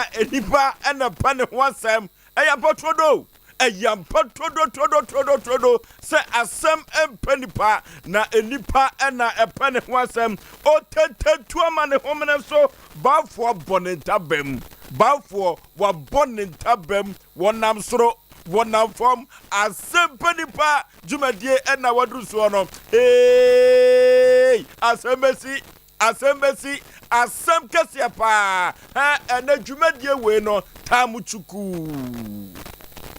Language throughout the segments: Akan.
Nnipa na ɛpɛ ne ho asɛm. Ɛyɛ ampa turodoo. Ɛyɛ ampa turodoturodoturodo sɛ asɛm mpɛ nnipa, na nnipa na ɛpɛ ne ho asɛm. Otetetu ama ne homene so. Baafoɔ abɔ ne ntabam. Baafoɔ, wɔabɔ ne ntabam. Wɔnam soro, wɔnam fam. Asɛm pɛ nnipa dwumadie na wɔaduru soɔ no. Eeii! Asɛm bɛsi. Asɛm bɛsi, asɛm kɛseɛ paa. Hɛ, ɛnɛ dwumadie wei no, taa mu kyukuu.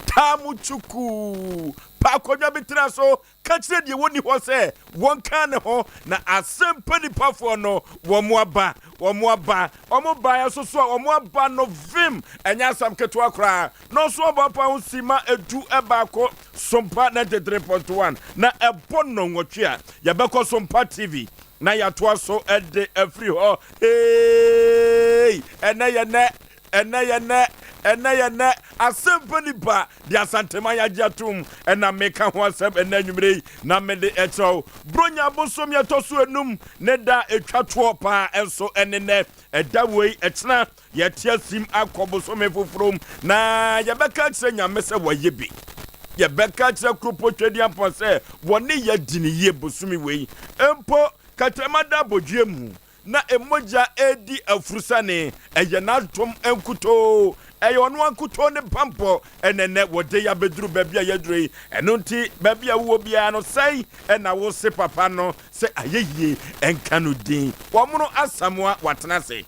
Taa mu kyukuu. Pa akonnwa bi tena so, ka kyerɛ deɛ wɔnni hɔ sɛ wɔnka ne ho, na asɛm pɛ nipafoɔ no, wɔn aba, wɔn aba, wɔn baeɛ nso so a wɔn aba no vim, ɛnyɛ asɛm ketewa koraa. Na ɔso ɔbaapa ho simma 11, Sompa 93.1, na ɛbɔ nnɔnwɔtwe a, yɛbɛkɔ Sompa TV. Na yɛatoa so de afiri hɔ. Eeii! Ɛnnɛ yɛ nnɛ, ɛnnɛ yɛ nnɛ, ɛnnɛ yɛ nnɛ. Asɛmpa nipa de Asanteman agye atom na meka ho asɛm ɛnnɛ anwumerɛ yi na mede ɛkyerɛ wo. Buronya bosom yɛ ɛtɔ so enum ne da a ɛtwa toɔ paa nso ne nnɛ. Ɛda wei ɛkyena yɛte asim akɔ bosome foforɔ mu na yɛbɛka akyerɛ Nyame sɛ wayɛ bi. Yɛbɛka akyerɛ Kuropɔ Tweduampɔn sɛ wɔne yɛ adi no yie bosome wei mpo. Kɛtrɛma da abodweɛ mu na mogya redi afurusane. Ɛyɛ n'adom nkutoo, ɛyɛ ɔno ara nkutoo ne bammɔ na ɛnnɛ wɔde yɛ abɛduru baabi a yɛaduru yi. Ɛno nti baabi a wowɔ biara no sɛn na wose papa no sɛ ayɛyie nka no din. Wɔmono Asamoah watena ase.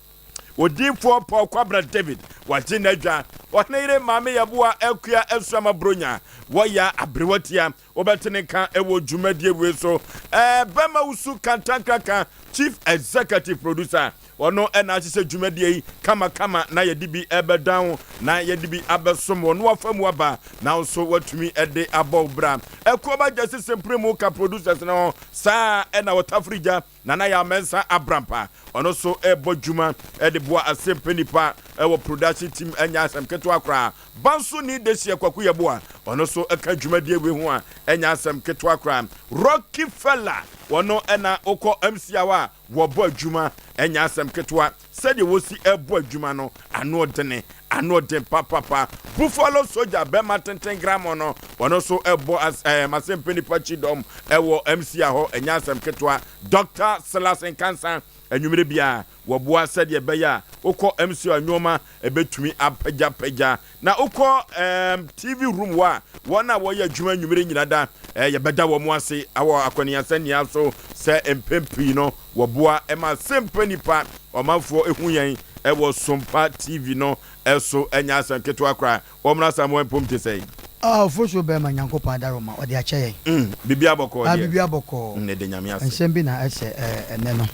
Odiyifoɔ Paul Kwabena David, wagye n'adwa. Ɔhene yere Maame Yeboah Akua Asuama Bronya, wɔya aberewatia. Wobɛte ne nka wɔ dwumadie wei so. Bɛma Wusu Kantankraka, Chief Executive Producer, ɔno na ahyehyɛ dwumadie yi kamakama na yɛde bi ɛbɛdan wo na yɛde bi abɛsom wɔ no wafa mu aba na wo nso watumi de abɔ wo bra. Ɛkoɔba Gyasi Sempremu ka producers no ho saa ɛna wɔtafiri gya Nana Yaw Mensah Abrampa, ɔno nso rebɔ dwuma de boa Asempa Nipa wɔ production team ɛnyɛ asɛm ketewa koraa. Banso ni Dehyeɛ Kwaku Yeboah, ɔno nso ka dwumadie wei ho a ɛnyɛ asɛm ketewa koraa. Rocky Fella, ɔno na wokɔ MC hɔ a wɔbɔ adwuma, ɛnyɛ asɛm ketewa. Sɛdeɛ wɔsi bɔ adwuma no, ano ɔdene, ano ɔden papapa. Buffalo Soldier, bɛrima tenten grammɔ no, ɔno nso bɔ as ɛɛ Masempe Nipa Kyidɔm wɔ MCA hɔ, ɛnyɛ asɛm ketewa. Doctor Silas Nkansah, anwummere biara, wɔboa sɛdeɛ ɛbɛyɛ a wokɔ MCA a nnoɔma bɛtumi apagyapagya. Na wokɔ ɛɛm TV room hɔ a, wɔn a wɔyɛ adwuma anwummere nyina da, ɛɛ yɛbɛda wɔn ase wɔ akɔneasania so sɛ mpɛn pii no wɔboa ma Sempa Nipa ɔmanfoɔ hu yɛn wɔ Sompa TV no so. Ɛnyɛ asɛm ketewa koraa. Wɔmmra Samoa mpom te sɛn? Ah Ofosuo bɛɛma Nyankopɔn adaworoma ɔde akyɛ yɛn. Mm biribiara bɔkɔɔ Ah deɛ. biribiara bɔkɔɔ. Mm yɛda Nyame ase. Nsɛm bi na ɛsɛ ɛɛ ɛnɛ no.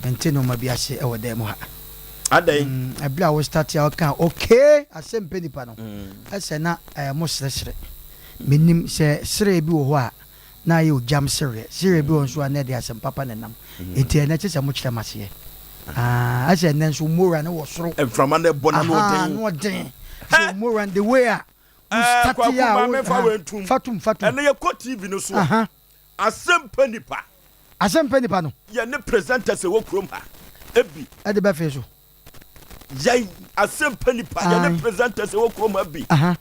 Mente nnoɔma bi ase ɛwɔ dan mu ha. Adɛn? Mm ɛberɛ a wo starte a wokaa okay asɛm pɛ nipa no ɛsɛ na ɛɛ mo seresere. Menim sɛ sereɛ bi wɔ hɔ a na ayɛ ogyam sereɛ, sereɛ bi wɔ hɔ nso a na ɛde asɛm papa na ɛnam. Enti ɛnɛ kyesɛ mo kyerɛ m'aseɛ. Ah ɛsɛ ɛnɛ nso mora no wɔ soro. Mframa no ɛbɔ na ano Ahaa ɔden. ano ɔden. So mora no the way a wo Ɛɛ starte Kwaku a ma wo menfa ah wei ntom. fa tom fa tom. Ɛnɛ yɛkɔ TV no so a, Aha. asɛm pɛ nipa. Asɛm pɛ nipa no. Yɛne presenters ɛwɔ kurom ha bi. Ɛde bɛfee so. Yɛn asɛm pɛ nipa. Yɛne Ae. presenters ɛwɔ kurom ha bi. Aha.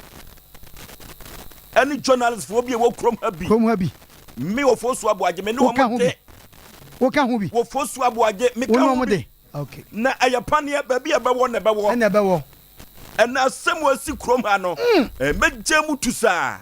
Ɛne journalist foɔ bi ɛwɔ kurom ha bi. Kurom ha bi. Me Ofosu Aboagye me ne Woka wɔn ho de. bi. Woka ho bi. Ofosu Aboagye me Wo ka ne ho wɔn bi. de. Okay. Na ɛyɛ paneɛ baabi a ɛbɛwɔ na ɛbɛwɔ. Ɛna ɛbɛwɔ. Ɛna asɛm a asi kurom ha no, mɛgya mu tu saa.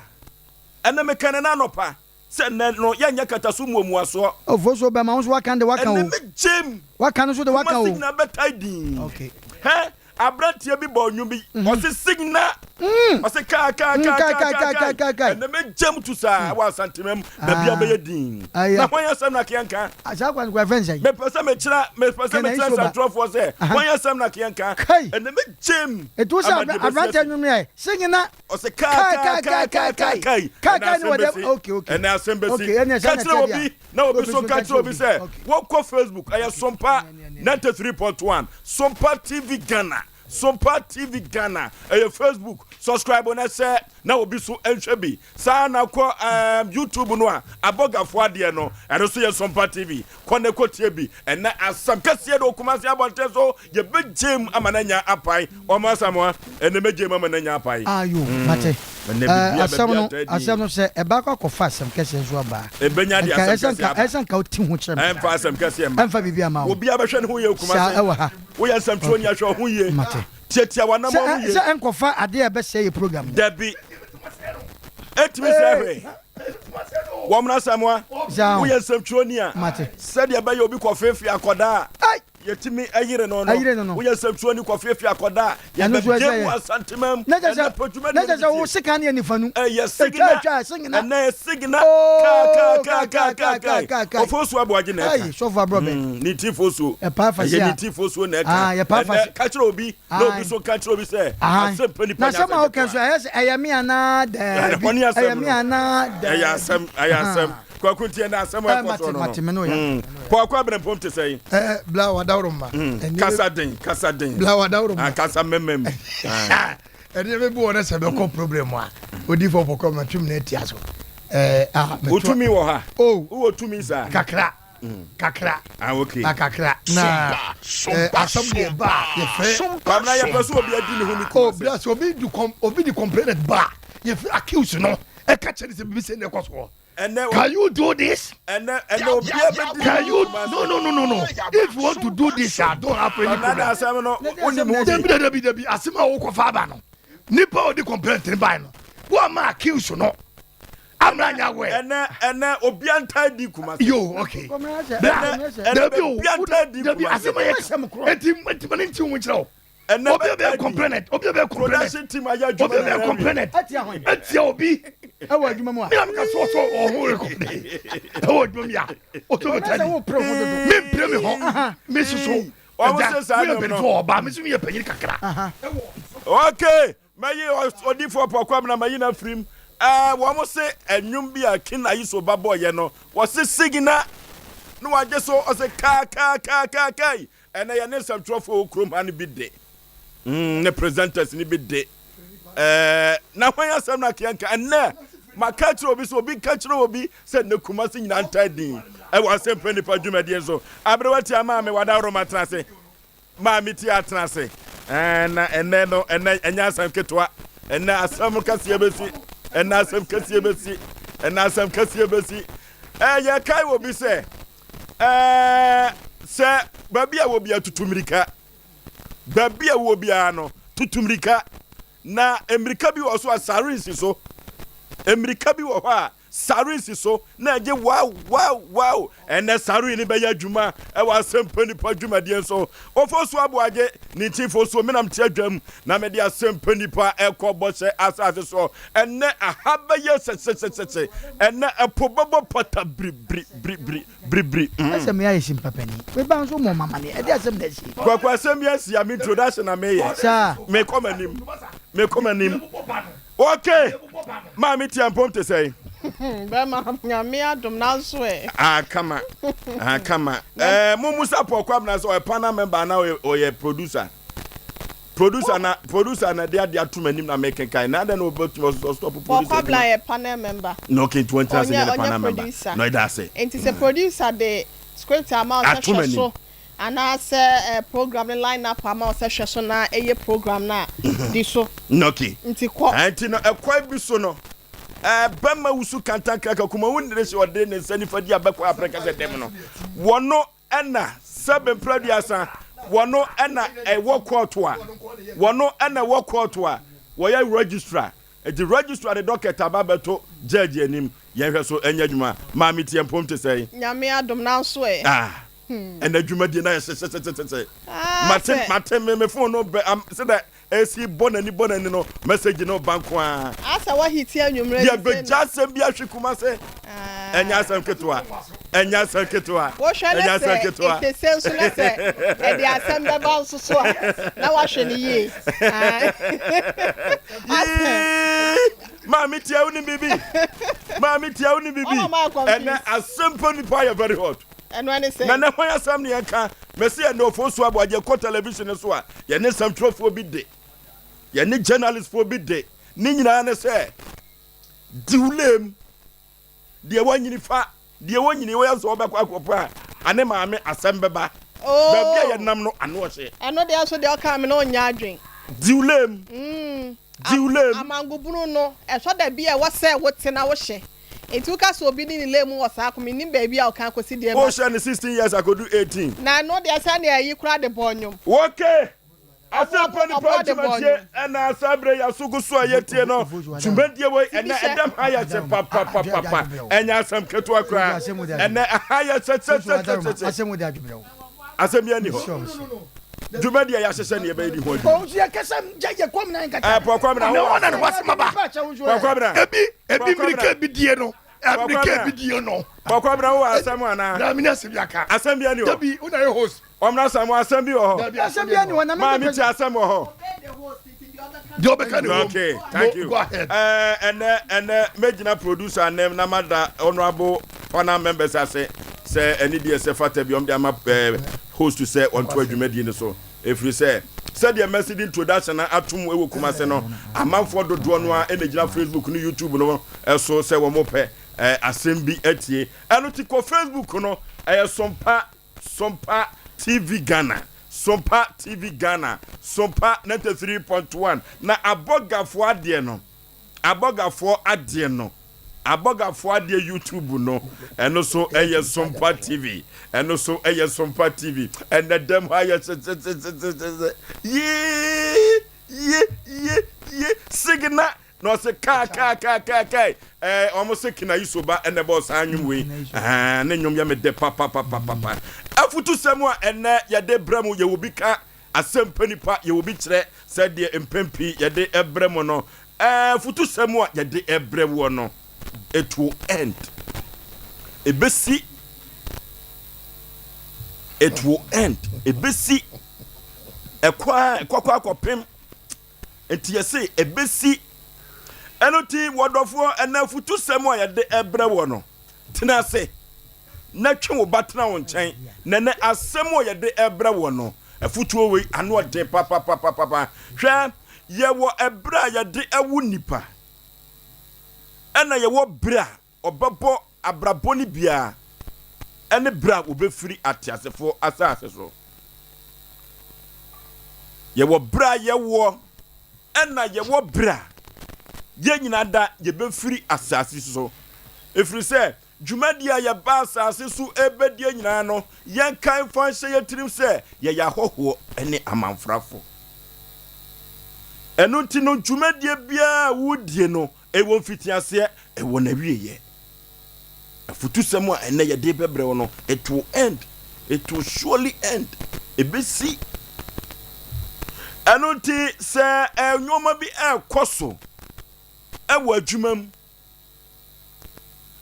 Ɛna meka no ɛna anɔpa. Sɛ nnɛ no yɛnyɛ kataso muamuasoɔ. Ofosuo bɛma wo nso waka de waka Ɛnɛ o. me gyem. Waka no nso de waka o. Kumasi nyinaa bɛtae dinn. Okay. Hɛ, aberanteɛ bi bɔɔ nnwom bi, ɔse signa, ɔse kaa kaa kaa kaa kaa kaa kaa. Ɛnɛ me gyem tu saa wɔ Asantema mu, baabi a bɛyɛ dinn. Na hwan asɛm na keɛ nka? Saa kwan kwan fɛn sɛn? Mepɛ sɛ mekyerɛ, mepɛ sɛ mekyerɛ nsɛntwerɛfoɔ sɛ hwan asɛm na keɛ nka? Ɛnɛ me gyem. Etu sɛ aberanteɛ nnwom yɛ signa. Ɔse kai kai kai kai kai kai kai ɛnɛ kai ne asɛm wɔde bɛsi okay okay ɛnɛ asɛm bɛsi okay ɛnɛ ka sɛ na kyerɛ ɛteɛ obi deɛ na obi obi nso nso nka nka kyerɛ kyerɛ obi obi sɛ okay wɔnkɔ Facebook ɛyɛ okay Sompa ɛnɛ ɛnɛ 93.1 Sompa TV Ghana. Sompa TV Ghana, ɛyɛ Facebook, subscribe na hyɛ na obi so nhwɛ bi. Saa na kɔ um, YouTube no a abɔgafoɔ adeɛ no, ɛno so yɛ Sompa TV. Kɔ na kɔ tie bi. Ɛnɛ asɛm kɛseɛ de Kumasi abɔnten so yɛbɛgye mu ama no anya apae. Ɔmo Asamoah, ɛnɛ mɛgye mu ama no anya apae. Ayo, mate. Ɛnɛ Eh, biribiara asɛm baabi no, ataa din. asɛm no sɛ ɛba akɔ akɔfa asɛm kɛseɛ nso aba a, Ɛbɛnya de nka asɛm ɛsɛ kɛseɛ nka aba. ɛsɛ nka wote ho kyerɛ me Ɛmfa kakra. asɛm kɛseɛ mma. Ɛmfa biribi ama wo. Obiara bɛhwɛ ne ho yie Saa Kumasi. ɛwɔ ha. Woyɛ nsɛmtwerɛni Okay. a hwɛ wo ho yie. Mate. Tiatia w'anammɔn Sɛ ho ɛ yie. sɛ ɛnkɔfa adeɛ a ɛbɛsɛe yɛ program no. Dabi. Ɛntumi sɛ hwee. Wɔn Asamoah, Saa woyɛ nsɛmtwerɛni a, Mate. sɛdeɛ ɛbɛyɛ obi kɔfeefee akɔdaa a, Ai! yɛtumi yere no no. Ayere no no. Woyɛ nsɛmtwerɛni kɔfeefee akɔdaa a, Ɛno nso yɛbɛgye ɛsɛ mu yɛ. Asantemam. Na kyɛ Ɛnɛ sɛ pɛ dwumadie na kyɛ no sɛ wo bi tie. sekan ne yɛ nifa nu. Ɛyɛ Etwa sigina. etwa sigina. Ɛnɛ yɛ sigina. Oh, Kaa kaa kaa kaa kaa kaa. kaa. Ofosu Aboagye na Ai, ɛka. sɔfo abrɔbɛ. Ne ti fosuo. Ɛpaa fa Ɛyɛ se ne a. ti fosuo na ɛka. Ah, yɛpaa fa Ɛnɛ se. ka kyerɛ obi na obi Ai. so ka kyerɛ obi sɛ Ahan. asɛm pɛ nipa Na nyɛ asɛm a asɛm woka nso ketewa. ɛyɛ sɛ ɛyɛ me anaa Ɛhɔ daabi. ne asɛm Ɛyɛ me no. anaa Ɛyɛ daabi. asɛm, ɛyɛ asɛm. Ahan. Kwaku nti ɛnɛ asɛm a Eh, ɛkɔ mate soɔ no no. mate me no ya. Kwaku Abrɛmpɔm te sɛn? Eh, bla wadaworo ma. Ɛnneɛ Kasa den, kasa den. Bla wadaworo ma. Ah, kasa mmɛmɛm. Ah. Ɛnneɛ bɛbi wɔ no sɛ bɛkɔ problem a odiifo pɔkɔ ma twem na atia so. Eh, ah, Wo mɛto. tumi wɔ ha. Oh, Wowɔ tumi saa. kakra, kakra, Ah, okay. ah, kakra. Na eh, asɛm deɛ ba a yɛfrɛ. Kwamina yɛpɛ sɛ obi adi ne ho ne Oh, kuma bla sɛ. sɛ obi di com obi di complainant ba a yɛfrɛ accuse no ɛka kyerɛ ne sɛ bibi sɛ na ɛkɔ soɔ. Ɛnɛ Can you do this? ɛnɛ ɛnɛ obiara bɛdi ne Can ho you? ne kuma No, sɛ. no, no, no, no. If you want to do this, I don't have any Kwamina problem. da asɛm no Na deɛ wonim asɛm ho na bi. Dabi dabi dabi asɛm a wokɔfa aba no nipa a ɔde complaint ne bae no woama accuse no amra nya wɛ Ɛnɛ ɛnɛ obiara ntaa di kuma sɛ. yo okay Kɔmina sɛ bra kɔmina sɛ. Ɛnɛ dabi o obiara ntaa di dabi kuma asɛm sɛ. a yɛ Asɛm korɔ. eti eti ma ne nti wo nkyerɛ wo Ɛnɛ obi a bɛyɛ bɛtaa di. complainant obi a bɛyɛ complainant Production team ayɛ adwuma obi a na bɛyɛ awie. complainant Atia hwan? etia obi Ɛwɔ adwuma mu a. mi a mi ka so so ɔho rekɔmde ɛwɔ adwuma mi a o so Kɔmina bɛ taa sɛ di wo pere ho dodo. mi mpere mi hɔ mi soso Wɔn ɛgya sɛ saa mi yɛ nnwom no. mpanyinfoɔ ɔbaa mi nso mi yɛ panyin kakra Okay, mɛyi odiifoɔ Pɔkɔ Abena mayi no afirim. Ɛɛ wɔn se ɛnwom bi a King Ayiso ba bɔɔyɛ no, wɔse sigina na wagye so ɔse kaa kaa kaa kaa kai. Ɛnɛ yɛne nsɛmtwerɛfoɔ wɔ kurom ha no bi de. Ne presenters no bi de. Ɛɛ na hwan asɛm na keɛ nka ɛnɛ maka kyerɛ obi sɛ obi ka kyerɛ obi sɛ ne Kumasi nyinaa ntaa din ɛwɔ asɛmpa nipa dwumadie nso. Aberewa tia maame wadaworo ma tena ase. Maame ti atena ase. Ɛɛ na ɛnɛ no ɛnɛ ɛnyɛ asɛm ketewa. Ɛnɛ asɛm kɛseɛ bɛsi. Ɛnɛ asɛm kɛseɛ bɛsi. Ɛnɛ asɛm kɛseɛ bɛsi. Ɛɛ yɛkae wɔ bi sɛ ɛɛ sɛ baabi a wɔ bi atutu mmirika. Baabi a wɔ biara no tutu mmirika. Na mmirika bi wɔ so a sare nsi so. Mmirika bi wɔ hɔ a sare nsi so na ɛgye wow wow wow. Ɛnɛ sare ni bɛyɛ adwuma ɛwɔ asɛmpa nipa dwumadie nso. Ofosu Aboagye ne nti fosuo menam te adwam na mede asɛmpa nipa ɛkɔ bɔhyɛ asase so. Ɛnɛ aha bɛyɛ sɛsɛsɛsɛ. Ɛnɛ ɛpo bɛbɔ pata biri biri biri biri biri biri. Ɛsɛ me ayɛ simpa pani. Me ba nso mɔ mama ne. Ɛde asɛm na asi. Kwaku asɛm bi asi a me introduction na meyɛ. Saa. Mekɔ m'anim. Mekɔ m'anim. Okay. Maame tia mpom te sɛn? Bɛma nyame adom nanso ɛ. Ah, kama. Ah, kama. Eh, mo musa Pɔkɔ Abena sɛ ɔyɛ panel member na ɔyɛ producer. Producer na de ade ato m'anim na mekenkan. Na adɛn na wɔbɛtumi ɔstop producer Pɔkɔ Abena adwuma? yɛ panel member. Na okay, nti wɔntena ase Ɔnyɛ nyɛ ne ɔnyɛ panel member. producer. Na ɔda ase. Nti sɛ producer de script ama wo sɛ Ato hwɛ m'anim. so anaasɛ program ne line up ama wo sɛ hwɛ so na ɛyɛ program na di so. Na okay. Nti kɔ. Nti no ɛkwan bi so no bɛma wusu kantankraka kuma wo nnere sɛ ɔde ne nsa nifa di abɛkɔ aprɛka sɛ dɛm no wɔno ɛna sɛbe mprɛduasa wɔno ɛna ɛwɔ kɔɔto a wɔno ɛna ɛwɔ kɔɔto a wɔyɛ registrar nti registrar de docket aba bɛto judge anim yɛnhwɛ so ɛnyɛ adwuma maame tie mpom te sɛn. Nyame adom nanso ɛ. Ah ɛna adwumadie na yɛ hyehyɛhyɛhyɛhyɛ. Ah, Mate sɛ. mate me phone no bɛ am sɛ dɛ esi bɔ n'ani bɔ n'ani no message no ba nko ara. Asɛ wahiti anwummerɛ Yɛ bɛgya asɛm bi ahwe kuma sɛ ɛnyɛ asɛm ketewa ɛnyɛ asɛm ketewa Wohwɛ ne ɛnyɛ asɛm sɛ ketewa. etese nso na sɛ ɛde asɛm bɛba nso so a na wahwɛ ne yie. Ah. Asɛ. Yee! Maame tia wo ni bibi maame tia wo ni bibi Ɔma maa confused. ɛnɛ asɛm pa nipa yɛ very hot. Ɛno ɛne sɛ. Na ne ho asɛm ne yɛka. Mese ɛnnɛ Ofosu Aboagye kɔ television no so a, yɛne nsɛmtwerɛfoɔ bi de, yɛne journalistfoɔ bi de, ne nyinaa ne sɛ, di wo lane mu, deɛ wanyini fa, deɛ ɔnyini woyɛ sɛ ɔbɛkɔ akɔpɛ a, ane maame asɛm bɛba. Baabi a Oh, yɛnam no ano ɔhye. ɛno deɛ nso deɛ ɔka me na ɔnyɛ adwen. Di wo lane mu, di wo lane mu. Amangobunu no, ɛtɔ da bi a ɛwɔ sɛ wote na wohyɛ. Nti woka sɛ obi ne ne lane mu wɔ saa ko, mennim baabi a ɔka akɔsi deɛ but. Wohyɛ no 16 years akɔdu 18. Na ɛno deɛ sɛdeɛ ayi koraa de bɔɔ nnwom. Okay, Ɔboɔ Asɛmpa Nipa ɔboɔ de bɔɔ dwumadie nnwom. ɛna saa berɛ yi aso gu so a yɛtie no dwumadie wei Ti bi ɛnɛ hyɛ. ɛdɛm ha yɛ hye papapapapa ɛnyɛ asɛm ketewa koraa ɛnɛ ɛha yɛ hyɛhyɛhyɛhyɛhyɛ asɛm bi ani hɔ dwumadie a yɛahyehyɛ ne yɛbɛyɛ di ho adwuma ɛɛ pɔkɔmina Na wowɔ wɔn na ne asɛm ho asɛm aba. pɔkɔmina Ebi ebi mmirika pɔkɔmina ebi die no mmirika pɔkɔmina ebi die no. pɔkɔmina wowɔ asɛm anaa Na mi ni asɛm bi aka. asɛm bi ani hɔ Dabi wo na yɛ host. ɔmena asɛm asɛm bi wɔ hɔ Dabi asɛm bi ani hɔ. maame ti asɛm wɔ hɔ. Deɛ ɔbɛka ne wɔm. Okay, thank you. Go ahead. Ɛnɛ ɛnɛ mɛgyina producer anim na mada honourable panel members ase sɛ ɛne deɛ sɛ fata bi ɔmde ama host sɛ ɔnto adwumadie no so ɛfiri sɛ sɛdeɛ mɛsi de introduction no atom wɔ Kumase no amanfoɔ dodoɔ no a ɛna gyina Facebook ne YouTube no so sɛ wɔn pɛ asɛm bi atie ɛno ti kɔ Facebook no ɛyɛ Sompa Sompa TV Ghana, Sompa TV Ghana, Sompa 93.1 Na abɔgafoɔ adeɛ no, abɔgafoɔ adeɛ no, abɔgafoɔ adeɛ YouTube no, ɛno so ɛyɛ Sompa TV, ɛno so ɛyɛ Sompa TV. Ɛnɛ dɛm ha yɛ hyehyehyehyehyehye yee ye ye ye signa Na ɔse kaa kaa kaa kaa kai ɛɛ ɔmo se Kinaiso ba ɛna ɛbɔɔ saa nnwom wei ɛhɛn ne nnwom yɛ me dɛ papapapapa. Afutusɛm a ɛnɛ yɛde brɛ mo yɛwɔ bi ka asɛm pɛ nipa yɛwɔ bi kyerɛ sɛdeɛ mpɛn pii yɛde brɛ mo no ɛɛ afutusɛm a yɛde brɛ woɔ no it will end ebesi it will end ebesi ɛkɔ a ɛkɔkɔ akɔpem Enti yɛse ɛbɛsi. Ɛno nti wɔdɔfoɔ, ɛnɛ afutusɛm a yɛde ɛbrɛ wɔ no, tena ase na twe wo ba tena wo nkyɛn. Na ɛnɛ asɛm a yɛde ɛbrɛ wɔ no, afutuo wei ano ɔden papapapapa. Hwɛ, yɛwɔ ɛberɛ a yɛde ɛwo nnipa, ɛna yɛwɔ berɛ a wɔbɛbɔ abrabɔ no biara ne berɛ a wɔbɛfiri ateasefoɔ asase so. Yɛwɔ berɛ a yɛwoɔ ɛna yɛwɔ berɛ a yɛn nyinaa da yɛbɛfiri asase so. Ɛfiri sɛ dwumadie a yɛba asase so ɛbɛdie nyinaa no, yɛnkae mfa nhyɛ yɛn tirim sɛ yɛyɛ ahɔhoɔ ne amanfrafoɔ. Ɛno nti no dwumadie biara a wodie no, Ɛwɔ mfitiaseɛ, ɛwɔ n'awieɛ. Afutusɛm a ɛnnɛ yɛde rebɛbrɛ wo no, it will end. It will surely end. Ɛbɛsi. Ɛno nti sɛ nneɛma bi ɛrekɔ so ɛwɔ adwuma mu,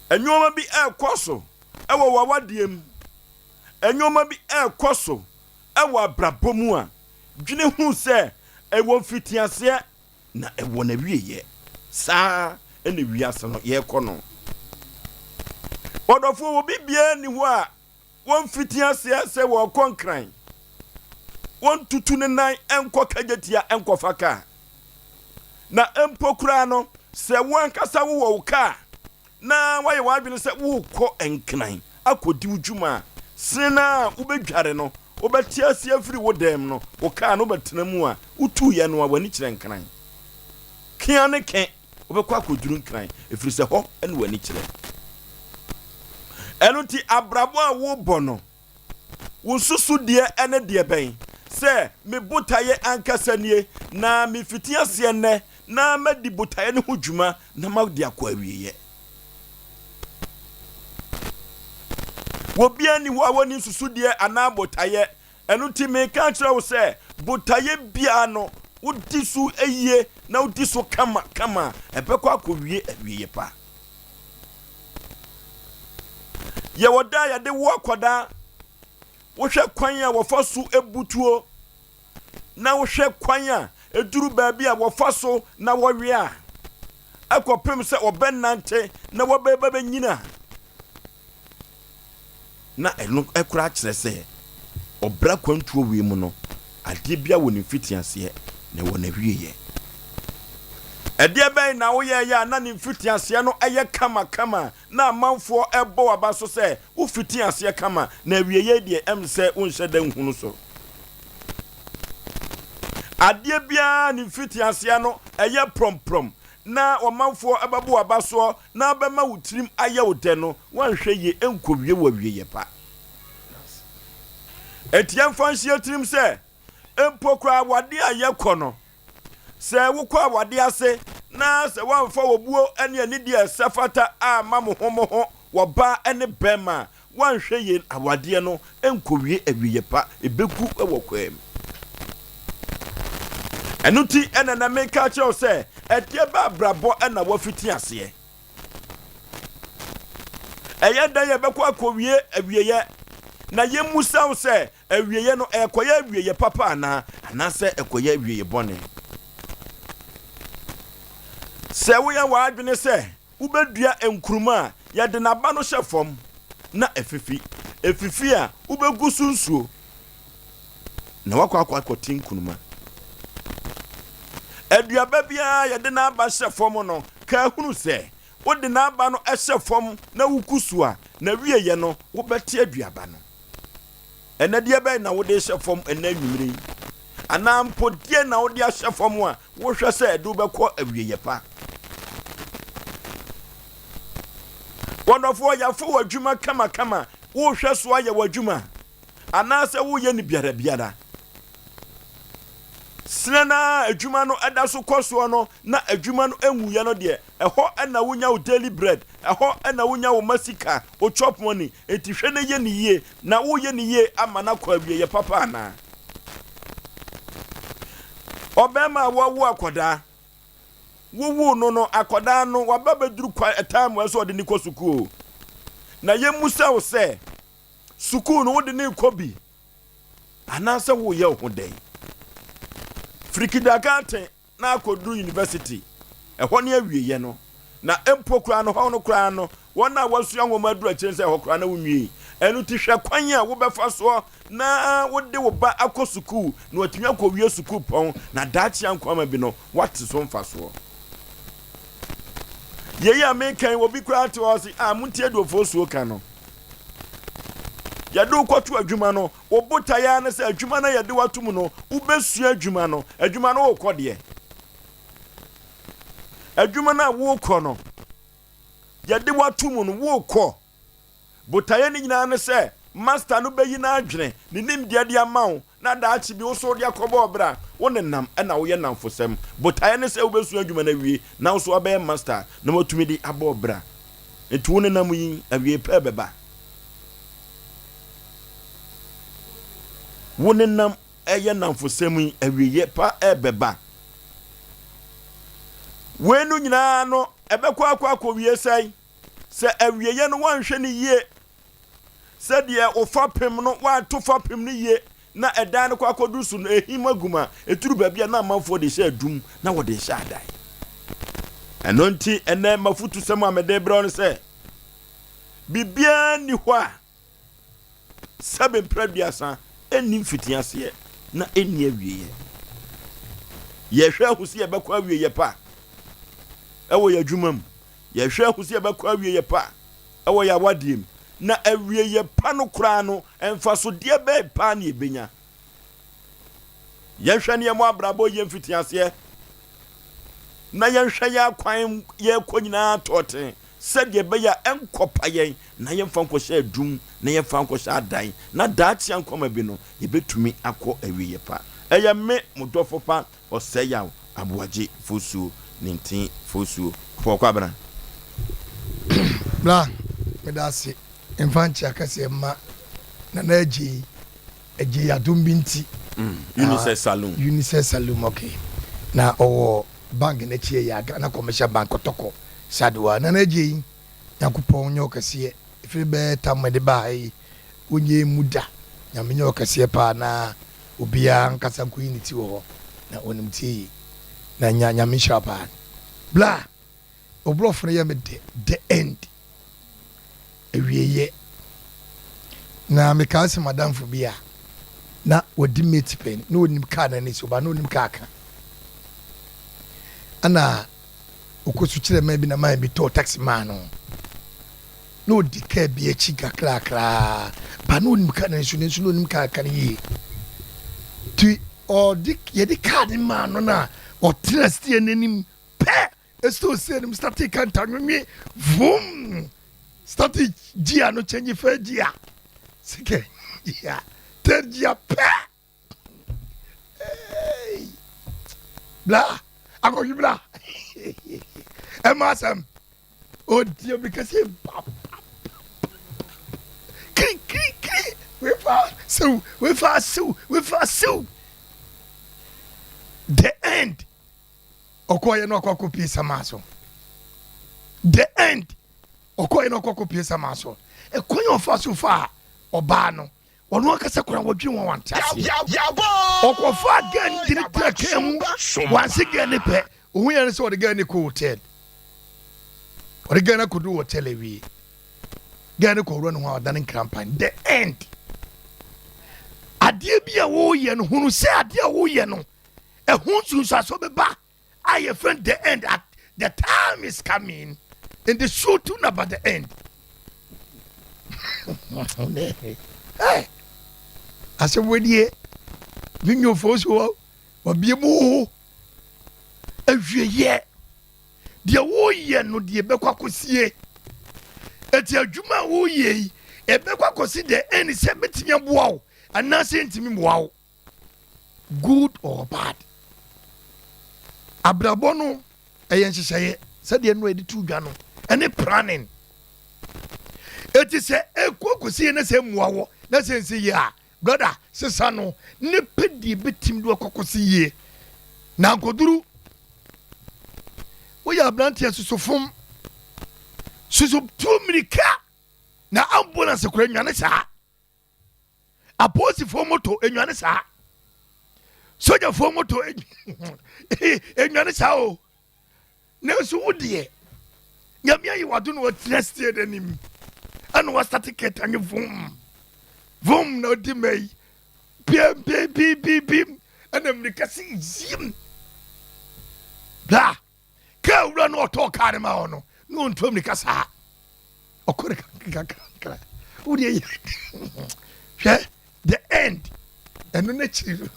nneɛma bi ɛrekɔ so ɛwɔ w'awadeɛ mu, nneɛma bi ɛrekɔ so ɛwɔ abrabɔ mu a, dwene ho sɛ ɛwɔ mfitiaseɛ na ɛwɔ n'awieɛ. Saa ara na wiase no yɛrekɔ no. Ɔdɔfoɔ, obi biara nni hɔ a wɔmfiti aseɛ sɛ wɔrekɔ Nkran, wɔntutu ne nan nkɔ Kagyetia nkɔfa kaa. Na mpo koraa no, sɛ wo ankasa wowɔ wo kaa na woayɛ w'adwene sɛ worekɔ Nkran akɔdi wo dwuma a, sene no a wobɛdware no, wobɛte ase afiri wo dan mu no, wo kaa no wobɛtena mu a, wotuiɛ no a, w'ani kyerɛ Nkran. Kea ne ke, wobɛkɔ akɔduru Nkran, ɛfiri sɛ hɔ ne w'ani kyerɛ. Ɛno nti, abrabɔ a worebɔ no, Wo nsusudeɛ ne deɛ bɛn? Sɛ, Me botaeɛ ankasa nie, na mefiti aseɛ nnɛ na madi botaeɛ no ho dwuma na made akɔ awieɛ. Obiara nni hɔ a ɔnni nsusudeɛ anaa botaeɛ. Ɛno nti mereka akyerɛ wo sɛ, botaeɛ biara no, wodi so yie na wodi so kama kama a, ɛbɛkɔ akɔwie awieɛ pa. Yɛwɔ da a yɛde wo akwadaa, wohwɛ kwan a wɔfa so butuo, na wohwɛ kwan a ɛduru baabi a wɔfa so na wɔwe a, ɛkɔpem sɛ wɔbɛnante na wɔbɛba bɛnyina. Na ɛno koraa kyerɛ sɛ Ɔbra kwantuo wei mu no, adeɛ biara wɔ ne mfitiaseɛ na ɛwɔ n'awieɛ. Ɛdeɛ bɛn na woyɛeɛ a na ne mfitiaseɛ no yɛ kamakama na amanfoɔ rebɔ w'aba so sɛ wofiti aseɛ kama na awieɛ deɛ ɛm sɛ wonhyɛ da nhunu so? Adeɛ biara ne mfitiaseɛ no ɛyɛ prɔmprɔm na ɔmanfoɔ bɛbɔ w'aba soɔ na abɛma wo tirim ayɛ wo dɛ no, woanhwɛ yie ɛnkɔwie wo awieɛ pa. Enti yɛmfa nhyɛ tirim sɛ mpo koraa awadeɛ a yɛkɔ no, sɛ wokɔ awadeɛ ase na sɛ woamfa obuo ne anidie a ɛsɛ fata amma mo ho mo ho wɔ baa ne bɛrima a, woanhwɛ yie no awadeɛ no nkɔwie awieɛ pa, ɛbɛgu wɔ kwaa mu. Ɛno nti na na meka akyerɛ wo sɛ ɛdeɛ bɛ abrabɔ na woafiti aseɛ. Ɛyɛ dɛn yɛbɛkɔ akɔwie awieɛ na yɛmmusa wo sɛ awieɛ no ɛrekɔyɛ awieɛ papa anaa anaasɛ ɛkɔyɛ awieɛ bɔne. Sɛ woyɛ w'adwene sɛ wobɛdua nkruma a, yɛde n'aba no hyɛ fam na afifi. Ɛfifi a, wobɛgu so nsuo na wakɔ akɔ akɔte nkruma. Aduaba biara yɛde n'aba hyɛ fam no, ka hunu sɛ wode n'aba no hyɛ fam na wogu so a, n'awieeɛ no wobɛte aduaba no. Ɛnnɛ deɛ bɛn na wode rehyɛ fam ɛnnɛ anwummere yi? Anaa mpo deɛn na wode ahyɛ fam a wohwɛ sɛ ɛde wobɛkɔ awieeɛ pa? Wɔdɔfoɔ, yɛafa w'adwuma kamakama, wohwɛ so ayɛ w'adwuma anaasɛ woyɛ no biara biara? Sena no ara adwuma no da so kɔ soɔ no na adwuma no nwuiɛ no deɛ, ɛhɔ na wonya wo daily bread, ɛhɔ na wonya wo mma sika, wo chop money, enti hwɛ na yɛ no yie, na woreyɛ no yie ama no akɔ awieeɛ papa anaa? Ɔbarima a wawo akwadaa, wowoo no no, akwadaa no waba bɛduru kwa time a ɛsɛ ɔde no kɔ sukuu o. Na yɛmmusa wo sɛ, sukuu no wode no rekɔ bi anaasɛ woreyɛ wo ho dɛn? Firi kindergarten na akɔduru university, ɛhɔ ne awieɛ no. Na mpo koraa no, hɔ no koraa no, wɔn a wɔasua nwoma aduru akyire sɛ ɛhɔ koraa na wonwiei. Ɛno nti hwɛ kwan a wobɛfa soɔ na wode wo ba akɔ sukuu na watumi akɔwie sukuu pɔn na daakye ankoama bi no woate so mfasoɔ. Yei a meka yi, obi koraa te hɔ se, ah, montie aduofoɔ suo ka no. Yɛde wo kɔto adwuma no, Wo botae ara ne sɛ adwuma no a yɛde wo ato mu no, wobɛsua adwuma no. Adwuma no wokɔ deɛ. Adwuma no a wokɔ no, yɛde wo ato mu no, wokɔ. Botaeɛ no nyinaa ne sɛ master no bɛyi n'adwene, ne nimdeɛ de ama wo, na daakye bi wo so wode akɔbɔ ɔbra. Wo nenam na woyɛ nnamfosɛm. Botaeɛ ne sɛ wobɛsua adwuma no awie na wo so abɛyɛ master na woatumi de abɔ ɔbra. Nti wo nenam yi, awie pɛ bɛba. Wo nenam ɛyɛ nnamfosɛm yi, awieɛ pa ɛbɛba. Wei no nyinaa no, ɛbɛkɔ akɔ akɔwie sɛe. Sɛ awieɛ no woanhwɛ no yie, sɛdeɛ wo fapem no woanto fapem no yie na ɛdan no kɔ akɔduru so no ɛhim agu mu a, ɛduru baabi a na amanfoɔ de hyɛ adum na wɔde hyɛ adan. Ɛno nti ɛnɛ mafotusɛm a mede brɛ wo no sɛ, Biribiara nni hɔ a sɛbe mprɛ aduasa ɛnni mfitiaseɛ na ɛnni awieɛ. Yɛhwɛ ahu sɛ yɛbɛkɔ awieɛ pa ɛwɔ yɛn adwuma mu. Yɛhwɛ ahu sɛ yɛbɛkɔ awieɛ pa ɛwɔ yɛn awadeɛ mu. Na awieɛ pa no koraa no, mfasodeɛ bɛn paa na yɛbɛnya? Yɛnhwɛ nneɛma abrabɔ yie mfitiaseɛ na yɛnhwɛ yɛn akwan yɛrekɔ nyinaa tɔɔten sɛdeɛ ɛbɛyɛ a ɛnkɔpa yɛn na yɛmfa nkɔhyɛ adum na yɛmfa nkɔhyɛ adan na daakye ankwama bi no yɛbɛtumi akɔ awieɛ pa. Ɛyɛ me mo dɔfo pa Ɔsɛeyaw Aboagye Fosuo Nintin Fosuo Ɔpɔw Kwabena. Bra, meda ase mfa nkyea kɛseɛ mma Nana Agyei. Agyei adom bi nti. Unisex Saloon. Unisex Saloon, ok. Na ɔwɔ bank n'akyi ɛyɛ Ghana Commercial Bank Kɔtɔkɔ Sadoa. Nana Agyei, Nyankopɔn nyɛ wo kɛseɛ. Ɛfiri bɛyɛ tam ɛde baa ha yi, wonyɛɛ mu da. Nyame nyɛ wo kɛseɛ paa na obiara nkasa nkɔyi ne ti wɔ hɔ. Na ɔnim tie yie. Na nya Nyame nhyira wo paa. Bla! Wo brɔfo no yɛ me dɛ, the end. Awieeɛ. Na mekaa sɛ m'adamfo bi a. Na wadi mate pɛn, na onim kaa n'ani so ba, na onim kaa ka. Ɛna ɔkɔsu kyerɛ man bi na man bi tɔɔ taxi maa no. Na ɔdi kaa bi akyi kakrakraa ba, na onim kaa n'ani so, nanso na onim kaa ka no yie. Nti ɔde yɛde kaa no maa no na ɔtena steer n'anim pɛ, ɛsɛ ɔsɛ anim starte ka ntanwonwe vum, starte gear no change first gear, second gear, third gear pɛ. Hey! Bla akɔhwi bla ɛma asɛm ɔdi amirika sɛ ba kiri kiri kiri, wefa sew, wefa sew, wefa sew. The end, ɔkɔɔyɛ no ɔkɔ akɔpie sama so. The end, ɔkɔɔyɛ no ɔkɔ akɔpie sama so. Ɛkwan yɛ ɔfa so fa a ɔbaa no, ɔno ankasa kora wɔdwe wɔn wante aseɛ. Ɔkɔfa girl no de ne tena kaa mu, wanse girl ne pɛ. Ohun yɛn sɛ ɔde girl ne kɔ hotel, ɔde girl no akɔdu hotel awie, girl no kɔwura ne ho a ɔda ne nkrampan. The end, adeɛ bi a wɔreyɛ no, hunu sɛ adeɛ a wɔreyɛ no ɛho nsunsuaso bɛba a yɛfrɛ the end. At the time is coming and the shooting about the end. Hey, asɛm wadie me nwofo so wabie mu awieyɛ. Deɛ woyɛ no deɛ ɛbɛkɔ akɔsie, ɛti adwuma a woyɛ yi ɛbɛkɔ akɔsi the end, sɛ bɛtumi aboa wo anaasɛ ntumi mmoa wo, good or bad. Abrabɔ no ɛyɛ nhyehyɛeɛ sɛdeɛ no yɛde to dwa no ɛne planning. Eti sɛ ɛkɔ kɔsi yɛ na sɛ mmoa wɔ na sɛ nsi yie a, brother, sesa no ne pɛ deɛ bɛtumi de wakɔ kɔsi yie na nkoduru. Woyɛ aberanteɛ, soso fom, soso tuo mirika na ambulance kora nwane saa, apolisifoɔ moto enwane saa, sogyafoɔ moto enwane saa o. Nanso wo deɛ, Nyame ayi wado na watena steer n'anim ɛna wasate kɛta nye vom vom na ɔdi ma yi biem biem biem biem biem ɛna mmirika si yim bla. Kaa wura no ɔtɔɔ kaa no ma hɔ no na ɔntu mmirika saa, ɔkɔ ne kakrakra. Wo deɛ yɛ hwɛ the end, ɛno n'akyiri no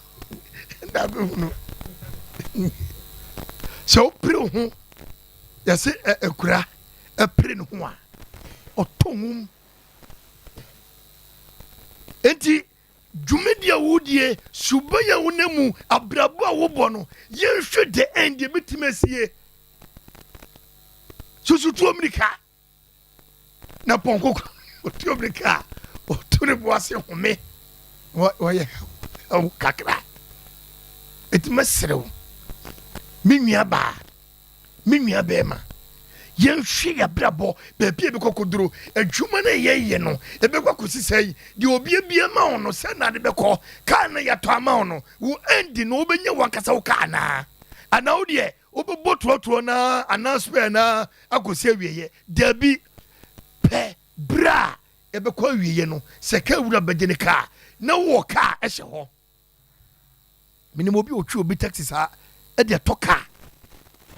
na abɛhunu sɛ wopere wo ho. Yɛse akura ɛpere ne ho a ɔtɔ nwom. Enti dwumadi a wodie, suban a wonam mu, abrabɔ a wobɔ no, yɛnhwɛ the end deɛ bɛtumi asie. Susutuo mmirika na pɔnkɔ ɔtuo mmirika a ɔtu ne bo ase home, wɔyɛ ɛwo kakra. Ɛti mɛserɛ wo, me nua baa, me nua bɛrima, yɛnhwɛ yɛabrabɔ baabi a ɛbɛkɔ kɔduro. Adwuma no yɛyɛ no ɛbɛkɔ akɔsi sɛn? Deɛ obi abia ma wo no sɛ na ade bɛkɔ, kaa no yɛtɔ ama wo no, wo ɛndi no wobɛnya wankasa wo kaa anaa anaa wo deɛ wobɛbɔ torɔtorɔ naa anaa spare naa akɔsi awieɛ? Dabi, pɛ berɛ a ɛbɛkɔ awieɛ no sɛ kaa wura bɛgye ne kaa na wowɔ kaa ɛhyɛ hɔ. Menim obi otwi obi taxi saa ɛde ɛtɔ kaa.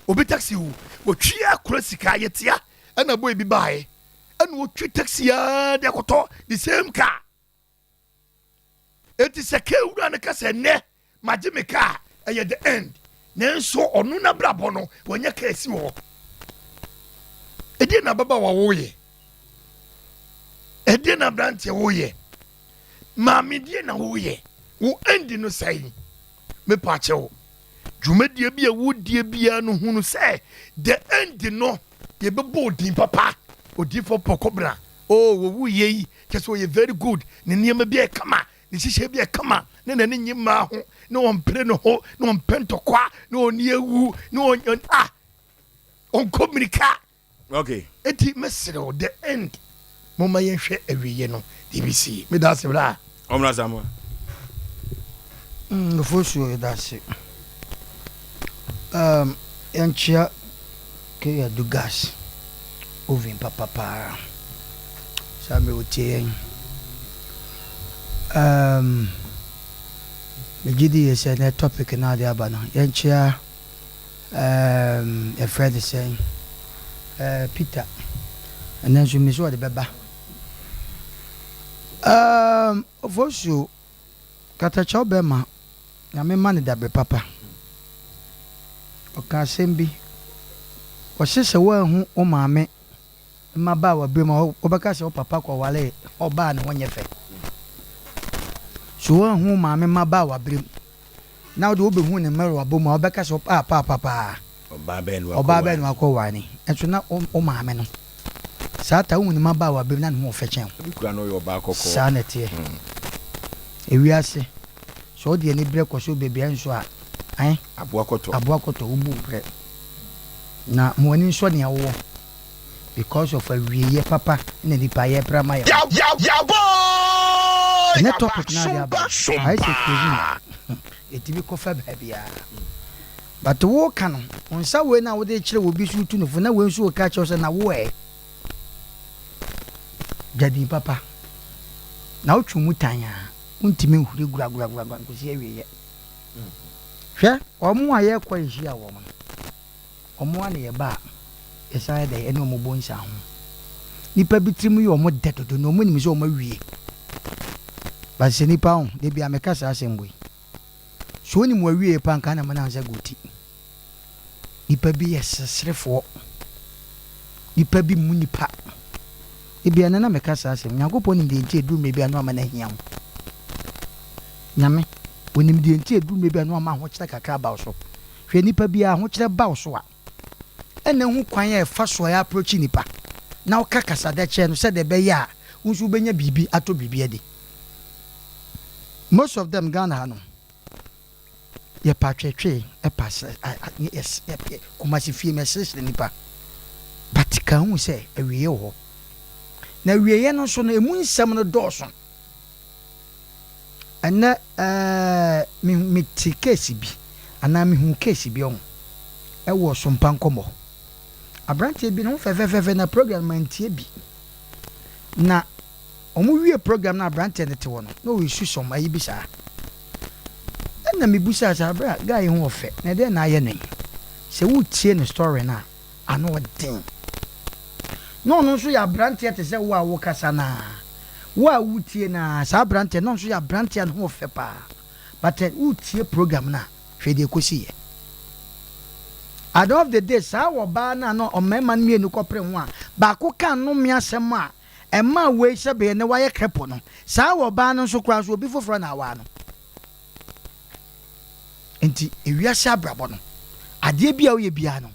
Obi taxi o, otwi akora sika yɛtia ɛna boy bi baeɛ ɛna otwi taxi aa de akɔtɔ the same car. Eti sɛ kaa wura no ka sɛ nnɛ magye me kaa, ɛyɛ the end. Nanso ɔno n'abrabɔ no wɔnyɛ kaa si hɔ. Ɛdeɛ na ababaawa woyɛ, ɛdeɛ na aberanteɛ woyɛ, maame deɛ na woyɛ, wo end no sɛn? Mepa kyɛw, dwumadie bi a wodie biara no, hunu sɛ the end no yɛbɛbɔ odin papa. Odiifo pɔkɔbra o, wɔwu yɛ yi kyɛ sɛ ɔyɛ very good, ne nneɛma bi a ɛkama, ne hyehyɛ bi a ɛkama, ne n'ani nye mmaa ho, ne ɔmpere ne ho, ne ɔmpɛ ntɔkwa, ne ɔni ewu, ne ɔn a ɔnkɔ mirika. Eti mɛsrɛ wo, the end, momma yɛnhwɛ awieɛ no deɛ ɛbɛsie. Meda ase bra. Ɔmmra Samoa. Ofosuo, yɛda ase. Um, yɛnkyea Keyadu gas oven papa paa. Saa mmerɛ wɔtie yɛn. Um, Megye di yie sɛ nɛ topic no a wode aba no, yɛnkyea ɛɛm yɛfrɛ no sɛn ɛɛ Peter. Ɛnɛ nso me sɛ ɔde bɛba. Ɛɛm Ofosuo, katakyɛw bɛma, Nyame mma no dabere papa. Ɔka asɛm bi, ɔse sɛ woanhu wo maame mmabaawa bere mu a, wobɛka sɛ wo papa kɔwaree ɔbaa a ne ho nyɛ fɛ. So woanhu wo maame mmabaawa bere mu, na wode wobehuu ne mmerewabɔ mu a, wobɛka sɛ ah paapa paa, Ɔbaa bɛn na ɔbaa bɛn wakɔware? na wakɔware no yi? Nso na wo maame no, saa ta wohu ne mmabaawa bere mu na ne ho wɔ fɛ kyɛn wo. Ebi koraa na ɔyɛ ɔbaa kɔkɔɔ. Saa na ɛteɛ. Ewiase, sɛ wode anibere kɔ so baabiara nso a, ɛn? Aboa kɔtɔ. Aboa kɔtɔ, wobu wo brɛ. Na mo ani nsɔ nea wowɔ because of awieɛ papa na nipa yɛ pra ma yɛn ho. Ɛnɛ topic no ade aba no ayɛ sɛ cuisine ɛtumi kɔ fa baabiara but wo ka no wo nsa wei no a wode kyerɛ obi so wotu no fo na wei nso reka kyerɛ wo sɛ na wo ɛ gya din papa na wotwe mu tan a wontumi nhuri guraguragura nkosi awieɛ. Hwɛ, wɔn a yɛkɔ yɛhyia wɔn no, wɔn ara na yɛba a, yɛsan yɛ dɛn? Yɛne wɔn bɔ nsianho. Nnipa bi tirim yɛ wɔn dɛ dodo na wɔnim sɛ wɔawie. But sɛ nipa ho, da bi a meka saa asɛm wei. Sɛ wonim w'awieɛ paa nka na mena nsa gu ti. Nipa bi yɛ sereserefoɔ. Nipa bi mmu nipa. Ebia ɛnnɛ na meka saa asɛm. Nyankopɔn nim deɛ nti a ɛduru mmerɛ bi a na wama no ahia wo. Nyame, Ɔnim deɛ nti a ɛduru mmerɛ bi a na wama ahokyerɛ kakra aba wo so. Hwɛ nipa biara, ahokyerɛ ba wo so a, ɛna hu kwan a ɛfa so a approach nipa na woka kasadɛ kyerɛ no sɛdeɛ ɛbɛyɛ a wo nso wobɛnya biribi atɔ biribi adi. Most of them Ghana ha no, Yɛpɛ atweetwee ɛpɛ asrɛ yɛ Kumasi fie mu yɛsresre nnipa but ka hu sɛ awieɛ wɔ hɔ na awieɛ no nso no ɛmu nsɛm no dɔɔso ɛnɛ ɛɛ me mete case bi anaa mehu case bi ɔho ɛwɔ sompa nkɔmmɔ aberanteɛ bi ne ho fɛfɛfɛfɛ na program mantie bi na Ɔmo wie program no a abranteɛ no te hɔ no na ɔresu some ayi bi saa. Ɛna me busaa sɛ abra guy yi ho ɔfɛ na ɛdeɛn na ayɛ no yi? Sɛ wo tie ne story no a ano ɔden. Na ɔno nso yɛ abranteɛ te sɛ wo a wo kasa no ara. Wo a wo tie no ara saa abranteɛ no na ɔno nso yɛ abranteɛ a ne ho ɔfɛ paa but wo tie program no a hwɛ deɛ ɛkɔsi yɛ. At the end of the day saa ɔbaa no a na ɔmarima no mmienu kɔpere ho a baako ka nnome asɛm a Ɛmaa wei sɛbeɛ nnɛ wayɛ cripple no, saa wɔ ɔbaa no nso koraa nso obi foforɔ na awaa no. Nti ewiase abrabɔ no, adeɛ bi a woyɛ biara no,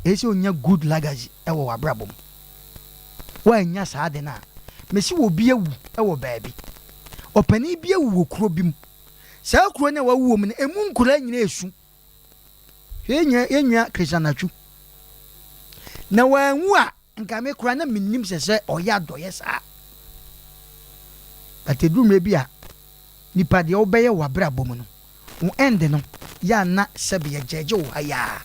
ɛyɛ sɛ onya good legacy ɛwɔ w'abrabɔ mu. Woannya saa ade no a, mesi wɔ obi awu ɛwɔ baabi. Ɔpanin bi awu wɔ kuro bi mu. Saa kuro no a wawu wɔ mu no, emu nkoraa nyinaa esu. Hwɛ yɛn nua Christian Atsu. Na wanwu a, Nka me koraa na mennim sɛ sɛ ɔyɛ adɔeɛ saa. But ɛduru mmerɛ bi a, nipa deɛ wobɛyɛ wɔ w'abrabɔ mu no, wo end no yɛ a na sɛbe yɛgyɛɛgye wo ha yi ara.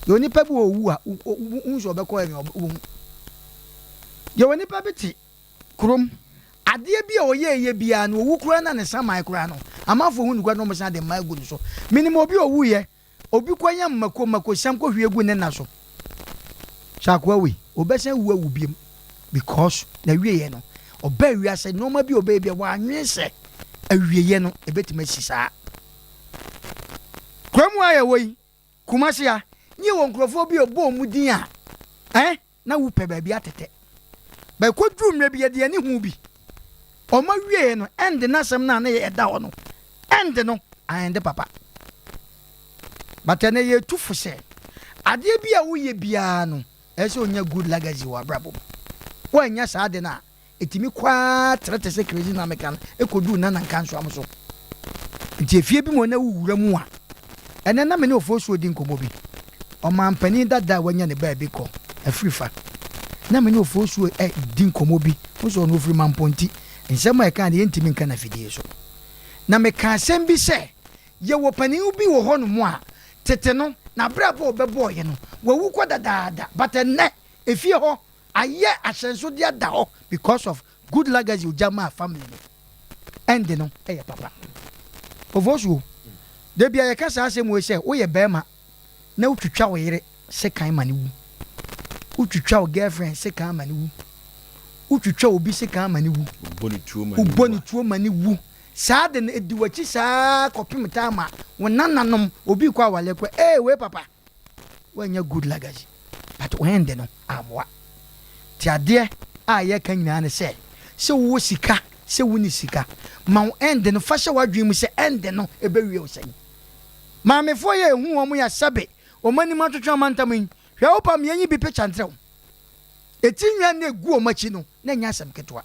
Yɛwɔ nipa bi wɔ ɔwu a, wohu sɛ ɔbɛkɔ heaven a, wobɛhu. Yɛwɔ nipa bi te kurom, adeɛ bi a ɔyɛɛyɛ biara no, ɔwu koraa na ne saman koraa no, amanfoɔ hu no koraa na wɔsan de mmaa agu ne so. Menim obi a ɔwuiɛ, Obi kɔ yam mako mako siam kɔ hwie gu ne na so sɛ akoa wei obɛsan awu awu biom because na wieɛ no ɔbaa wiase nnoɔma bi ɔbɛyɛ bia wanwen sɛ awieɛ no ɛbɛtumi asi saa. Kuro mu a yɛwɔ yi Kumasi ha ne yɛwɔ nkurɔfoɔ bi a ɔbɔ wɔn din a eh na wo pɛ baabi atetɛ. But ɛkɔduru mmerɛ bi yɛde yɛn ani huu bi. Wɔn awieɛ no ɛnde no asɛm no a na ɛda hɔ no ɛnde no aɛnde papa. But ɛnɛ yɛtu fo sɛ adeɛ bi a woyɛ biara no ɛsɛ sɛ onya good legacy wɔ abrabɔ mu. Woannya saa ade no a Ɛtumi kɔ ara trɛ te sɛ kerosene a meka no kɔduru Nana Nkansoam so. Nti efie bi mu na wowura mu a, ɛnnɛ na me ne Ofosuo di nkɔmmɔ bi. Ɔmanpanin dada a wanya ne baabi kɔ, Afirifa. Na me ne Ofosuo di nkɔmmɔ bi, wohu sɛ ɔno ɔfiri Mampɔn nti, nsɛm a ɛkaa no yɛntumi nka no afidie so. Na mekaa asɛm bi sɛ, yɛwɔ panin bi wɔ hɔnom a, tete no, n'abrabɔ a ɔbɛbɔeɛ no, wawu kɔ dadaada, but ɛnnɛ, efie hɔ, Ayɛ ahyɛnsodeɛ ada hɔ because of good legacy ogya maa family no. End no yɛ papa. Ofosuo, da bi a yɛka saa asɛm wei sɛ woyɛ barima na wotwitwa wo yere sekan ma no wu, wotwitwa wo girlfriend sekan ma no wu, wotwitwa obi sekan ma no wu, wobɔ ne tuo ma no wu. Saa ade no, ɛdi w'akyi saa ara kɔpem time a wo nananom, obi rekɔ awale kɔ, ee wei papa, woannya good legacy, but wo end no ammoa. Nti adeɛ a yɛka nyinaa ne sɛ, sɛ wowɔ sika, sɛ wonni sika, ma wo end no, fa hyɛ w'adwene mu sɛ end no ɛbɛwie wo sɛn. Maamefoɔ yi a yɛhu wɔn yi a sɛbe wɔn anim atwetwe amantam yi, hwɛ wo pa me yɛnyi bi picture nkyerɛ wo. Eti nwa na ɛgu wɔn akyi no, na ɛnyɛ asɛm ketewa.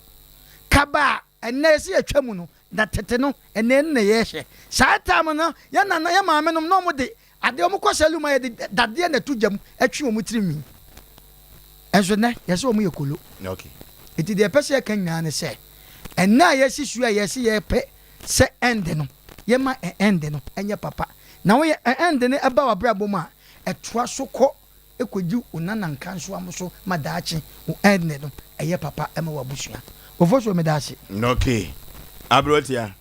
Kaba a Ɛnnɛ yɛsɛ yɛtwa mu no, na tete no ɛnnɛ ɛno na yɛhwɛ. Saa time no yɛn nana yɛn maame nom na wɔn de adeɛ wɔn kɔ saloon a yɛde dadeɛ na ɛto gya mu ɛtwe wɔn tiri nwi. Ɛnso nnɛ yɛsɛ wɔn yɛ kolo. Okay. Eti deɛ yɛpɛ sɛ yɛka nyinaa ne sɛ ɛnnɛ a yɛsi so a yɛse yɛpɛ sɛ end no yɛma end no ɛnyɛ papa. Na woyɛ end no ɛba w'abrabɔ mu a ɛtoa so kɔ kɔdi wo nana nkansoa so ma daakye wo ɛnne no ɛyɛ papa ma w'abusua. Ofosuo meda ase. Okay. Aberewatia.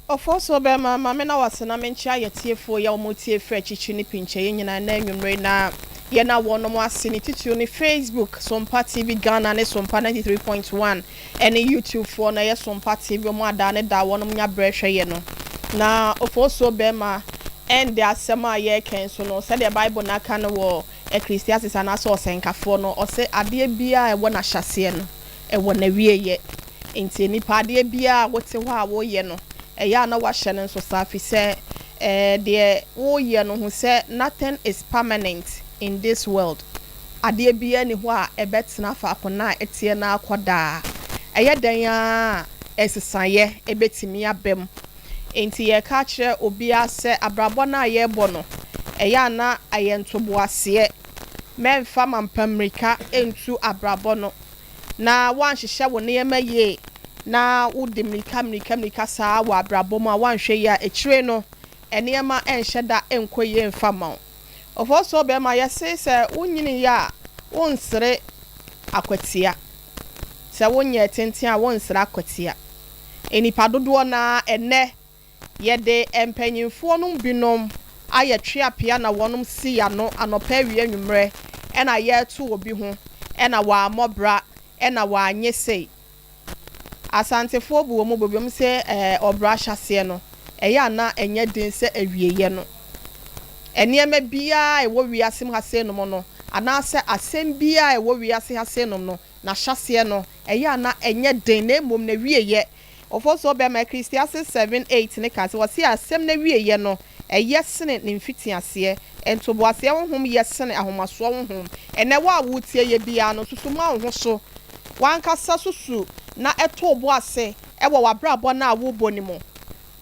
Ofosuo bɛɛma, ma me na wase na menkyea yɛtiefoɔ yi a wɔn tie firi akyikyi ne pinkyɛ yɛ nyinaa ɛnɛ anwummere yi na yɛ na wɔnom ase ne titiriw ne Facebook Sompa TV Ghana ne Sompa 93.1 ɛne YouTube foɔ no ɛyɛ Sompa TV wɔn a daa ne daa wɔnom nya brɛ hwɛ yɛ no na Ofosuo bɛɛma Ɛnde asɛm a yɛreka yi nso no, sɛdeɛ Bible no aka no wɔ Ecclesiastes anaasɛ Ɔsɛnkafoɔ no, ɔse adeɛ biara a ɛwɔ n'ahyɛaseɛ no, ɛwɔ n'awieɛ. Enti nnipa, adeɛ biara a wote hɔ a woreyɛ no, ɛyɛ a na woahyɛ no nso saa, firi sɛ ɛɛ deɛ woreyɛ no, hu sɛ nothing is permanent in this world. Adeɛ biara nni hɔ a ɛbɛtena faako na ɛteɛ no ara kɔ daa. Ɛyɛ dɛn ara a, nsesaeɛ bɛtumi aba mu. Enti yɛreka akyerɛ obiara sɛ abrabɔ no a yɛrebɔ no, ɛyɛ a na ɛyɛ ntoboaseɛ. Mɛmfa mampammirika ntu abrabɔ no na woanhyehyɛ wo nneɛma yie na wode mmirika mmirika mmirika saa wɔ abrabɔ mu a, woanhwɛ yie a, akyire no nneɛma nhyɛ da nkɔ yie mfa mma wo. Ɔfɔɔsoɔ bɛrima, yɛse sɛ wonyiniiɛ a, wonsere akwatia. Sɛ wonyɛɛ tenten a, wonsere akwatia. Nnipa dodoɔ no ara ɛnnɛ, yɛde mpanyinfoɔ nom binom ayɛ tweapea na wɔnom si y'ano anɔpa awia anwummerɛ ɛna yɛreto obi ho ɛna w'ammɔ bra ɛna w'anyɛ sei. Asantefoɔ bu wɔn bɛ bi, wɔn se ɛɛ ɔbra ahyɛaseɛ no ɛyɛ a na ɛnyɛ den sɛ awieɛ no. Nneɛma biara a ɛwɔ wiase mu ha sei nom no anaasɛ asɛm biara a ɛwɔ wiase ha sei nom no N'ahyɛaseɛ no, ɛyɛ a na ɛnyɛ den, na mmom n'awieeɛ. Ɔfɔsoɔ bɛrima, Ecclesiastes 7, 8 no ka sɛ, Ɔse asɛm no awieeɛ no, ɛyɛ sene ne mfitiaseɛ. Ntoboaseɛ honhom yɛ sene ahomasoɔ honhom. Ɛnnɛ, wo a woretie yɛ biara no, susu ma wo ho so. W'ankasa susu na to wo bo ase wɔ w'abrabɔ no a worebɔ no mu.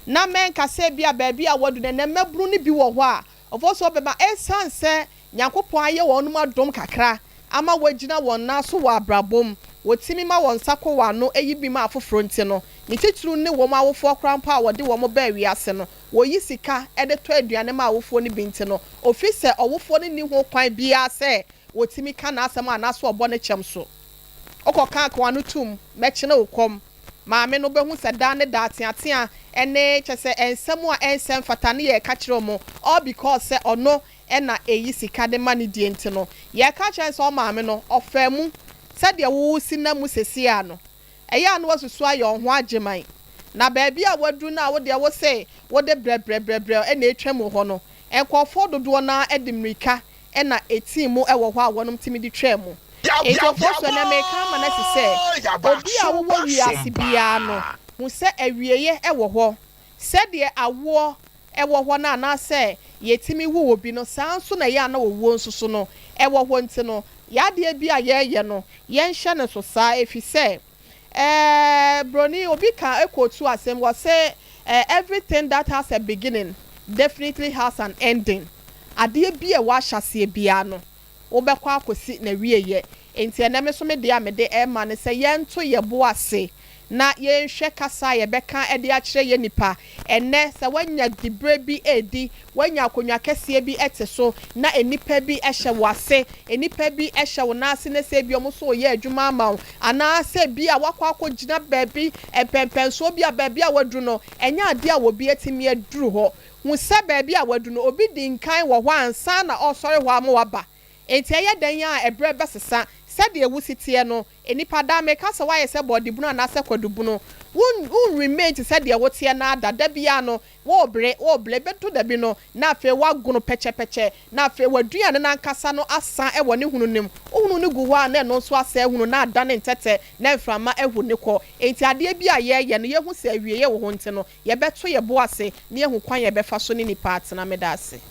Na mɛnka sɛ ebia baabi a woadu no, ɛnnɛ mmabunu no bi wɔ hɔ a, ɔfɔsoɔ bɛrima, ɛsiane sɛ Nyankopɔn ayɛ wɔnom adom kakra ama wɔagyina wɔn nan so wɔ abrabɔ mu, wɔtumi ma wɔn nsa kɔ wɔn ano yi bi ma afoforɔ nti no, ne titiriw ne wɔn awofoɔ koraa mpo a wɔde wɔn baa wiase no, wɔyi sika de tɔ aduane ma awofoɔ no bi nti no, ofi sɛ ɔwofoɔ no nni ho kwan biara sɛ wɔtumi ka n'asɛm anaasɛ ɔbɔ ne kyɛm so. Wokɔka akoa no tom, mɛkyene wo kɔm. Maame no bɛhu sɛ daa ne daa ateatea ne kyerɛ sɛ nsɛm a ɛnsɛ mfata ne yɛreka kyerɛ wɔn all because sɛ ɔno na ɛyi sika de ma no die nti no, yɛka kyerɛ no sɛ ɔmaame no, ɔfaa mu sɛdeɛ woresi nam mu seesei ara no. Ɛyɛ a na woasusu ayɛ wo ho agyeman. Na baabi a woaduru no a wo deɛ wose wode brɛbrɛbrɛbrɛ na ɛretwam wɔ hɔ no, nkurɔfoɔ dodoɔ no ara de mmirika na ɛtii mu wɔ hɔ a wɔnom tumi de twaa mu. Enti ɔfoɔ so ɛnnɛ mereka ama no asi sɛ, obi a wowɔ wiase biara no, hu sɛ awieɛ wɔ hɔ. Sɛdeɛ awoɔ wɔ hɔ no anaasɛ yɛtumi wo obi no, saa ara nso na ɛyɛ a na owuo nso so no wɔ hɔ nti no, yɛn adeɛ bi a yɛreyɛ no, yɛnhyɛ no so saa ɛfiri sɛ, eh, broni, obi ka kootu asɛm, wɔse, eh, everything that has a beginning definitely has an ending. Adeɛ bi a ɛwɔ ahyɛaseɛ biara no, wobɛkɔ akɔsi n'awieɛ. Enti ɛnnɛ me nso me deɛ a mede rema ne sɛ yɛnto yɛn bo ase. na yɛnhwɛ kasa a yɛbɛka de akyerɛ yɛn nnipa. Ɛnnɛ, sɛ woanya diberɛ bi redi, woanya akonnwa kɛseɛ bi te so, na nnipa bi hyɛ wo ase, nnipa bi hyɛ wo nan ase na sɛ ebia wɔn nso reyɛ adwuma ama wo, anaasɛ ebia woakɔ akɔgyina baabi, mpɛnpɛnsoɔ bi a baabi a woaduru no, ɛnyɛ adeɛ a obi atumi aduru hɔ. Hu sɛ baabi a woaduru no, obi dii nkan wɔ hɔ ansa na ɔresɔre hɔ ama woaba. Enti ɛyɛ dɛn a ɛberɛ bɛsesa? Sɛdeɛ wosi teɛ no, nnipa daa meka sɛ woayɛ sɛ bɔɔdebunu anaasɛ kwadubunu. Wo wo remain te sɛ deɛ woteɛ no ara da. Da biara no, worebre, worebre, ɛbɛdu da bi no, na afei woagono pɛkyɛpɛkyɛ, na afei w'aduane no ankasa no asa wɔ ne hunu no mu. Wo hunu no gu hɔ a, na ɛno nso asɛe hunu, na adane ntɛtɛ, na mframa ahu no kɔ. Enti adeɛ bi a yɛreyɛ no, yɛhu sɛ awieeɛ wɔ hɔ nti no, yɛbɛto yɛn bo ase na yɛahu kwan a yɛbɛfa so ne nnipa atena. Meda ase.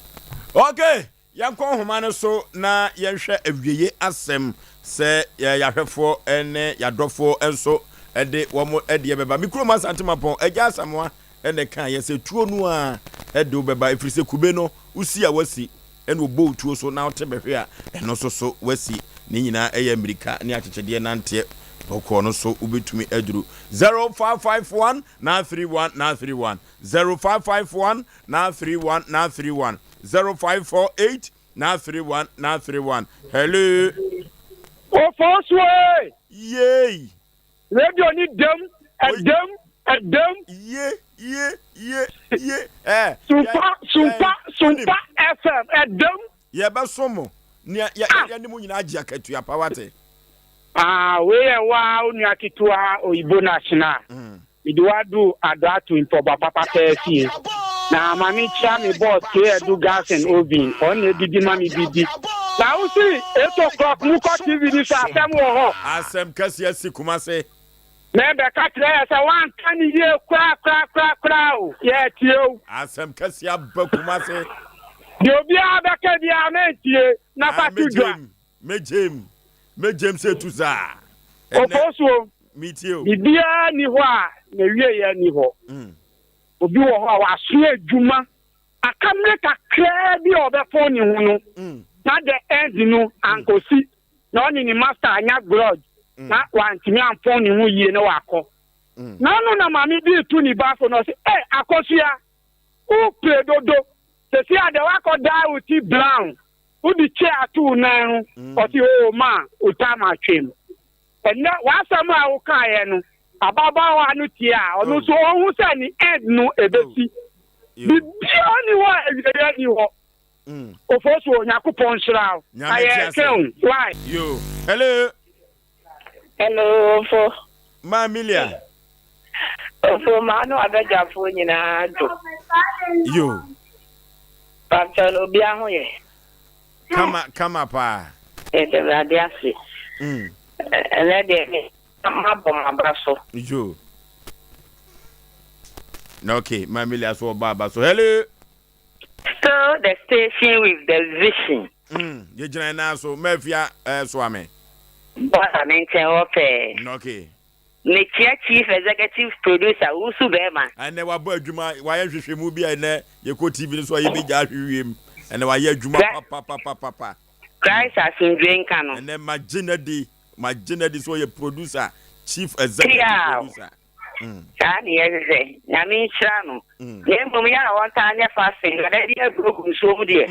Okay, Yɛnkɔ nhoma no so na yɛnhwɛ awieeɛ asɛm sɛ yɛn ahwɛfoɔ ne yɛn adɔfoɔ nso de wɔn deɛ bɛba. Me kurom Asante Mampɔn, Agya Asamoah na ɛkaeɛ sɛ tuo no ara de wo bɛba ɛfiri sɛ kube no wosi a woasi ɛna ɔbɔ wo tuo so na wote bɛhwe a ɛno nso so woasi. Ne nyinaa ɛyɛ mmirika ne akyekyedeɛ nanteɛ bɔkɔɔ no so wobɛtumi aduru. 0551 931 931. 0551 931 931 0548 931 931 Hello. Ofosuo! Yay! Radio ni dɛm, ɛdɛm, ɛdɛm. Ye, ye, ye, ye. Eh, Sumpa, Sumpa, Sumpa FM, ɛdɛm. Yɛbɛsom mo. Nea yɛ ah. yɛ ne mo nyinaa agye akatua pa wate. Ah, wei yɛ waa onua ketewa oyibo na ahyena. Mm. Mede wo adu adɔ ato mpɔboa papa pɛɛ fie. Na ma me kyia me boss K Adu Garson Ovin, ɔno na edidi ma me biribi. Na wo se 8 o'clock mo kɔ TV ni so asɛm wɔ hɔ. Asɛm kɛse asi Kumase. Mɛ bɛ ka kyerɛ yɛ sɛ wanka ne yie koraa koraa koraa koraa o, yɛ tie o. Asɛm kɛse aba Kumase. Deɛ obiara bɛka biara mɛntie na fa to dwa. Mɛgyem, mɛgyem sɛ tu saa. Ofosuo, Metie o. Biribiara nni hɔ a n'awieeɛ nni hɔ. Obi wɔ hɔ a wasoa adwuma, aka mmerɛ kakraa bi a ɔbɛfɔn ne ho no, na the end no ankɔsi, na ɔne ne master anya grudge, na wantumi amfɔn ne ho yie na wakɔ. N'ano na maame bi reto ne ba so na ɔse, Ei, Akosua, wopere dodo, seesei a deɛ woakɔ dye wo ti brown, wode chair ato wo nan ho. Ɔse, Oh, ma, wo time atwam. Ɛnnɛ w'asɛm a wokaeɛ no ababaawa no tie a ɔno nso ɔhu sɛ ne end no ɛbɛsi. Biribiara nni hɔ a awieeɛ nni hɔ. Ofosu Onyankopɔn nhyira wo. Na yɛretwɛn wo. Why? Yo. Hello. Hello, Ofo. Ma Amelia. Ofo, maa ne w'abadwafoɔ nyinaa dwo. Yo. Pakyɛ no obiara ho yɛ. Kama kama paa. Yɛda Awurade ase. Ɛnɛ deɛ me mabɔ m'aba so. Yo. Na okay, ma Amelia so ɔbɔ aba so. Hello. Still the station with the vision. Yɛgyina yɛn nan so. Mafia eh, soa me. Bɔɔla me nkyɛn hɔ pɛɛ. Okay. Mekyia Chief Executive Producer Wusu Bɛɛma. Ɛnɛ wabɔ adwuma, wayɛ nhwehwɛmu bi a ɛnɛ yɛkɔ TV no so a yɛbɛgya ahwe wiem. Ɛnɛ wayɛ adwuma papapapapa. Christ asomdwoe nka no. Ɛnɛ magye no adi, magye no adi sɛ ɔyɛ producer, Chief Executive Producer. Saa ne yɛhwehwɛ. Nyame nhyira no. Na mmom yɛ a ɔntaa nyɛ fasting na da bi aburo gu nsuo mu deɛ.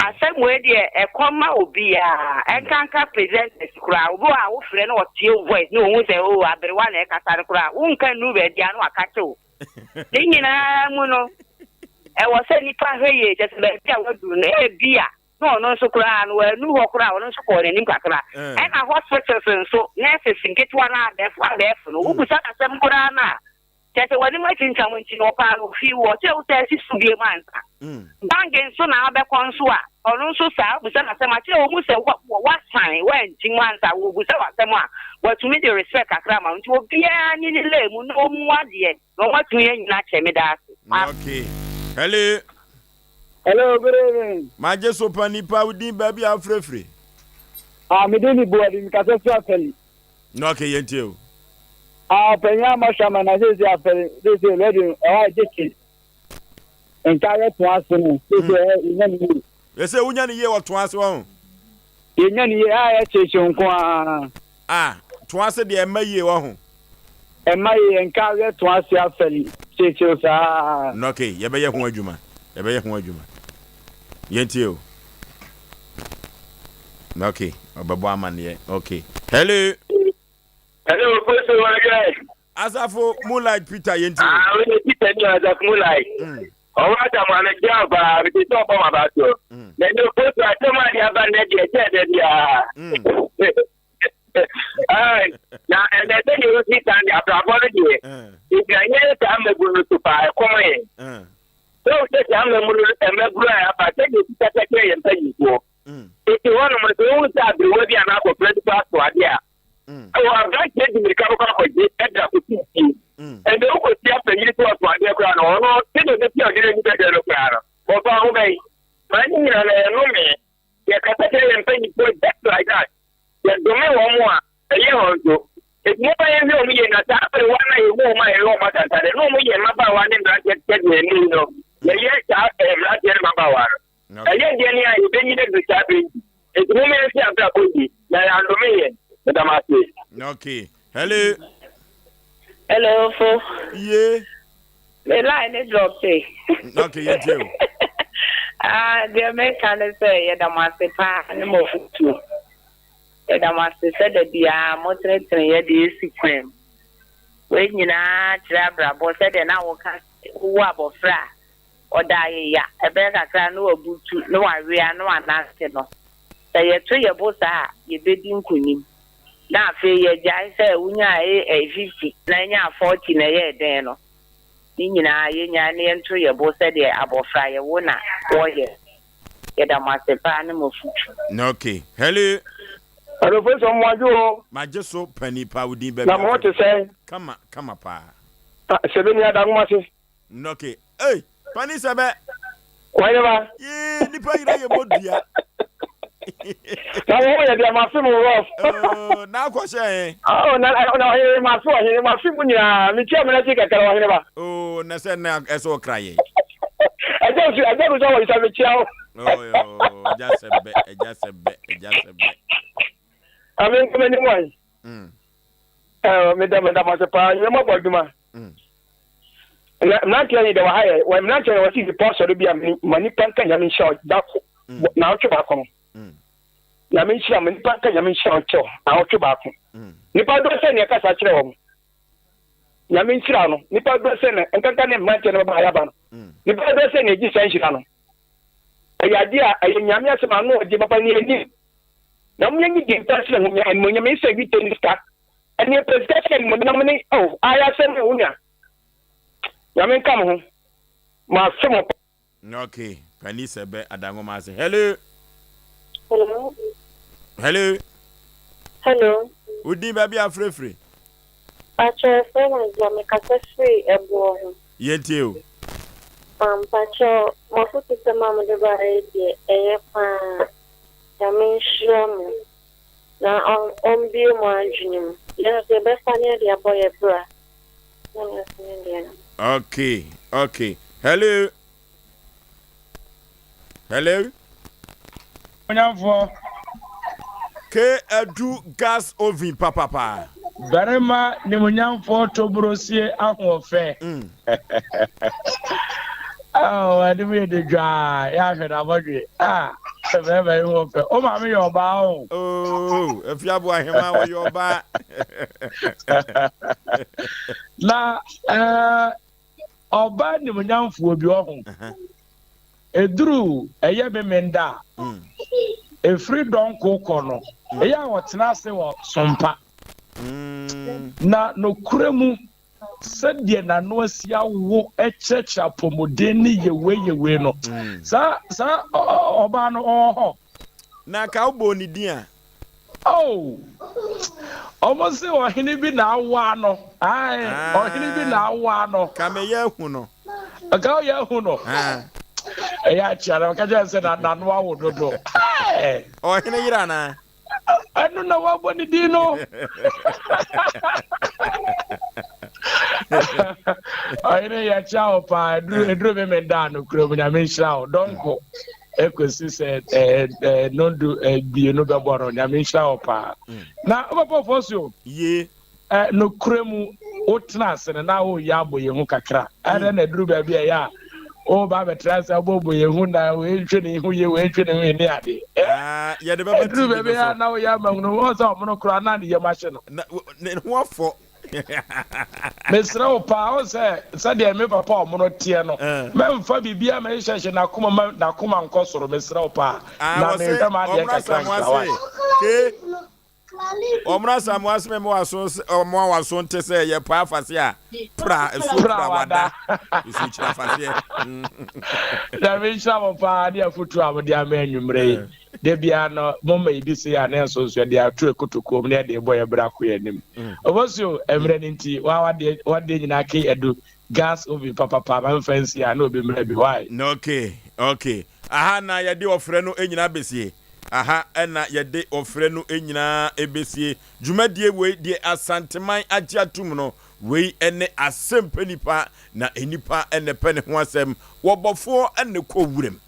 Asɛm wei deɛ ɛkɔ ma obiara ɛnkanka presenters koraa obi wɔ a wofrɛ na ɔtie wo voice na ohu sɛ oh aberewa na ɛkasa no koraa wonka nnuru baabi a na waka kye wo ne nyinaa mu no ɛwɔ sɛ nipa hwɛ yie kyɛ sɛ baabi a waduru no ebi a na ɔno nso koraa no wannu hɔ koraa ɔno nso kɔɔ n'anim kakra. Ɛna hospitals nso nurses nketewa no abɛɛfo abɛɛfo no wobusa no asɛm koraa no a kyerɛ sɛ w'anim akyinkyam nti no ɔpaa no ofii wo ɔkyerɛ wo sɛ asi so biom ansa. Bank nso na wabɛkɔ nso a ɔno nso saa wobusa no asɛm akyerɛ wɔn mu sɛ wasan wankyim ansa wɔbusa w'asɛm a watumi de respect kakra ama wo nti obiara nye ne lane mu na ɔmmu adeɛ na wɔn atumi anyina akyɛ meda ase. Okay. Hello. Hello, good evening. Magye so pa nipa wo din baabi a wofrɛfiri. Ah, me din ni Buadi, mekasa firi Afɛli. Na okay, yɛntie o. Ah, ɔpanyin a mahwɛ ama na seesei Afɛli, seesei radio ɛhɔ a gyekye. Nka yɛ to ase no, seesei ɛhɔ yɛnya ne yie. Yɛsɛ wonya ne yie wɔ to ase wɔ ho. Yɛnya ne yie a ɛkyekye nko ara. Ah, to ase deɛ ɛmma yie wɔ ho. Ɛmma yie, nka aweɛ to ase afɛli kyekyew saa. No okay, yɛbɛyɛ ho adwuma, yɛbɛyɛ ho adwuma. Yɛntie o. Okay, ɔbɛbɔ amaneɛ. Okay. Hello. Hello, Koso Wagye. Asafo Moonlight Peter yɛntie o. Ah, wone Peter ni Asafo Moonlight. Ɔwɔ asafo a mekyia wo paa, mete sɛ ɔbɔ m'aba so. Na ɛnɛ Koso asɛm a de aba nnɛ deɛ ɛkyɛɛ da biara. Na ɛnɛ sɛdeɛ wosi kan de abrabɔ no deɛ, ɛgyina yɛn saa mmabunu no so paa, ɛkɔm yɛn. Sɛ wo sɛ saa mmabunu mmabunu a aba sɛdeɛ ɛsi kasa kyerɛ yɛn mpanyinfoɔ. Tete hɔnom no, sɛ wohu sɛ aberewa bi anaa abɔfra bi so ato adeɛ a, ɛwɔ aberanteɛ di mmirika bɛkɔ akɔgye ɛde akɔsi fie. Ɛnde wokɔsi apanyin sɛ ɔto adeɛ koraa no, ɔno sɛdeɛ ɔbɛsi a ɔde n'ani bɛhwɛ no koraa no, wɔfa ho bɛn. Ma ne nyina no ɛyɛ nnome. Yɛkasa kyerɛ yɛn mpanyinfoɔ just like that. Yɛdome wɔn a, ɛyɛ wɔn nso. Enti momma yɛnhwɛ wɔn yie, na saa aberewa no a yɛhu wɔn a yɛyɛ wɔn atantanne no, na wɔyɛ mmabaawa ne mmeranteɛ te sɛ deɛ ɛnnɛ yi no yɛyɛ saa mmeranteɛ ne mmabaawa no. Ɛyɛ deɛn a yɛbɛnyin adu saa berɛ yi? Enti momma yɛnsi abrabɔ yie, na yɛandome yɛn. Meda mo ase. Okay. Hello. Hello, fo. Ye. Me line ne drop te. Okay, yɛn tie o. Ah, deɛ meka ne sɛ yɛda mo ase paa ne mo afotuo. Yɛda mo ase sɛ da biara motenetene yɛ de esi kwan mu. Wei nyinaa kyerɛ abrabɔ sɛdeɛ na woka wowo abɔfra a Ɔda ayeya, ɛbɛyɛ kakra na wabutu, na wawea, na wanante no. Sɛ yɛto yɛn bo saa a, yebedi nkonim. Na afei yɛagyae sɛ wonyaa A 50 na enyaa 40 na ɛyɛɛ dɛn no. Ne nyinaa yennyae na yɛnto yɛn bo sɛdeɛ abɔfra yɛwo na wɔyɛ. Yɛda mo ase paa ne mo afotu. Ok hello. Hello Faisal mo adwo o. Magye so panin paa wo din baabi Na mo ho te sɛn? Kama kama paa. Ah sɛbɛ ni ada nwoma se. Nɔke ei panin sɛbɛ. Wɔn ba. Yee nipa yira yɛ mɔ dua. Na wɔn yɛ deɛ ma fi mu rough. Oh, na akɔ hyɛ he. Oh, na na ɔhene ma fi ɔhene ma fi mu nyinaa mi tia mi n'akyi kakra ɔhene ba. Oh, na sɛ na ɛsɛ ɔkra yɛ. Ɛgya nsu ɛgya nsu wɔ isa mi tia o. Oh, ɛgya sɛbɛ ɛgya sɛbɛ ɛgya sɛbɛ. Ami nkɔmɛ ni mu ayi. Ɛɛ meda meda mo ase paa nyɛ mo abɔ adwuma. Na mmeranteɛ yi deɛ wɔ ha yɛ wɔ mmeranteɛ yɛ wɔsi nipa asɔre bi a ma nipa nka nyame nhyira baako na ɔtwe baako no. Nyame nhyira ma nipa nka nyame nhyira ɔkyɛw na ɔtwe baako. Nipa dɔ sɛ nea kasa kyerɛ wɔn. Nyame nhyira no nipa dɔ sɛ na nkanka ne mmeranteɛ no bɛba ayaba no. Nipa dɔ sɛ nea egye saa nhyira no. Ɛyɛ adeɛ a ɛyɛ nyame asɛm ano ɔgye papa ne anim. Na mo yɛnyi din pa sɛ ho nya animonyam yi sɛ dwetɛ ne sika. Ɛneɛ pɛ sika sɛ animonyam ne oh ayɛ asɛm o wonya. Nyame nka mo ho. Mafe mo pa. Ok pani sɛ bɛ adanwoma ase hello. Hello. Hello. Hello. Wo din baabi a frɛfiri. Pakyɛ yɛfrɛ me Adwoa mekasa firi ɛboɔ ho. Yɛntie o. Ah mpakyɛ mo afotusɛm a mode baeɛ yi deɛ ɛyɛ paa. Nyame nhyira mo na ɔmbue mo adwene mu. Yɛn nso yɛbɛfa ne yɛde abɔ yɛ bra. Na me nso me deɛ no. Okay, okay. Hello. Hello. Onyamfoɔ. K adu gas oven papapa. Barima nimunyamfoɔ tobrosie ahoɔfɛ. Mm. Oh, ɛde mu yɛ de dwaa yɛ ahwɛ na abɔdwe. Ah, bɛrima yi wɔ fɛ. O maame yɛ ɔbaa o. Oh, efi abo ahema wɔyɛ ɔbaa. Na ɛɛ ɔbaa nimunyamfoɔ bi ɔho. Eduru ɛyɛ memenda a, mm. efiri dɔnko kɔ no, mm. ɛyɛ a wɔtena ase wɔ sompa. Mm. Na nokorɛ mu sɛdeɛ n'ano asi awo kyerɛkyerɛ apɔmuden ne yewee yewee no mm. saa saa ɔbaa no ɔwɔ hɔ. Na ka wobɔ ne din a. Oh, ɔmo se ɔhene bi na awoa no. Ae, ah. ɔhene bi na awoa no. Ka meyɛ ahu no. Ka ɔyɛ ahu no. Ah. Ɛyɛ akyia na ɔka kyerɛ sɛ n'ano awo dodo. Ɔhene yere anaa? Ɛno na wabɔ ne din no. Ɔhene yɛkyia wo paa ɛduru ɛduru me menda no kurom nyame nhyira wo dɔnko ɛkɔsi sɛ ɛɛ nondu bienu bɛbɔ no nyame nhyira wo paa na wobɛbɔ fɔ so yie Ɛ, nokorɛ mu, wotena ase no, na woreyɛ abɔ yɛn hu kakra. Ɛdɛn na ɛduru baabi a ɛyɛ a woreba abɛtena ase abobɔ yɛn hu na wei nhwɛ ne ho yie, wei nhwɛ ne ho yie ne adeɛ. Ɛ, Ah, yɛde bɛba ɛduru TV no baabi so. a na woyɛ ama hunu, wohu sɛ ɔmono koraa na ne yam ahye no. Na, ne ho afɔ. Mesrɛ wo paa, wohu sɛ sɛdeɛ me papa ɔmono teɛ no, Eh. mɛmfa biribiara mɛhyehyɛhyɛ n'akoma ma n'akoma nkɔ soro, mesrɛ wo paa, Ah, na wɔse, mehwɛ m'adeɛ ɔmono nkakra Asamoah nkra, why? se, ke, Ɔmmra Asamoah se mema w'aso ɔmmoa w'aso nte sɛ yɛ paa afase a pra asuo Pra pra wada. wada nsuo kyiri afaseɛ. Nyame nhyira mo paa ne afotuo a mode ama anwummerɛ yi. Da biara no moma yɛdi sei a na nso nso yɛde ato ɛkotokuo mu na yɛde bɔ yɛ bra kɔ yɛn anim. Obosuo mmerɛ no nti wa wadeɛ wadeɛ nyinaa ke adu gas oven papapa ma mfa nsi a na obi mmra bi why. Okay okay aha na yɛde ɔfrɛ no nyinaa besie aha na yɛde ɔfrɛ no nyinaa besie dwumadie wei deɛ Asanteman agye atum no wei ne asɛmpɛ nipa na nipa na ɛpɛ ne ho asɛm wɔbɔfoɔ na ɛkɔ wuram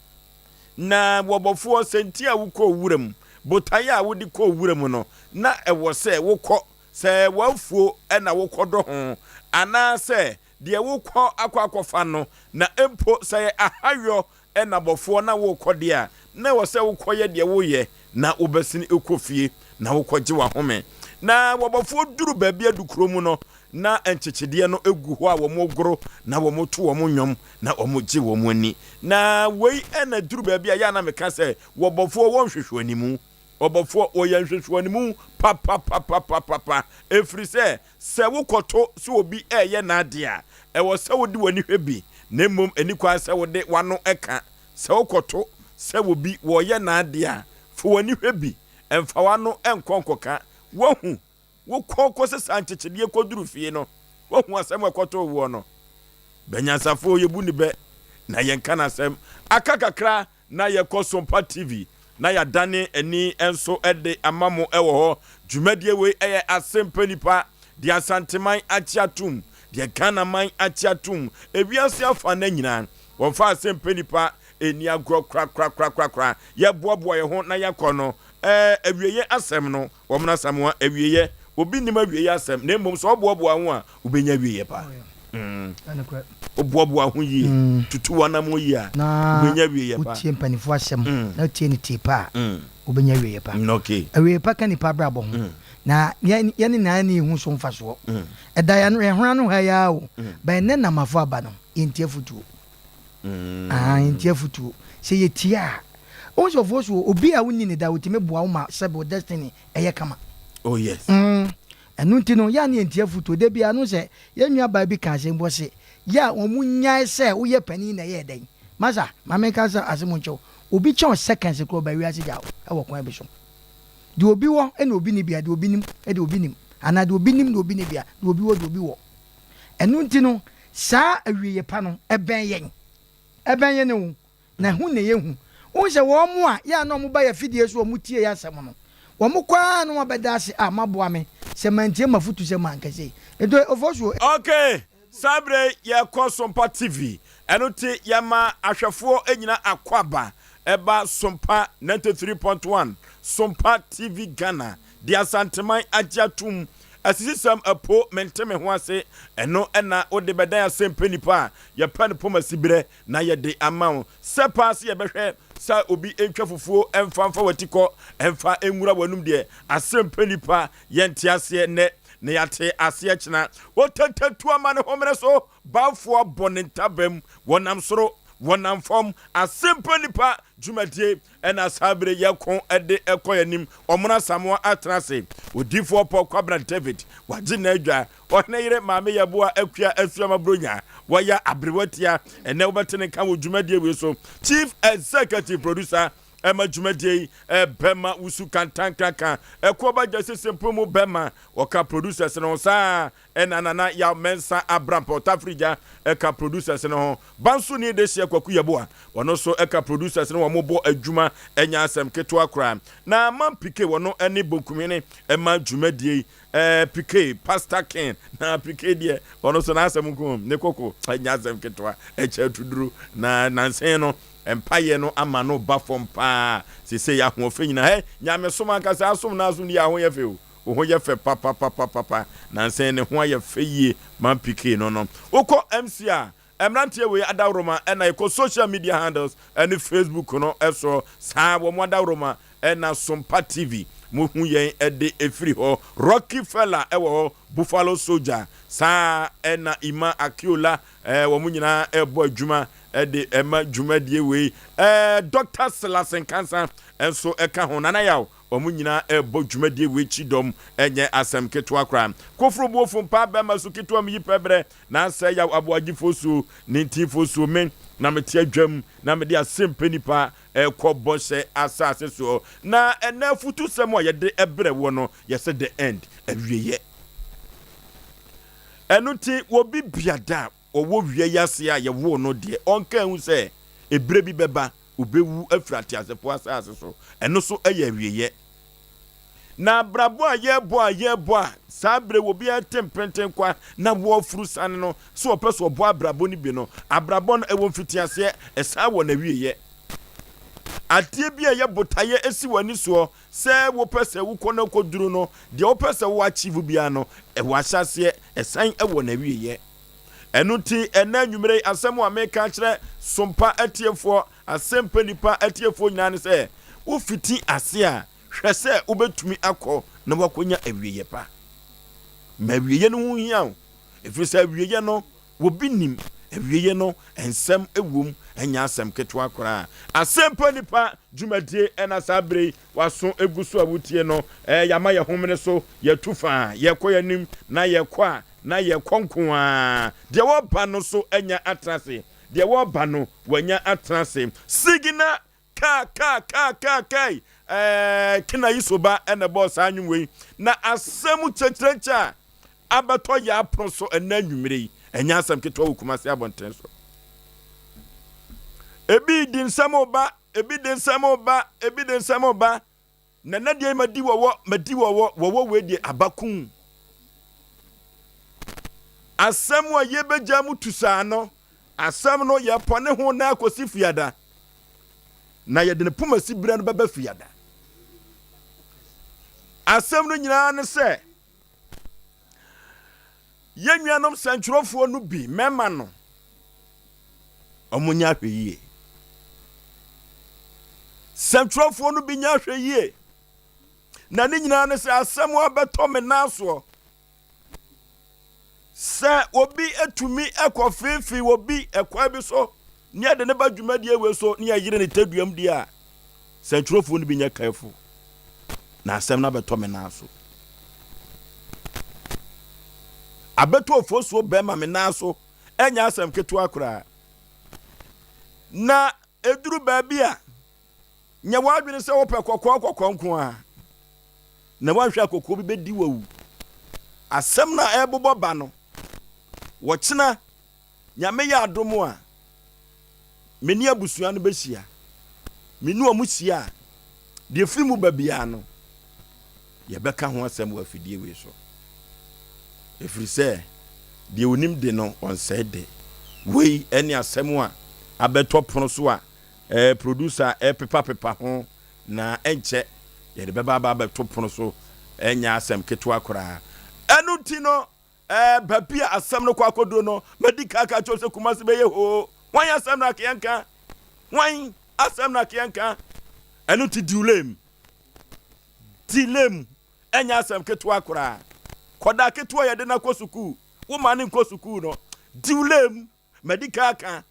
na wɔbɔfoɔ sɛ nti a wokɔ wuram botaeɛ a wode kɔ wuram no na ɛwɔ sɛ wokɔ Sɛ w'afuo na wokɔdɔ ho, anaasɛ deɛ wokɔ akɔ akɔfa no, na mpo sɛ ɛyɛ ahayɔ na bɔfoɔ na worekɔ deɛ a, na ɛwɔ sɛ wokɔyɛ deɛ woreyɛ na wobɛsene kɔ fie na wokɔgye w'ahome. Na wɔbɔfoɔ duru baabi adu kuro mu no, na nkyekyedeɛ no gu hɔ a wɔgoro na wɔto wɔn nnwom na wɔgye wɔn ani. Na wei na duru baabi a ɛyɛ a na meka sɛ wɔbɔfoɔ wɔ nhwehwɛanimu. Ɔbɔfoɔ, wɔyɛ nhwehwɛnimu papapapapapa, ɛfiri sɛ, sɛ wokɔto sɛ obi reyɛ n'adeɛ a, ɛwɔ sɛ wode w'ani hwɛ bi, na mmom ɛnni kwan sɛ wode w'ano ka. Sɛ wokɔto sɛ obi wɔreyɛ n'adeɛ a, fa w'ani hwɛ bi, mfa w'ano nkɔ nkɔka. Woahu? Wokɔ kɔsesa nkyekyedeɛ kɔduru fie no, woahu asɛm a ɛkɔtoo woɔ no. Bɛ nyansafoɔ, yɛbu no bɛ, na yɛnka no asɛm. Aka kakra na yɛkɔ Sompa TV na yɛadane ani nso de ama mo wɔ hɔ. Dwumadie wei yɛ Asempa Nipa, deɛ Asanteman agye atom, deɛ Ghanaman agye atom, ewiase afa no nyinaa, wɔmfa Asempa Nipa nni agorɔ korakorakorakora. Yɛboaboa yɛn ho na yɛakɔ no, ɛɛ, awieɛ asɛm no, Wɔn Asamoah, awieɛ, obi nnim awieɛ asɛm, na mmom sɛ ɔboaboa ho a, wobɛnya awieɛ pa. Woboaboa ho yie, tutu w'anammɔn yie a, Na wobɛnya awieɛ pa. wotie mpanimfoɔ asɛm, na wotie no tie pa a, wobɛnya awieɛ pa. Okay. Awieɛ pa ka nipa abrabɔ ho, na yɛn yɛn nyinaa ne yɛhu so mfasoɔ. Ɛda yɛn yɛn ho ano ha yi ara o, but ɛnnɛ namafo aba no, yɛntie afotuo. Ah, yɛntie afotuo. Sɛ yɛtie a, wohu sɛ ɔfoɔ so obi a wonni ne da, otumi boa wo ma sɛbe wo destiny ɛyɛ kama. Oh yes. Ɛno nti no, yɛ a na yɛntie afotuo. Da biara no sɛ yɛn nuabaa bi ka asɛm bi, ɔse, yɛ a wɔn nyae sɛ woyɛ panin na ɛyɛɛ dɛn? Masa, ma menka sɛ asɛm nkyɛ wo. Obi kyɛn wo seconds koraa ɔba wiase gya wo wɔ kwan bi so. Deɛ obi wɔ na obi nni bia, deɛ obi nim deɛ obi nim, anaa deɛ obi nim na obi nni bia, deɛ obi wɔ deɛ obi wɔ. Ɛno nti no, saa awieɛ pa no, ɛbɛn yɛn. Ɛbɛn yɛn o. Na hu na yɛhu. Wohu sɛ wɔn a yɛ a na wɔba yɛn afidie so a wɔtie yɛn asɛm no, wɔkɔ ara na wɔabɛda ase, Ah, moaboa me, sɛ mantie mo afotusɛm a, anka sei. Nti Ofosuo. Ok, saa berɛ yi yɛrekɔ Sompa TV, ɛno nti yɛma ahwɛfoɔ nyina akwaaba ɛba Sompa 93.1, Sompa TV Ghana, deɛ Asanteman agye atom, asisisɛm apo mente me ho ase, ɛno na wode bɛdan asɛmpɛ nipa a yɛpɛ no pomasiberɛ na yɛde ama wo. Sɛ paa sɛ yɛbɛhwɛ sɛ obi ntwa fufuo mfa mfa w'atikɔ mfa nwura w'anum deɛ, asɛm pɛ nipa, yɛnte aseɛ nnɛ na yɛate aseɛ kyena. Otete tu ama ne homene so, bamfoɔ bɔ ne ntabam, wɔnam soro, wɔnam fam, asɛm pɛ nipa dwumadie ɛna saa bere yɛko de kɔ yɛn anim. Ɔmono Asamoah atena ase, Odiyifoɔ Paul Kwabena David, wagye n'adwa, Ɔhene yere Maame Yeboah Akua Asuama Bronya, wɔyɛ aberewa tia. Ɛnnɛ wobɛte ne nka wɔ dwumadie wei so. Chief Executive Producer. ɛma dwumadie yi bɛma wusu kantankanka. Ɛkoɔ ba gyasi sempo mu bɛma ɔka producers no ho saa ɛna Nana Yaw Mensah Abrampah Ɔtafirigya ɛka producers no ho. Banso ni dehyeɛ Kwaku Yeboah ɔno nso ɛka producers no wɔn bɔ adwuma ɛnyɛ asɛm ketewa koraa. Na Man Pike wɔno ɛne Bonkumhene ɛma dwumadie yi Ɛɛ Pike, Pastor Ken, na Pike deɛ ɔno nso n'asɛm nko ne koko ɛnyɛ asɛm ketewa, ɛkyɛ atuduro na nansen no mpaeɛ no ama no ba fam paa sesei ahoɔfɛ nyinaa hɛ nyamesom ankasa asom na asom deɛ aho yɛ fɛ o wo ho yɛ fɛ papapapapa nansen ne ho ayɛ fɛ yie man Pike no no wokɔ MC a mmeranteɛ wei adaworoma ɛna ɛkɔ social media handles ɛne Facebook no ɛso saa wɔn adaworoma Ɛna Sompa TV mo hu yɛn ɛde ɛfiri hɔ Rocky Fella ɛwɔ hɔ Buffalo Soldier saa ɛna Ima Akiola ɛɛ wɔn nyinaa ɛbɔ adwuma ɛde ɛma dwumadie wei ɛɛ Doctor Silas Nkansa ɛnso ɛka ho Nana Yaw wɔn nyinaa ɛbɔ dwumadie wei kyidɔm ɛnyɛ asɛm ketewa koraa Koforo Buofo Mpaa Bɛma Su Ketewa Meyi Pɛ Berɛ Nansɛ Yaw Aboagye Fosuo Nintin Fosuo Me na mete adwam na mede asɛmpɛ nipa Ɛrekɔ bɔhyɛ asase soɔ. Na ɛnɛ afutusɛm a yɛde brɛ woɔ no, yɛsɛ the end, awieɛ. Ɛno nti, obi biada a ɔwɔ wia yi ase a yɛwoo no deɛ, ɔnka nhu sɛ ɛberɛ bi bɛba, ɔbɛwu afiri ateasefoɔ asase so. Ɛno nso yɛ awieɛ. Na abrabɔ a yɛrebɔ a yɛrebɔ a saa berɛ yi obiara te mpenten kwa na wɔreforo sane no sɛ ɔpɛ sɛ ɔbɔ abrabɔ no bi no, abrabɔ no ɛwɔ mfitiaseɛ, ɛsan wɔ n'awieɛ. Adeɛ bi a ɛyɛ botaeɛ si w'ani soɔ sɛ wopɛ sɛ wokɔ na wokɔduru no, deɛ wopɛ sɛ wo achieve biara no, ɛwɔ ahyɛaseɛ, ɛsan wɔ n'awieɛ. Ɛno nti ɛnnɛ anwummerɛ yi asɛm a meka akyerɛ Sompa atiefoɔ, Asɛmpa nnipa atiefoɔ nyinaa ne sɛ, wofiti ase a, hwɛ sɛ wobɛtumi akɔ na woakɔnya awieeɛ pa. Ma awieeɛ no ho nhia wo, ɛfiri sɛ awieeɛ no, obi nim. Awieeɛ no, nsɛm wom, ɛnyɛ asɛm ketewa koraa. Asɛmpa nnipa dwumadie na saa berɛ yi w'aso gu so a wotie no. Yɛama yɛn homene so, yɛatu fa, yɛrekɔ yɛn anim, na yɛkɔ a, na yɛkɔ nko ara. Deɛ ɔreba no nso anya atena ase. Deɛ wɔreba no wanya atena ase. Sigina ka ka ka ka kai ɛɛ Kena Yisoba na ɛbɔɔ saa nnwom wei. Na asɛm kyɛkyerɛnkyɛ a abɛtɔ yɛn apono so ɛnnɛ anwummere yi, ɛnyɛ asɛm ketewa wɔ Kumasi abɔnten so. Ebi di nsɛm reba, ebi de nsɛm reba, ebi de nsɛm reba. Na nɛ deɛ madi wɔwɔ, madi wɔwɔ, wɔwɔ wei deɛ abakun. Asɛm a yɛbɛgya mu tusaa no, asɛm no yɛpɔne ho na akɔsi fiada. Na yɛde ne poma si berɛ no bɛba fiada. Asɛm no nyinaa ne sɛ, Yɛn nuanom sɛnkyerɛwfoɔ no bi, mmarima no, wɔnyɛ ahwɛyie. Sɛnkyerɛwfoɔ no bi nyɛ ahwɛyie. Na ne nyinaa ne sɛ asɛm a bɛtɔ me nan soɔ. Sɛ obi tumi kɔfeefee obi ɛkwan bi so ne yɛde ne ba dwumadie wei so ne yɛyere ne taduam deɛ a, sɛnkyerɛwfoɔ no bi nyɛ careful na asɛm no abɛtɔ me nan so. Abɛtɔ ofosuo bɛrima me nan so ɛnyɛ asɛm ketewa koraa. Na ɛduru baabi a, nyɛ w'adwene sɛ wopɛ kɔkɔɔ kɔkɔɔ nko ara na woanhwɛ a kɔkɔɔ bi bɛdi w'awu. Asɛm no a ɛrebobɔ ba no, wɔkyena Nyame yɛ adom a, me ne abusua no bɛhyia. Me ne wɔn hyia a, deɛ ɛfiri mu ba biara no, yɛbɛka ho asɛm wɔ afidie wei so. Ɛfiri sɛ, deɛ ɔnim de no, ɔnsɛe de. Wei ne asɛm a abɛtɔ pono so a eh, producer ɛrepepapepa ho na ɛnkyɛ yɛde bɛba aba abɛto pono so. Ɛnyɛ asɛm ketewa koraa. Ɛno nti no, Ɛɛ, baabi a asɛm no kɔ akɔduro no, madi kan aka akyerɛ wo sɛ Kumasi bɛyɛ hoo. Hwan asɛm na yɛnka? Hwan asɛm na yɛnka? Ɛno nti delay mu. Delay mu. Ɛnyɛ asɛm ketewa koraa. Kɔdaa ketewa yɛde no akɔ sukuu. Wo ma no nkɔ sukuu no. Delay mu. Madi kan aka.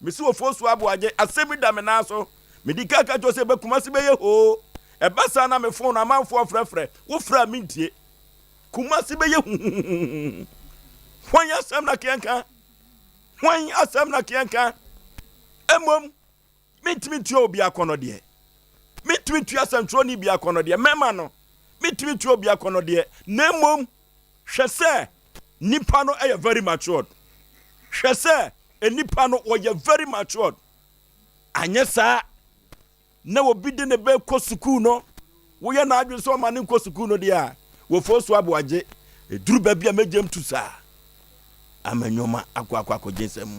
Mesi Ofosu Aboagye, asɛm bi da me nan so. Medi kan ka kyerɛ wo sɛ ɛbɛ Kumasi bɛyɛ hoo. Ɛba saa na me fon no amanfoɔ frɛfrɛ. Wo frɛ a mentie. Kumasi bɛyɛ huhuhuhuhu. Hwan asɛm na keɛnka? Hwan asɛm na keɛnka? Mmom, mentumi ntua obi akɔnnɔ deɛ. Mentumi ntua sɛntwerɛni bi akɔnnɔdeɛ, mɛma no. Mentumi ntua obi akɔnnɔdeɛ, na mmom hwɛ sɛ nipa no yɛ very matured. Hwɛ sɛ nipa no wɔyɛ very matured. Anyɛ saa na obi de ne bɛ kɔ sukuu no, woyɛ n'adwene sɛ ɔma no nkɔ sukuu no deɛ a, wɔfo so aboagye. Ɛduru baabi a mɛgyam tu saa ama nneɛma akɔ akɔ akɔgye nsam.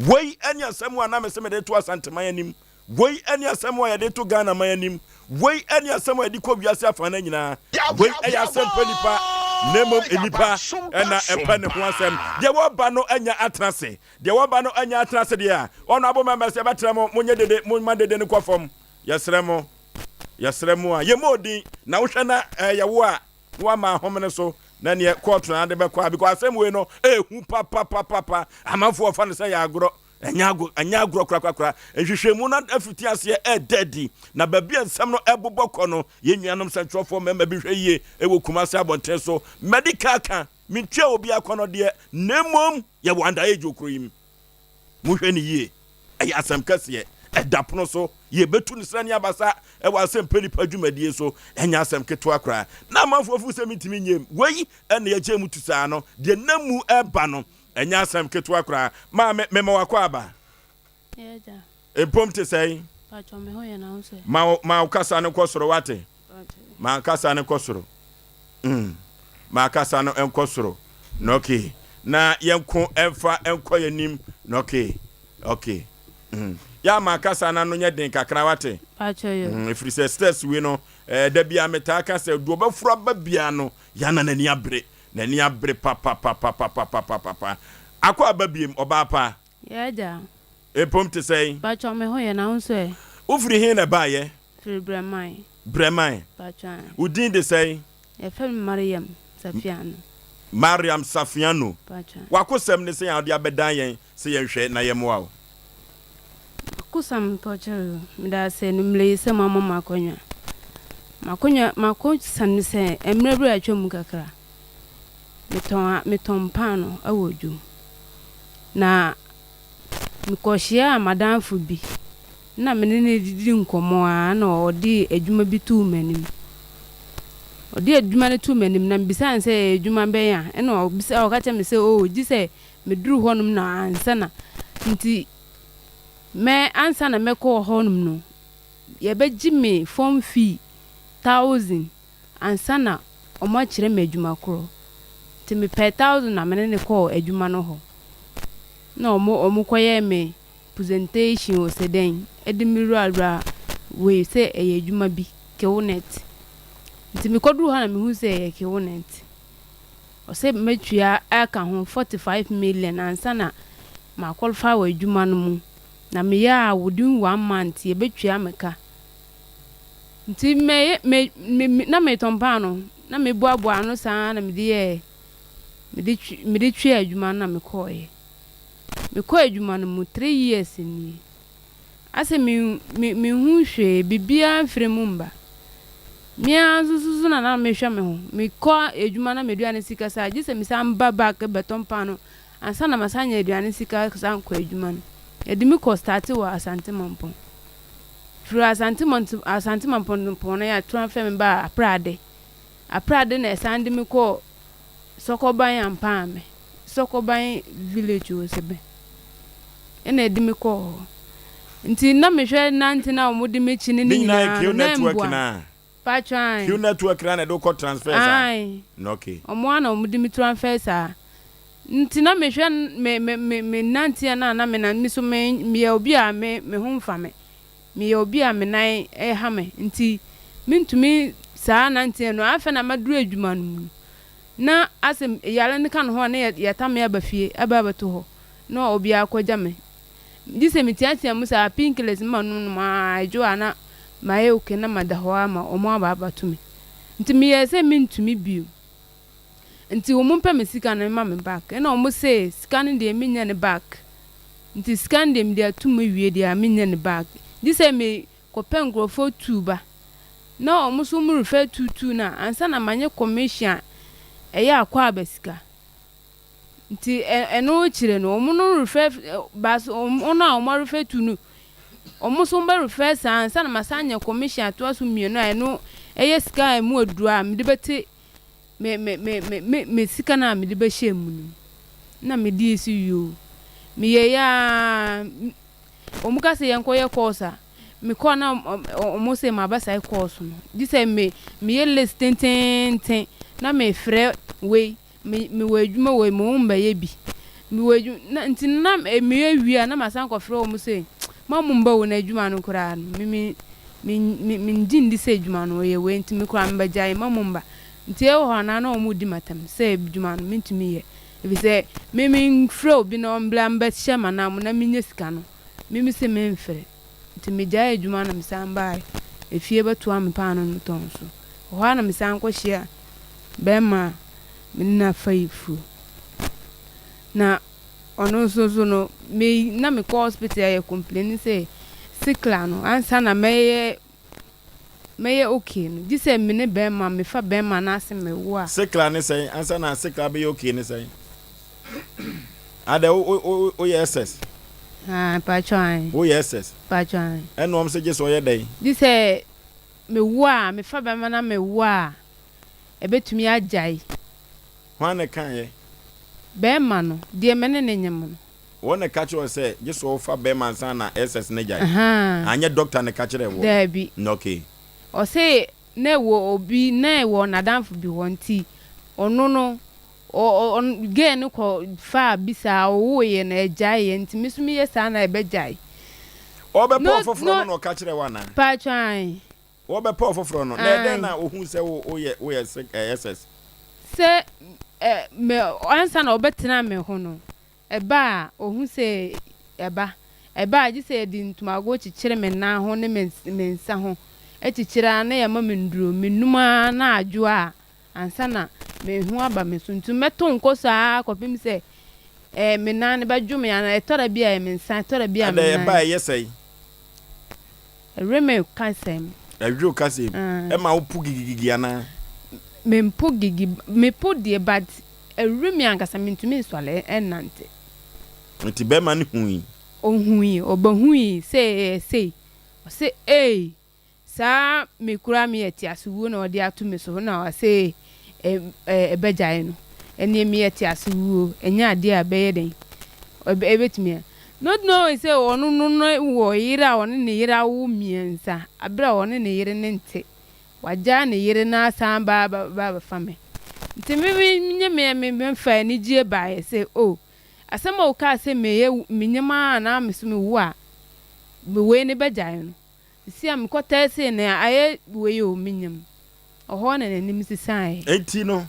Wei ne asɛm a na mese mede to Asanteman anim. Wei ne asɛm a yɛde to Ghana man anim. Wei ne asɛm a yɛde kɔ wiase afanan nyinaa. Wei yɛ asɛm pɛ nipa, na mmom nnipa na ɛpɛ ne ho asɛm. Deɛ wɔba no anya atena ase. Deɛ wɔba no anya atena ase deɛ a, ɔno abo members yɛbɛtrɛ mo, monyɛ dede, momma dede no nkɔ fam. Yɛsrɛ mo, yɛsrɛ mo a, yɛmmɔ odin, na wohwɛ na ɛyɛ wo a, na wama ahomene so, na neɛ kɔɔto na ade bɛkɔ a, because asɛm wei no, ɛhu papapapapa, amanfoɔ fa no sɛ yɛ agorɔ. Ɛnyɛ agorɔ, ɛnyɛ agorɔ korakorakora. Nhwehwɛmu no afiti aseɛ ɛreda adi, na baabi a nsɛm no ɛbobɔ kɔ no, yɛn nuanom sɛntwerɛfoɔ mmarima bi hwɛ yie wɔ Kumasi abɔnten so. Madi kan aka, mentua obi akɔnnɔdeɛ, na mmom yɛwɔ under age wɔ kuro yi mu. Monhwɛ no yie, ɛyɛ asɛm kɛseɛ. Ɛda pono so, yɛbɛtu no srɛ ne abasa wɔ asɛmpɛ nipa dwumadie so. Ɛnyɛ asɛm ketewa koraa. Na amanfoɔ feel sɛ mentumi nyɛ mu. Wei na yɛgyae mu tu saa no, deɛ nam mu ɛreba no, Ɛnyɛ asɛm ketewa koraa. Maame, mema wo akwaaba. Yɛ agya. Mpom te sɛn? Paatwɔ me ho yɛ na wo nso ɛ? Ma wo, ma wo kasa no nkɔ soro, wate? Ma kasa no nkɔ soro. Mm. Ma kasa no nkɔ soro. Na okay. Na yɛnko ɛmfa nkɔ yɛn anim. Na okay. Okay. Mm. Yɛ ama kasa no ano nyɛ den kakra, wate? Paatwɔ yɛ. Mm, ɛfiri sɛ stress wei no, eh, da biara metaa ka sɛ, deɛ ɔbɛforo aba biara no, yɛ na n'ani abere. N'ani abere papapapapapapapa. Akɔ aba biem, ɔbaa pa. Yɛ agya. Mpom te sɛn? Paatwɔ me ho yɛ na wo nso ɛ? Wo firi he na ɛbaeɛ? Firi Brɛman. Brɛman. Paatwɔ ae. Wo din de sɛn? Yɛfrɛ me Mariam Safiano. Mariam Safiano. Paatwɔ ae. W'akosɛm ne sɛn a wode abɛdan yɛn sɛ yɛnhwɛ na yɛmmoa wo? M'akosɛm mpakyɛw o, meda ase anwummerɛ yi sɛ moama me akonnwa. M'akonnwa, m'akosɛm ne sɛ mmerɛ bi a atwa mu kakra, metɔn a, metɔn paano wɔ dwom. Na mekɔhyiaa m'adamfo bi na me ne no redidi nkɔmmɔ ara na ɔde adwuma bi too m'anim. Ɔde adwuma no too m'anim na mebisaa no sɛ ɛyɛ adwuma bɛn a, ɛna ɔbisa ɔka kyerɛɛ me sɛ oh gye sɛ Meduruu hɔnom no ansa na nti mɛ ansa na mɛkɔ hɔnom no yɛbɛgye me form fee thousand ansa na wɔakyerɛ me adwuma korɔ nti mepɛɛ thousand na me ne no kɔɔ adwuma no hɔ na wɔn wɔn kɔyɛɛ me presentation o sɛ dɛn de me wurawura wei sɛ ɛyɛ adwuma bi Kewnet nti mekɔduruu hɔ na mehu sɛ ɛyɛ Kewnet. Ɔsɛ mɛtua aka ho 45 million ansa na ma qualify wɔ adwuma no mu na meyɛ a within one month yɛbɛtua me ka nti mɛyɛ me me na metɔn paano na meboaboa ano saa na mede yɛɛ mede mede tua adwuma no na mekɔɔeɛ mekɔɔ adwuma no mu three years nie. Asɛ me me menhu hwee, biribiara mfiri mu mba. Me ara nso so so na na mehwɛ me ho. Mekɔ adwuma na m'aduane sika saa, gye sɛ mesan ba back bɛtɔn paano ansa na masan anya aduane sika san kɔ adwuma no. Yɛde me kɔ starte wɔ Asante Mampɔn. Firi Asante Mɔnte Asante Mampɔn pɔn no yɛatransfer me baa Aprade. Aprade na ɛsan de me kɔɔ Sɔkɔban Ampaame, Sɔkɔban village o sɛ bɛn ɛna ɛde me kɔɔ hɔ. Nti na mehwɛ nante na wɔn de m'akyi ne ne Ne nyinaa yɛ nyinaa Q no na network ɛmboa. naa? Paatwɔ ae. Q network naa na ɛde wo kɔ transfer saa? Ae. Na okay. Wɔn ara na wɔn de me transfer saa. Nti na mehwɛ me me me me nanteɛ no a na me nan me so me meyɛ obi a me me ho nfa me. Meyɛ obi a me nan ha me nti mentumi saa nanteɛ no. Afei na maduru adwuma no mu no, na asɛ yare no ka ne ho a na yɛtam me aba fie aba abɛto hɔ na obiara akɔgya me. Gye sɛ meteatea mu saa painkillers no manomnom ara ɛdwo a na mayɛ okay na mada hɔ ara ma wɔn aba abɛto me. Nti meyɛɛ sɛ mentumi bio. Nti wɔn mpɛ me sika no mma me back. Ɛna wɔn se sika no deɛ mennya no back. Nti sika no deɛ mede atum awie deɛ a mennya no back. Gye sɛ me kɔ pɛ nkorɔfoɔ tuu ba na wɔn nso wɔn refer tuutuu no a ansa na manyɛ commission a ɛyɛ akwaaba sika. Nti ɛno akyire no wɔn no refer ba so wɔn a wɔn arefer tu no. Wɔn nso wɔbɛ refer saa ansa na masan anya commission atoa so mmienu a ɛno ɛyɛ sika a ɛmu aduru a mede bɛte me me me me me me sika no a mede bɛhyɛɛ mu no mu. Na medii so yio. Meyɛeɛ ara wɔn ka sɛ yɛnkɔyɛ course a, mekɔɔ na wɔn se mabɛsɛe course no. Gye sɛ me meyɛ list tenteenten na mefrɛ wei Me mewɔ adwuma wɔ yi mo mbɛyɛ bi. Mewɔ adwuma na nti na meyɛ wie a na masan kɔfrɛ wɔn sɛ ma mo mba o na adwuma no koraa no me me me me mengye ndi sɛ adwuma no ɔyɛ wei nti me koraa mebɛgyae ma mo mba. Nti ɛwɔ hɔ a na na wɔn redi m'atam sɛ adwuma no mentumi yɛ efisɛ me memfrɛ obi na ɔmbra mbɛhyɛ m'anan mu na menya sika no me mese memfrɛ. Nti megyae adwuma na mesan baa efie bɛtoa me paano no tɔn so. Ɛhɔ ara na mesan kɔhyia bɛrima a me ne no afa yefuru. Na ɔno nso so no, me na mekɔ hospital yɛ complain sɛ sikla no ansa na mɛyɛ mɛyɛ okay no, gye sɛ me ne bɛrima mefa bɛrima no ase mewo a. Sikla ne sɛn? Ansa na sikla bɛyɛ okay ne sɛn? Adɛ wo wo woyɛ SS? Ah, mpakyɛw ae. Woyɛ SS? Mpakyɛw ae. Ɛna wɔn sɛ gye sɛ ɔyɛ dɛn? Gye sɛ mewo a, mefa bɛrima na mewo a. ɛbɛtumi agyae. Hwan na ɛkaeɛ? Bɛrima no, deɛ me ne no nyem no. Wɔn na ɛka kyerɛɛ wo sɛ gye sɛ wofa bɛrima ansa na SS no agyae? Ahaa. Anyɛ dɔkta na ɛka kyerɛɛ woɔ? Daabi. Okay. Ɔse na ɛwɔ obi, na ɛwɔ n'adamfo bi hɔ nti ɔno no, ɔ ɔ girl no kɔ faa bi saa, ɔwoeɛ no ɛgyaeɛ nti me nso meyɛ saa na ɛbɛgyae. Ɔrebɛpɛ No, ɔfoforɔ no, no na ɔka kyerɛɛ wo anaa? Paatwɔ ae. Wɔbɛpɛ ɔfoforɔ no, na ɛdɛn na ɔhuu sɛ wo woyɛ woyɛ sɛ eh, SS? Sɛ eh, me, ansa na ɔbɛtena me ho no, ɛba a, ɔhu sɛ ɛba. Ɛba a, gye sɛ yɛde ntomago kyekyere me nan ho ne me, me nsa ho. Kyekyere ara na yɛma me nnuro. Menum ara na adwo a, ansa na me ho aba me so. Nti mɛto nko saa ara kɔpem sɛ eh, me nan no bɛdwo me anaa ɛtɔ da bi a ɛyɛ me nsa, ɛtɔ da bi a me Adɛn, nan. ɛba a ɛyɛ sɛn? Ɛwe me kasɛm. Ɛwe wo kasɛm? Ɛma wo po gigigigi anaa? Mempo gigi, mepo deɛ but ɛwe me ankasa mentumi nsɔre nnante. Nti bɛɛma no hui? Ohui, ɔbɛhui sɛ ɛyɛ sei, ɔse ei saa me koraa meyɛ teasewuo na ɔde ato me so na ɔse ɛbɛgyae no, ɛneɛ meyɛ teasewuo ɛnyɛ adeɛ a ɛbɛyɛ dɛn, ɛbɛtumi a. Not knowing sɛ ɔno no no wɔ yere a ɔne ne yere awo mmiɛnsa bere a ɔne ne yere no nte. Wagyaa ne yere na asan ba aba abɛfa me. Nti me me nye me me me fa anigyeɛ baeɛ sɛ oh asɛm a wokaa sɛ meyɛ menyem ara na me so mewo a me wei no bɛgyae no. Seesei a mekɔ tɛɛsee no ayɛ wei o menyem. Ɔhɔ na n'anim sesaeɛ. Enti no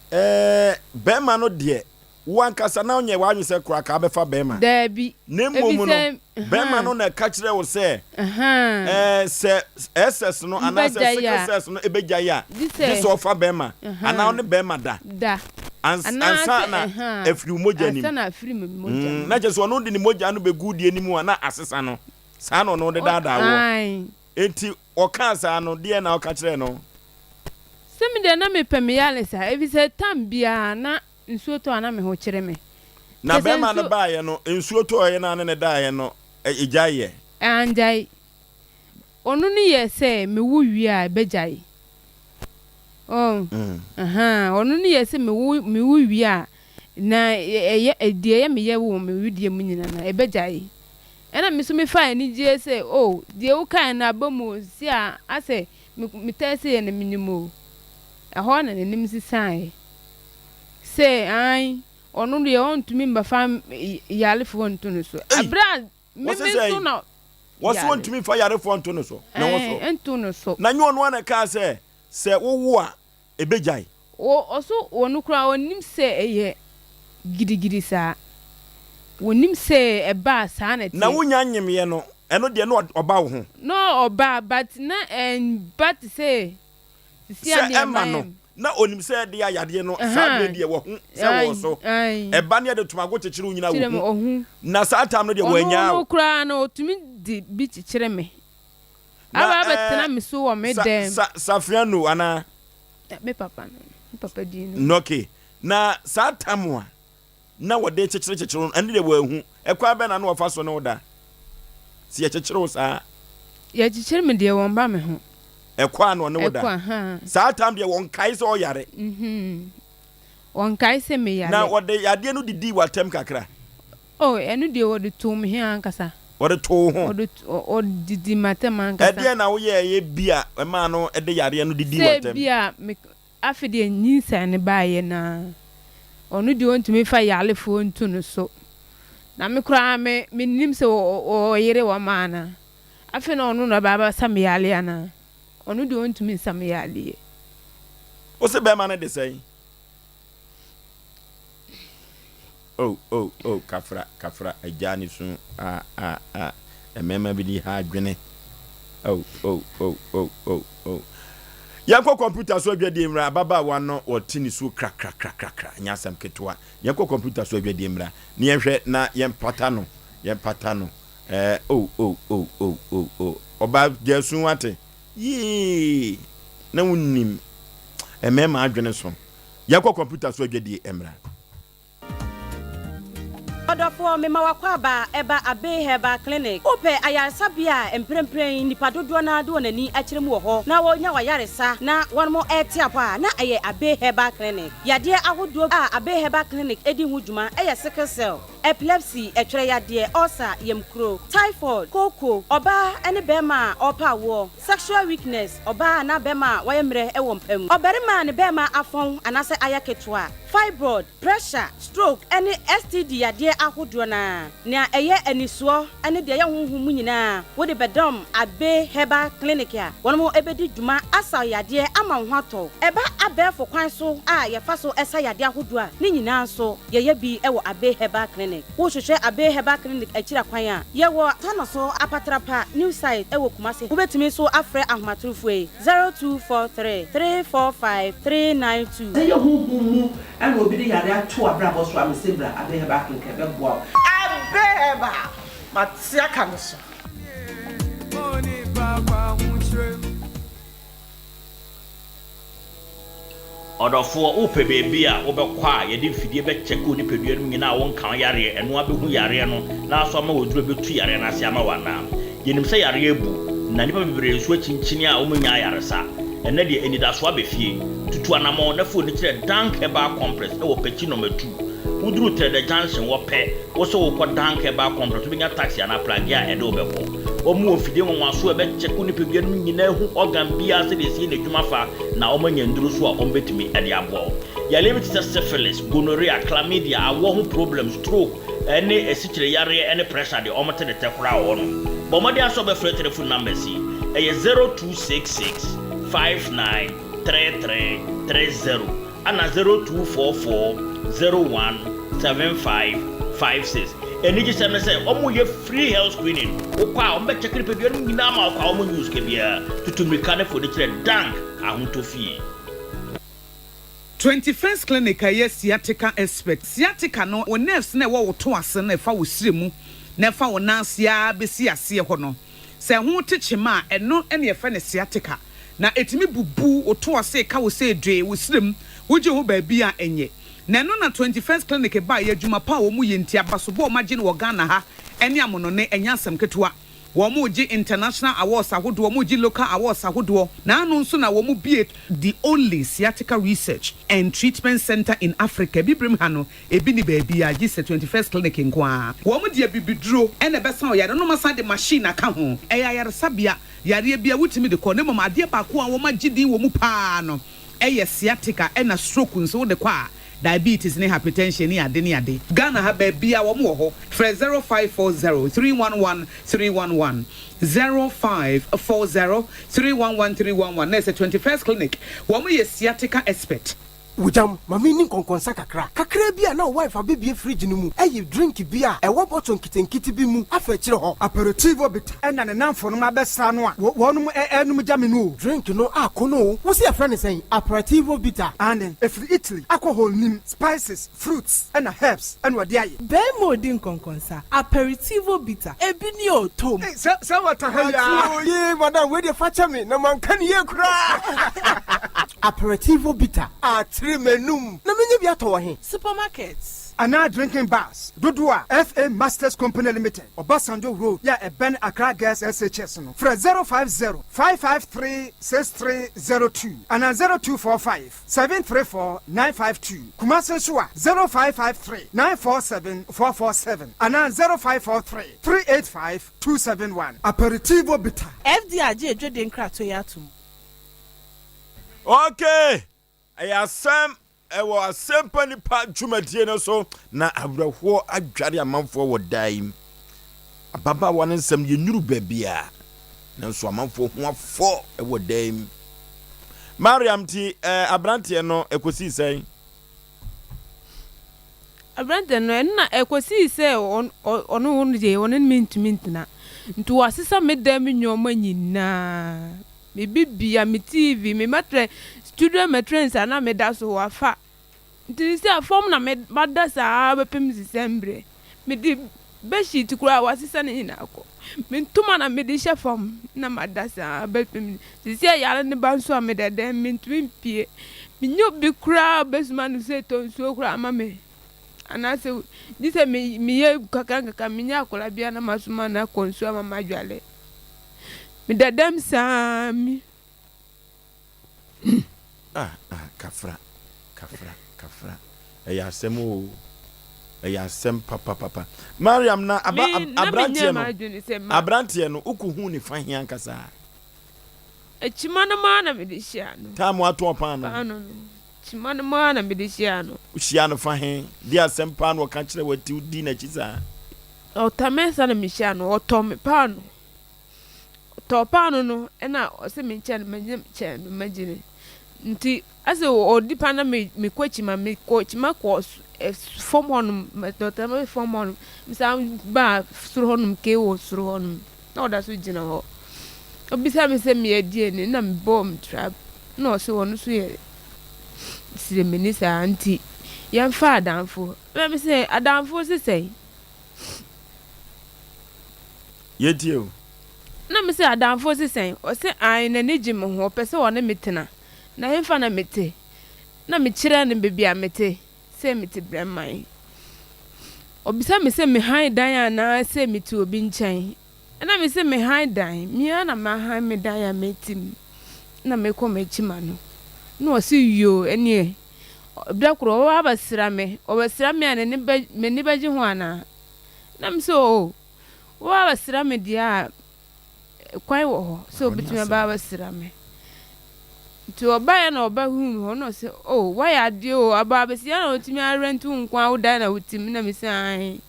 eh bɛrima no deɛ Wo ankasa na wonyɛɛ w'adwene sɛ koraa ka wobɛfa barima. Daabi. Na mmom no, Efisɛ, barima no na ɛka kyerɛɛ wo sɛ, Ɛɛ, ɛɛ, sɛ SS no anaasɛ Wobɛgyae sickle a, cells no bɛgyae a, gye gye sɛ, sɛ ɔfa barima anaa ɔne barima da da. ans, Anaasɛ, ansa na ɛhaa, afiri wo mogya no ansa mu. na afiri me mogya Mm, mu. na kyerɛ sɛ ɔno de ne mogya no bɛgu wo deɛ no mu a na asesa no. Saa na ɔno de O, daadaa woɔ. ae. Enti ɔkaa saa no, deɛn na woka kyerɛɛ no? Sɛ me deɛ na mepɛ me yaresa, efisɛ tam biara na Nsuo tɔ a na me ho kyere me. Na Kyerɛ sɛ bɛrima no nsuo. baeɛ no, nsuo tɔeɛ no a ne no daeɛ no, ɛgyaeɛ? Angyae. Ɔno no yɛ sɛ mewo wie a ɛbɛgyae. Oh, ahaa, ɔno no yɛ sɛ mewo, mewo wie a, na ɛyɛ, deɛ ɛyɛ me yɛ wɔ me wedeɛ mu nyina no, ɛbɛgyae. Ɛna me nso mefaa anigyeɛ sɛ, oh, deɛ wokaeɛ no aba mu o, seesei a asɛ me, metaa sei a na menim o. Ɛhɔ na n'anim sesaeɛ. Sɛ aane, ɔno deɛ ɔntumi mbɛfa yarefoɔ nto no so. Ei! Aberɛ a me Wɔse me sɛn? nso na Wɔse yare. ɔntumi mfa yarefoɔ nto no so, ne ho so. Ɛɛ, nto no so. Na nyɛ ɔno ara na ɛkaa sɛ, sɛ wowo a, ɛbɛgyae? Wɔ, ɔso ɔno koraa ɔnnim sɛ ɛyɛ gidigidi saa. Ɔnnim sɛ ɛba a saa na Na ɛteɛ. wonya nyemeɛ no, ɛno deɛ na ɔba wo ho. Na ɔba, but na ɛmba te sɛ Sɛ ɛma no, na onim sɛ ɛde a yadeɛ no, saa berɛ deɛ wahu sɛ wɔ so. Ɛba ne yɛde tomago kyekyere wo nyina wohu. Na saa tam no deɛ wannyaa wo. Ɔno koraa no ɔtumi de bi kyekyere me. Aba abɛtena me so wɔ me dɛm. Sa, Safriano anaa? Me papa no, me papa din no. Okay. Na saa tam a na wɔde kyekyere kyekyere no, ɛno deɛ wanhu. Ɛkwan bɛn na na wɔfa so ne wo da? Sɛ yɛkyekyere wo saa. Yɛkyekyere me deɛ wɔn ba me ho. Ɛkɔ a na ɔne wo da. Ɛkɔ ahaa. Saa time deɛ wɔnkae sɛ ɔyare. Mhm. Wɔnkae sɛ meyare. Na wɔde yadeɛ no didii w'atɛm kakra. Oh, ɛno deɛ wɔde too me he ankasa. Wɔde too wo ho? Wɔde wɔde didii m'atɛm ankasa. Ɛdeɛn na woyɛeɛ bi a ɛmaa no de yareɛ no didii Sɛ w'atɛm? bi a me afe deɛ nyinsɛn no baeɛ no ara, ɔno deɛ ɔntumi mfa yarefoɔ nto no so. Na me koraa me mennim sɛ ɔyere wɔ ma anaa. Afei na ɔno na ɔbɛba abɛsa me yareɛ anaa? Ɔno deɛ ɔntumi nsa me yareɛ. Wo se bɛrima no de sɛn? Oh oh oh kafra kafra agyaa ne su ah ah ah mmarima bi di ha adwene oh oh oh oh oh oh Yɛnkɔ kɔmputa so adwadie mmra ababaawa no wɔte ne suo krakrakrakrakra nyɛ asɛm ketewa yɛnkɔ kɔmputa so adwadie mmra ne yɛnhwɛ na yɛmpata no yɛmpata no ɛɛ oh oh oh oh oh oh ɔbaa gyaa su wate yee na wonim mmarima adwene so Yɛnkɔ kɔmputa so adwadie mmra. Ɔdɔfoɔ, mema w'akwaaba ɛba Abbey Herbal Clinic. Wopɛ ayaresabea a mprempren nnipa dodoɔ no ara de wɔn ani akyerɛ mu wɔ hɔ na wɔnya w'ayaresa na wɔnom rete apɔ a, na ɛyɛ Abbey Herbal Clinic. Yadeɛ ahodoɔ a Abbey Herbal Clinic di ho dwuma yɛ sickle cell, epilepsy, ɛtwerɛ yadeɛ, ulcer, yamkuro, typhoid, kooko, ɔbaa ne barima a ɔrepɛ awoɔ, Sexual weakness, ɔbaa anaa bɛrima a wayɛ mmerɛ wɔ mpa mu, ɔbarima a ne bɛrima afɔn anaasɛ ayɛ ketewa, fibroid, pressure, stroke ne STD yadeɛ ahodoɔ no ara. Nea ɛyɛ anisoɔ ne deɛ ɛyɛ honhom mu nyinaa wode bɛdɔm Abbey Herbal Clinic a wɔn bɛdi dwuma asa wo yadeɛ ama wo ho atɔ wo. Ɛba abɛɛfo kwan so a yɛfa so sa yadeɛ ahodoɔ a, ne nyinaa nso yɛyɛ bi wɔ Abbey Herbal Clinic. Wohwehwɛ Abbey Herbal Clinic akyiri kwan a, yɛwɔ Tanoso Apatrapa New Site wɔ Kumasi. Wobɛtumi nso afrɛ ahomatorofoɔ yi, 0243 345 392. Sɛ ɛyɛ honhom mu na obi de yare ato w'abrabɔ so a, mese bra Abbey Herbal Clinic ɛbɛboa wo. Abbey Herbal, mate aka me so. Ɔdɔfoɔ, wopɛ baabi a wobɛkɔ a yɛde mfidie bɛkyɛke wo nipadua no mu nyinaa a wonka wo yareɛ, ɛno ara bɛhu yareɛ no na aso ama wo aduro a ɛbɛtu yareɛ no ase ama wo anaa? Yɛnim sɛ yareɛ abu, na nnipa bebree nso akyinkyini a wɔnnya ayaresa. Ɛnnɛ deɛ, anidasoɔ aba fie. Tutu anammɔn na fa w'ani kyerɛ Dank Herbal Complex wɔ Pekyi Nɔma Tu. Woduru Trɛdɛ Junction hɔ pɛ, wo sɛ worekɔ Dank Herbal Complex, wobɛnya taxi anaa pragea a ɛde wo bɛkɔ. Wɔn wɔ mfidie nwanwasoɔ a ɛbɛkyɛke wo nipadua no mu nyinaa ahu organ biara sɛdeɛ ɛsi yɛ n'adwuma fa na wɔanya nnuro nso a wɔbɛtumi de aboa wo. Yareɛ bi te sɛ syphilis, gonorrhea, chlamydia, awɔ ho problem, stroke, ne asikyire yareɛ ne pressure deɛ wɔte ne tɛ koraa wɔ hɔnom. Bɔ mmɔden ara sɛ wobɛfrɛ telephone numbers yi, ɛyɛ 0266 59 33 30 ana 0244 01 75 56. Anigyesɛm ne sɛ wɔyɛ free health screening. Wokɔ a wɔbɛkyɛke nipadua no nyinaa ma wo kwa, wɔnnye wo sika biara. Tutu mmirika ne fa w'ani kyerɛ Dank Ahotɔ Fie. 21st Clinic a ɛyɛ sciatica expert. Sciatica no, wo nerves no a ɛwɔ wo to ase no a ɛfa wo srɛ mu na ɛfa wo nan ase ara bɛsi aseɛ hɔ no, sɛ ɛho te kyema a, ɛno na yɛfrɛ no sciatica. Na ɛtumi bubu wo to ase, ka wo sɛ dwee, wo srɛ mu, wogye ho baabi a ɛnyɛ. Na ɛno na 21st Clinic baeɛ, adwuma pa a wɔyɛ nti, abasobɔ a wɔagye no wɔ Ghana ha ne amonɔne, ɛnyɛ asɛm ketewa. Wɔregye international awards ahodoɔ, wɔregye local awards ahodoɔ, na ano nso na wɔbue the only sciatica research and treatment centre in Africa, Abibirem ha no, ebi nni baabiara gye sɛ 21st Clinic nko ara. Wɔde abibiduro na ɛbɛsa wo yareɛ na wɔasan de machine aka ho. Ɛyɛ ayaresabea, yareɛ biara wotumi de kɔ, na mmom adeɛ baako a wɔagye din wɔ mu pa ara no yɛ sciatica ɛna stroke nso wode kɔ a, diabetes ne hypertension ne ade ne ade. Ghana ha baabiara wɔn wɔ hɔ, frɛ 0540 311 311, 0540 311 311 na ɛsɛ 21st clinic, wɔn yɛ sciatica expert. Wogyam, ma menni nkɔnkɔnsa kakra. Kakraa bi a na wo wife abɛbue fridge no mu ayi drink bi a ɛwɔ bottle nketenkete bi mu afa akyire hɔ. Aperitivo bitter. Ɛna ne namfonom abɛsra no a wɔnom ɛɛnom gya me no o. Drink no akɔ no o. Wo se yɛfrɛ no sɛn? Aperitivo bitter. Aane, ɛfiri Italy. Alcohol nnim, spices, fruits ɛna herbs ɛna ɔde ayɛ. Bɛɛma odi nkɔnkɔnsa, Aperitivo bitter, ebi ni o, tom. Ei, sɛ sɛ wata ha yi aa. Ate o, yee madam wei deɛ fakyɛ me na manka no yie koraa. Aperitivo bitter. Atere m'anum. Na menya bi atɔ wɔ he? Supermarkets. anaa drinking bars dodoɔ a, FA Masters Company Limited, Obasanjo Road yɛ a ɛbɛn Accra Girls SHS no, frɛ 050 553 6302 anaa 0245 734 952. Kumasi nso a, 0553 947 447 anaa 0543 385 271. Aperitivo Bitter. FDA agye adwadie nkratoɔ yi atom. Okay, ɛyɛ asɛm ɛwɔ asɛmpa nipa dwumadie no so na awerɛhoɔ adware amanfoɔ wɔ daa yi mu. Ababaawa no nsɛm yɛnnuru baabiara nanso amanfoɔ ho afɔ ɛwɔ daa yi mu. Mariam nti ɛɛ aberanteɛ no ɛkɔsii sɛn? Aberanteɛ no, ɛno na ɛkɔsii sɛ ɔno ɔno deɛ ɔne me ntumi ntena. Nti wasesa me dan mu nnoɔma nyinaa. Me bibia, me TV, me matrɛ, studio matrɛs a na meda so wafa. Nti seesei a fam na mada saa ara bɛpem December. Mede bedsheet koraa wasesa ne nyinaa kɔ. Me ntoma na mede hyɛ fam na mada saa ara bɛpem seesei a yare no ba nso a meda dɛm mentumi mpue. Mennya obi koraa a ɔbɛsoma no sɛ tɔ nsuo koraa ma me anaasɛ gye sɛ meyɛ kakra nkakra menya akwadaa bi a na masoma no akɔ nsuo ama madwale. Meda dɛm saa ara me. Ah ah kafra kafra kafra ɛyɛ asɛm oo ɛyɛ asɛm papapapa Mariam na aba Me na abranteɛ menyɛɛ no m'adwene sɛ ma. abranteɛ no wokɔ huu ne fa he ankasa? Kyima no mu ara na mede hyiaa no. Time watɔn paano no. Paano no kyima no mu ara na mede hyiaa no. Wohyiaa no fa he? Deɛ asɛm paa na ɔka kyerɛ wo ati wodii n'akyi saa? Ɔtamɛnsa na mehyiaa no ɔtɔn me paano. Ɔtɔɔ paano no na ɔse menkyɛ no magye kyɛ no magye no nti asɛ ɔdi paano na mekɔ kyima mekɔ kyima kɔ fam hɔ nom dɔkta ma fam hɔ nom mesan baa soro hɔ nom kee wɔ soro hɔ nom na ɔda so gyina hɔ ɔbisa me sɛ meyɛ deɛ ni na mebɔɔ me tra na ɔse ɔno so yɛ siremani saa nti yɛmfa adamfo na me sɛ adamfo se sɛn. Yɛtie o. Na mese, Adamfo se sɛn? Ɔse, Ae, n'ani gye me ho, ɔpɛ sɛ ɔne me tena. Na hefa na mete? Na mekyerɛɛ no baabi a mete, sɛ mete Brɛman. Ɔbisa me sɛ mehan dan anaa sɛ mete obi nkyɛn. Ɛna mese mehan dan, me ara na mahan me dan a mete mu. Na mekɔ m'akyi ma no. Na ɔse, Yoo, ɛneɛ da koro ɔbɛba abɛsra me, ɔbɛsra me a n'ani bɛ, m'ani bɛgye ho anaa? Na mese, Oo. Woba abɛsra me deɛ a, kwan wɔ hɔ sɛ wobɛtumi aba abɛsra me. Nti ɔbaeɛ na ɔbɛhuu me hɔ na ɔsɛ, oh, woayɛ adeɛ o, aba abɛsia na wotumi arɛnte wo nko ara wo dan na wotim. Na mese, ae,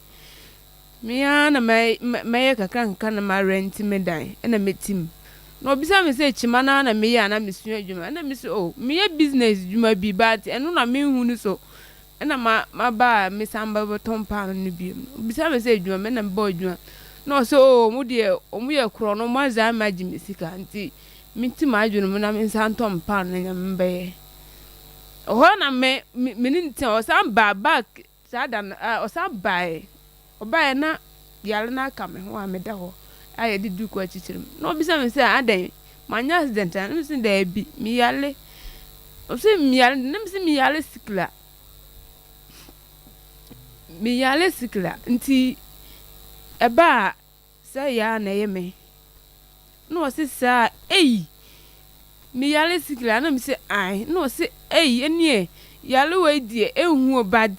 me ara na mɛyɛ kakra nkakra na marɛnte me dan na metim. Na ɔbisa me sɛ kyima no ara na meyɛ anaa mesua adwuma. Na mese, oh, meyɛ business dwuma bi but ɛno na menhu no so. Ɛna ma maba a mesan ba bɛtɔn paano no bio no, obisa me sɛ adwuma bɛn na mebɔ adwuma. Na ɔse oo ɔmo deɛ ɔmo yɛ korɔ no ɔmo azan me agye me sika nti menti m'adwene mu na mensan ntɔn me paano no Nyame bɛyɛ. Ɛhɔ na me me ne no tena ɔsan baa back saa da no ɔsan baeɛ ɔbaeɛ na yare no aka me ho a meda hɔ a yɛde duku akyekyere me. Na ɔbisa me sɛ adɛn manyɛ accident a na mese daabi meyare. Ɔse meyare na mese meyare sikla. Meyare sikla nti ɛba a sɛ yɛ a na ɛyɛ me. Na ɔse saa ei meyare sikla na mese ae na ɔse ei ɛneɛ yare wei deɛ ɛnhu o but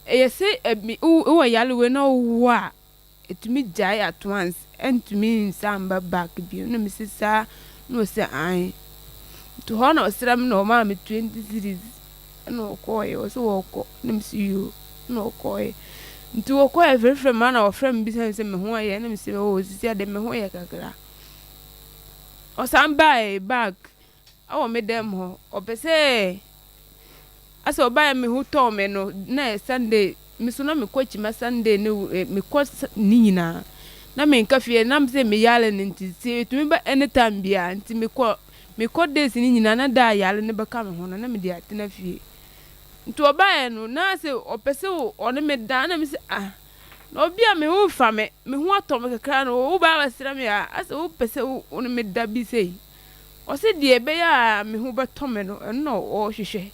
ɛyɛ sɛ wowɔ yare wei na wowɔ a ɛtumi gyae at once ɛntumi nsan mba back bio na mese saa na ɔse ae nti hɔ na ɔsrɛ me na ɔmaa me 20 cedis ɛna ɔkɔɔeɛ ɔse ɔɔkɔ na mese yoo na ɔkɔɔeɛ nti ɔkɔɔeɛ frɛfrɛ me na ɔfrɛ me bisa me sɛ me ho ayɛ na mese oo sisi ade me ho yɛ kakra ɔsan bae back Ɛwɔ me dɛm hɔ. Ɔpɛ sɛ asɛ ɔbaeɛ me ho tɔɔ me no na ɛyɛ Sunday me so na mekɔ kyima Sunday ne mekɔ ne nyinaa na menka fie nam sɛ me yare no nti sɛ ɛtumi ba anytime biara nti mekɔ mekɔ days ne nyinaa na da a yare no bɛka me ho no na mede atena fie nti ɔbaeɛ no na sɛ ɔpɛ sɛ ɔne me da na me sɛ ah na obi a me ho mfa me me ho atɔ me kakra no wo ba abɛsra me a asɛ wopɛ sɛ wo ne me da bi sei Ɔse deɛ ɛbɛyɛ a me ho bɛtɔ me no, ɛno na ɔrehwehwɛ.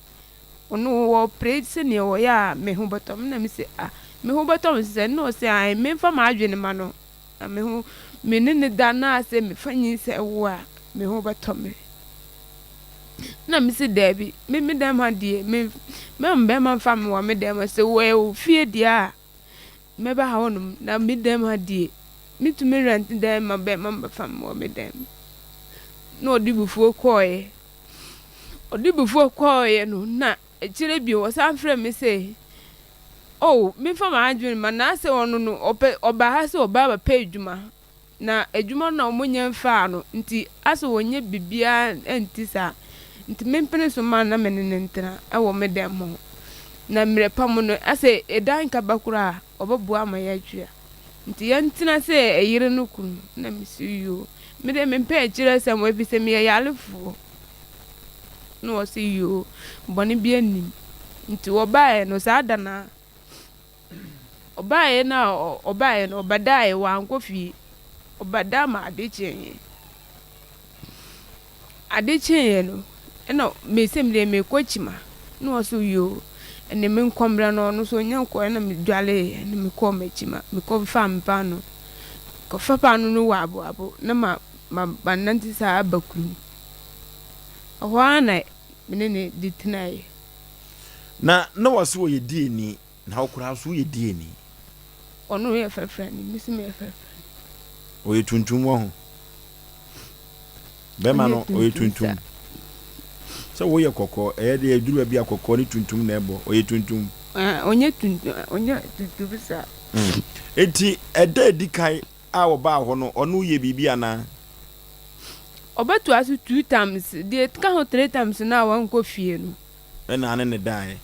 Ɔno ɔpere sɛdeɛ ɔyɛ a me ho bɛtɔ me na me se ah me ho bɛtɔ me sɛ na ɔse ae memfa m'adwene ma no na me ho me ne no da na sɛ mefa nyinsɛn wo a me ho bɛtɔ me na me se daabi me me dɛm ha deɛ me mɛma bɛrima mfa me wɔ me dɛm ha sɛ wɔ wɔ fie deɛ a mɛba ha hɔnom na me dɛm ha deɛ metumi rent dan ma bɛrima mbɛfa me wɔ me dɛm na ɔde bufuo kɔɔeɛ. Ɔde bufuo kɔeɛ no, na akyire bio ɔsan frɛɛ me sɛ, Oh, memfa m'adwene mma no, na sɛ ɔno no, ɔpɛ, ɔbaa ha sɛ ɔba abɛpɛ adwuma, na adwuma no na wɔnnya mfaa no, nti asɛ ɔnyɛ biribiara nti saa, nti mempene so mma no na me ne no ntena wɔ me dan mu hɔ. Na mmerɛ pa mu no, asɛ ɛdan ka ba koraa a, ɔbɛboa ama yɛatua. Nti yɛntena sɛ ɛyere no kunu. Na mese, Yoo. Me deɛ mempɛ akyire asɛm ɛfiri sɛ meyɛ yarefoɔ. Na ɔse yoo, bɔne biara nnim. Nti wɔbaeɛ no saa da no ara, ɔbaeɛ no a ɔbaeɛ no ɔbɛdaeɛ wankɔ fie. Ɔbɛda ma ade kyeeɛ. Ade kyeeɛ no ɛna mese me deɛ merekɔ Kyima. Na ɔse yoo, ɛnne menkɔ mmra na ɔno nso ɔnya nkɔeɛ na medwaleeɛ na mekɔɔ m'Akyima. Mekɔfaa me paanoo. Kɔfa paanoo no wɔ aboabo na ma ma manante saa aba kurom. Ɛhɔ ara na me ne no de tenaeɛ. Na na wɔse ɔyɛ dieni, na wo koraa nso woyɛ dieni. Ɔno yɛ frafrani, me nso meyɛ frafrani. Ɔyɛ tuntum wɔ ho. Bɛrima no ɔyɛ tuntum. Sɛ woyɛ kɔkɔɔ, ɛyɛ deɛ ɛduru baabi a kɔkɔɔ ne tuntum na ɛbɔ. Ɔyɛ tuntum. Ɔnyɛ tuntum, ɔnyɛ tuntum saa. Enti ɛda a edi kan a ɔbaa hɔ no, ɔne wo yɛɛ biribi anaa? Ɔbɛtoa so two times, deɛ ɛka ho three times no a wankɔ fie no. Ɛna ne ne daeɛ.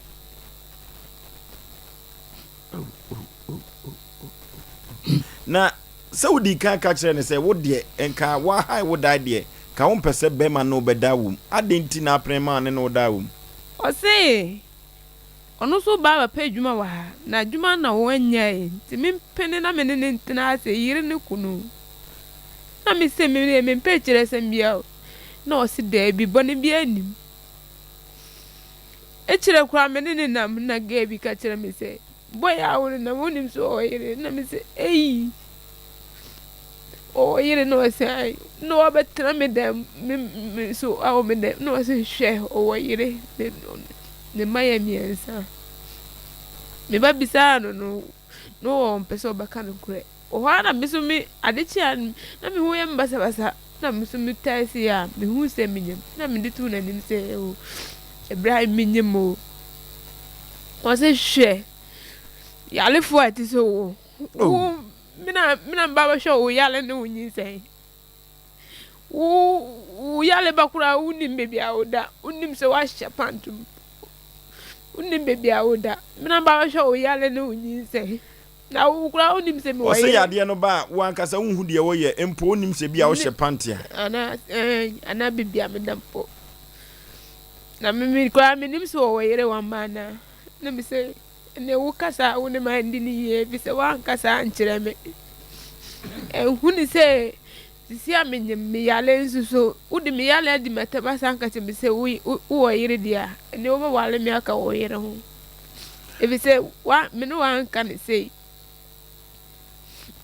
Na sɛ wodii kan ka kyerɛɛ no sɛ wo deɛ nka woahae wo dae deɛ, nka wompɛ sɛ bɛrima ne wo bɛda wom, adɛn nti na apene maa ne ne wo daa wom? Ɔse ɔno nso ba abɛpɛ adwuma wɔ ha, na adwuma na wannyae nti mempene na me ne no ntena ase, yere ne kunu. Na mese me deɛ mempɛ akyirɛsɛm biara o. Na ɔse daabi, bɔne biara nnim. Akyire koraa me ne no nam na girl bi ka kyerɛ me sɛ, boy a wo ne nam wonim sɛ ɔwɔ yere? Na me sɛ ei, ɔwɔ yere? Na ɔse ae. Na wabɛtena me dan me me so awɔ me dan na ɔse hwɛ ɔwɔ yere ne ne mma yɛ mmiɛnsa. Me ba bisaa no no na ɔmpɛ sɛ ɔbɛka nokorɛ. Wɔ hɔ ara na me nso me ade kye a na me ho yɛ me basabasa na me nso me tae sei a mehu sɛ menyam na mede too n'anim sɛ o ɛberɛ a menyam o. Ɔse hwɛ yarefoɔ a ɛte sɛ wo wo me na me na meba bɛhwɛ wo yare ne wo nyinsɛn. Wo wo yare ba koraa wonim baabi a woda wonim sɛ woahyɛ pant mu wonim baabi a woda me na meba bɛhwɛ wo yare ne wo nyinsɛn. Na wo koraa wonnim sɛ mewɔ Ɔsɛ yere. yadeɛ no ba a, wo ankasa wonhu deɛ woyɛ, mpo wonnim sɛ bi a wohyɛ pant a. Anaa ɛɛ anaa baabi a meda mpo. Na me me koraa mennim sɛ ɔwɔ yere wamma anaa. Na me sɛ ɛnneɛ wo kasa a wo ne m'andi no yie ɛfiri sɛ woankasa ankyerɛ me. Ɛnhu ne sɛ sisi a menyem me yare nso so wode me yare adi m'atɛm asan aka kyerɛ me sɛ wo wowɔ yere deɛ a ɛnneɛ wobɛware me aka wo yere ho. Efisɛ wa me ne wo anka no sei.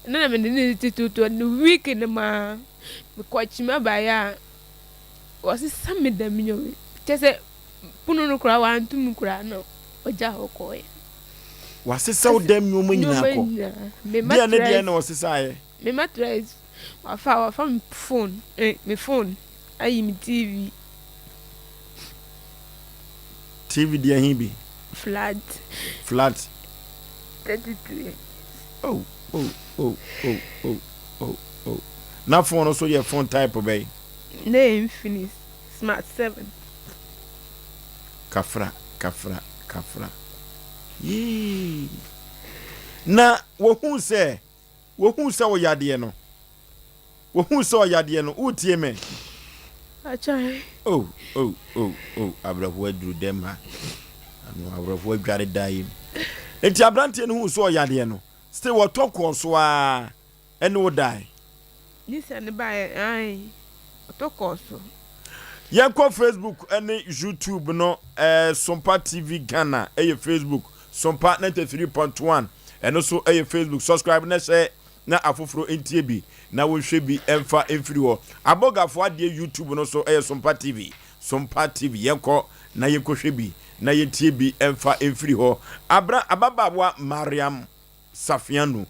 Ɛno na mede ne ti totoɔ no week no mu ara mekɔ kyima baeɛ a wɔsesa me dɛm nneɛma yi. Kyerɛ sɛ pono no koraa wanto mu koraa na ɔgya hɔ kɔeɛ. Wasesa wo dɛm nneɛma nyinaa Nneɛma kɔ. nyinaa. Me Deɛ ne deɛ mattress, na ɔsesaeɛ. me mattress wafa wafa me phone eh, me phone ayi me TV. TV deɛ he bi? Flat. Flat. 32 inches. Oh, oh, oh, oh, oh, oh, oh. Na phone no so yɛ phone type bɛn? Na yɛ Infinix Smart 7. Kafra, kafra, kafra. Yee. Na wohuu sɛ Wohuu sɛ wo yadeɛ no. Wohuu sɛ ɔyadeɛ no. Woretie me? Akyɛe. Oh, oh, oh, oh, awerɛhoɔ aduru dɛm ha. Ano awerɛhoɔ adware dan yi mu. Enti aberanteɛ no huu sɛ ɔyadeɛ no, still wɔtɔ kɔɔ so ara ɛne wo dae. Nyinsɛn no baeɛ, ae, ɔtɔ kɔɔ so. Yɛnkɔ Facebook ne YouTube no, eh, Sompa TV Ghana ɛyɛ Facebook, Sompa 93.1 ɛno nso ɛyɛ Facebook. Subscribe na hyɛ na afoforɔ ntie bi na wɔnhwɛ bi mfa mfiri hɔ. Abɔgafoɔ adeɛ YouTube no so ɛyɛ Sompa TV, Sompa TV. Yɛnkɔ na yɛnkɔhwɛ bi na yɛntie bi mfa mfiri hɔ. Abra ababaawa Mariam Safianu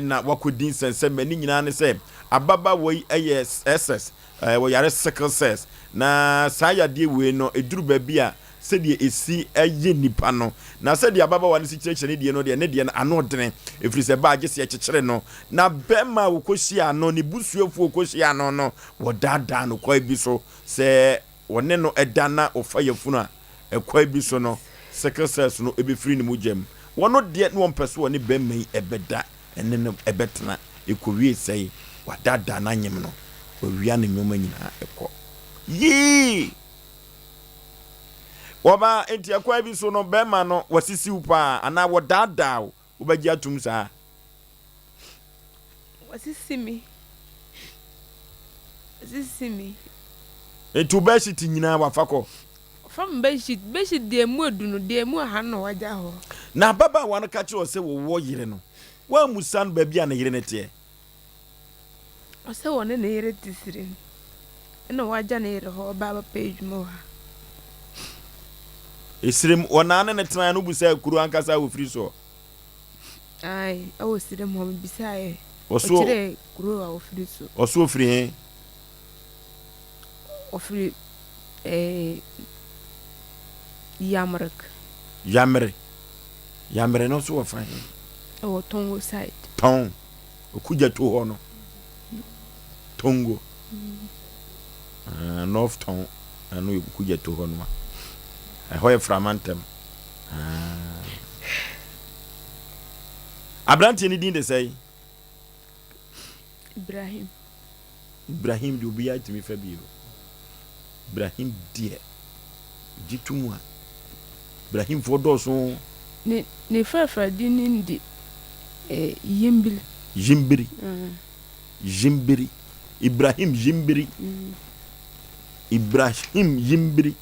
na wakɔdi nsɛnsɛmma. Ne nyinaa ne sɛ ababaawa yi yɛ SS, wɔyare sickle cells. Na saa yadeɛ wei no, ɛduru baabi a sɛdeɛ ɛsi yɛ nipa no, na sɛdeɛ ababaawa no si kyerɛkyerɛ ne deɛ no deɛ, ne deɛ no ano dene, ɛfiri sɛ baa gye sɛ yɛkyekyere no. Na bɛrima a wɔkɔhyiaa no, ne busuafoɔ kɔhyiaa no no, wɔdaadaa no kwan bi so sɛ wɔne no da na wɔfa yafunu a, ɛkwan bi so no, sickle cells no bɛfiri ne mogya mu. Wɔno deɛ na wɔmpɛ sɛ wɔne bɛrima yi bɛda ne no bɛtena. Ɛkɔwie sɛe, wadaadaa no anyem no, wawia ne nnoɔma nyinaa kɔ. Yii! Wɔba, enti ɛkwan bi so no, bɛrima no wasisi wo paa anaa wɔdaadaa wo, wobɛgye atom saa? Wasisi me. Wasisi me. Enti wo bedsheet nyinaa wafa kɔ? Ɔfa me bedsheet. Bedsheet deɛ emu edu no, deɛ emu aha no na wagya hɔ. Na ababaawa no ka kyerɛɛ wo sɛ wɔwɔ yere no, woammusa no baabi a ne yere no teɛ? Ɔsɛ ɔne ne yere te serem. Ɛna wagya ne yere hɔ ɔba abɛpɛ adwuma wɔ ha. Esirem, wɔnaa ne no tenaeɛ no wobusaa kuro ankasa a wɔfiri soɔ? Ae, ɛwɔ serem hɔ mebisaeɛ. Ɔkyerɛɛ kuro a wɔfiri so. Ɔso ɔfiri he? Ɔfiri eh, Yamrek. Yamre. Yamre no nso wɔ fa he? Ɛwɔ Tongo side. Tɔn. Okudzeto hɔ no, Tongo, ah, North Tɔn, ɛno yɛ Okudzeto hɔ no a. Ɛhɔ yɛ Frama ntɛm. Ah. Aberanteɛ no din de sɛn? Ibrahim. Ibrahim deɛ obiara tumi fa bi o. Ibrahim deɛ, gye to mu a, Ibrahimfoɔ dɔɔso. Ne ne frɛfrɛ din no de eh, Yimbiri. Yimbiri. Mm. Yimbiri. Ibrahim Yimbiri. Mm. Ibrahim Yimbiri.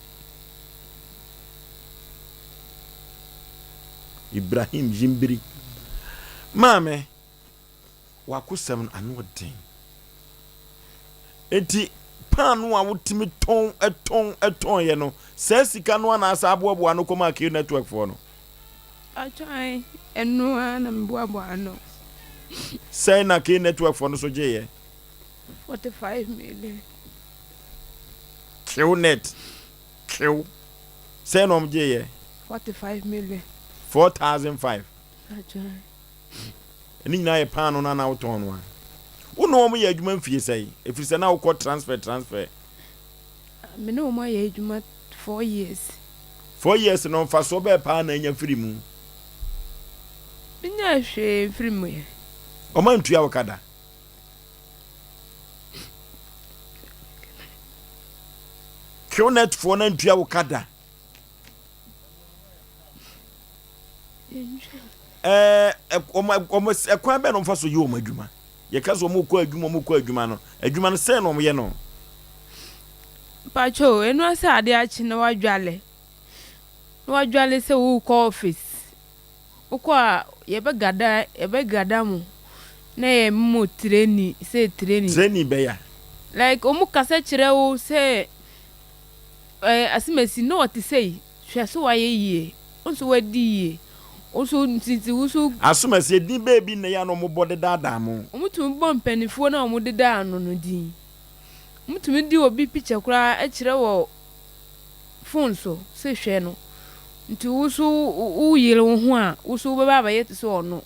Ibrahim Yimbiri. Maame. W'akosɛm no ano ɔden. Enti paanoo a wotumi tɔn tɔn tɔn yɛ no, saa sika no ara na asan aboaboa ano kɔmaa Q Network foɔ no? Paatwɔ ae, ɛno ara na meboaboa ano. Sɛn na Q Network foɔ no nso gyeeɛ? 45 million. Q Net, Q, sɛn na wɔn gyeeɛ? 45 million. 4,005. Paatwɔ ae. Ne nyinaa yɛ paano no a na wotɔn no a. Wo ne wɔn yɛ adwuma mfie sɛn? Ɛfiri sɛ na wokɔ transfer transfer. Me ne wɔn ayɛ adwuma four years. Four years no mfasoɔ bɛɛ paa na anya firi mu? Menyaa hwee mfiri mu ɛ. Wɔn antua wo ka da? Qnet foɔ no antua wo ka da? Ɛɛ wɔn wɔn ɛkwan bɛn na wɔfa so yɛ wɔn adwuma? Yɛka sɛ wɔn kɔ adwuma wɔn kɔ adwuma no adwuma no sɛn na wɔyɛ no? Mpakyɛw, ɛno ara sɛ ade akye na wadwale na wadwale sɛ worekɔ office. Wokɔ a yɛbɛgada yɛbɛgada mo na yɛ mo training sɛ training. Training bɛya. Like wɔn kasa kyerɛ wo sɛ ɛɛ asemasi na ɔte sei. Hwɛ so wayɛ yie, wo nso wadi yie, wo nso nti wo nso. Asomasi, edin bɛɛ bi na ɛyɛ a na wɔbɔ de daadaa mo? Wɔtumi bɔ mpaninfoɔ no a wɔdeda ano no din. Wɔtumi de obi picture koraa kyerɛ wɔ phone so sɛ hwɛ no. Nti wo nso wo yere wo ho a, wo nso wobɛba abɛyɛ te sɛ ɔno.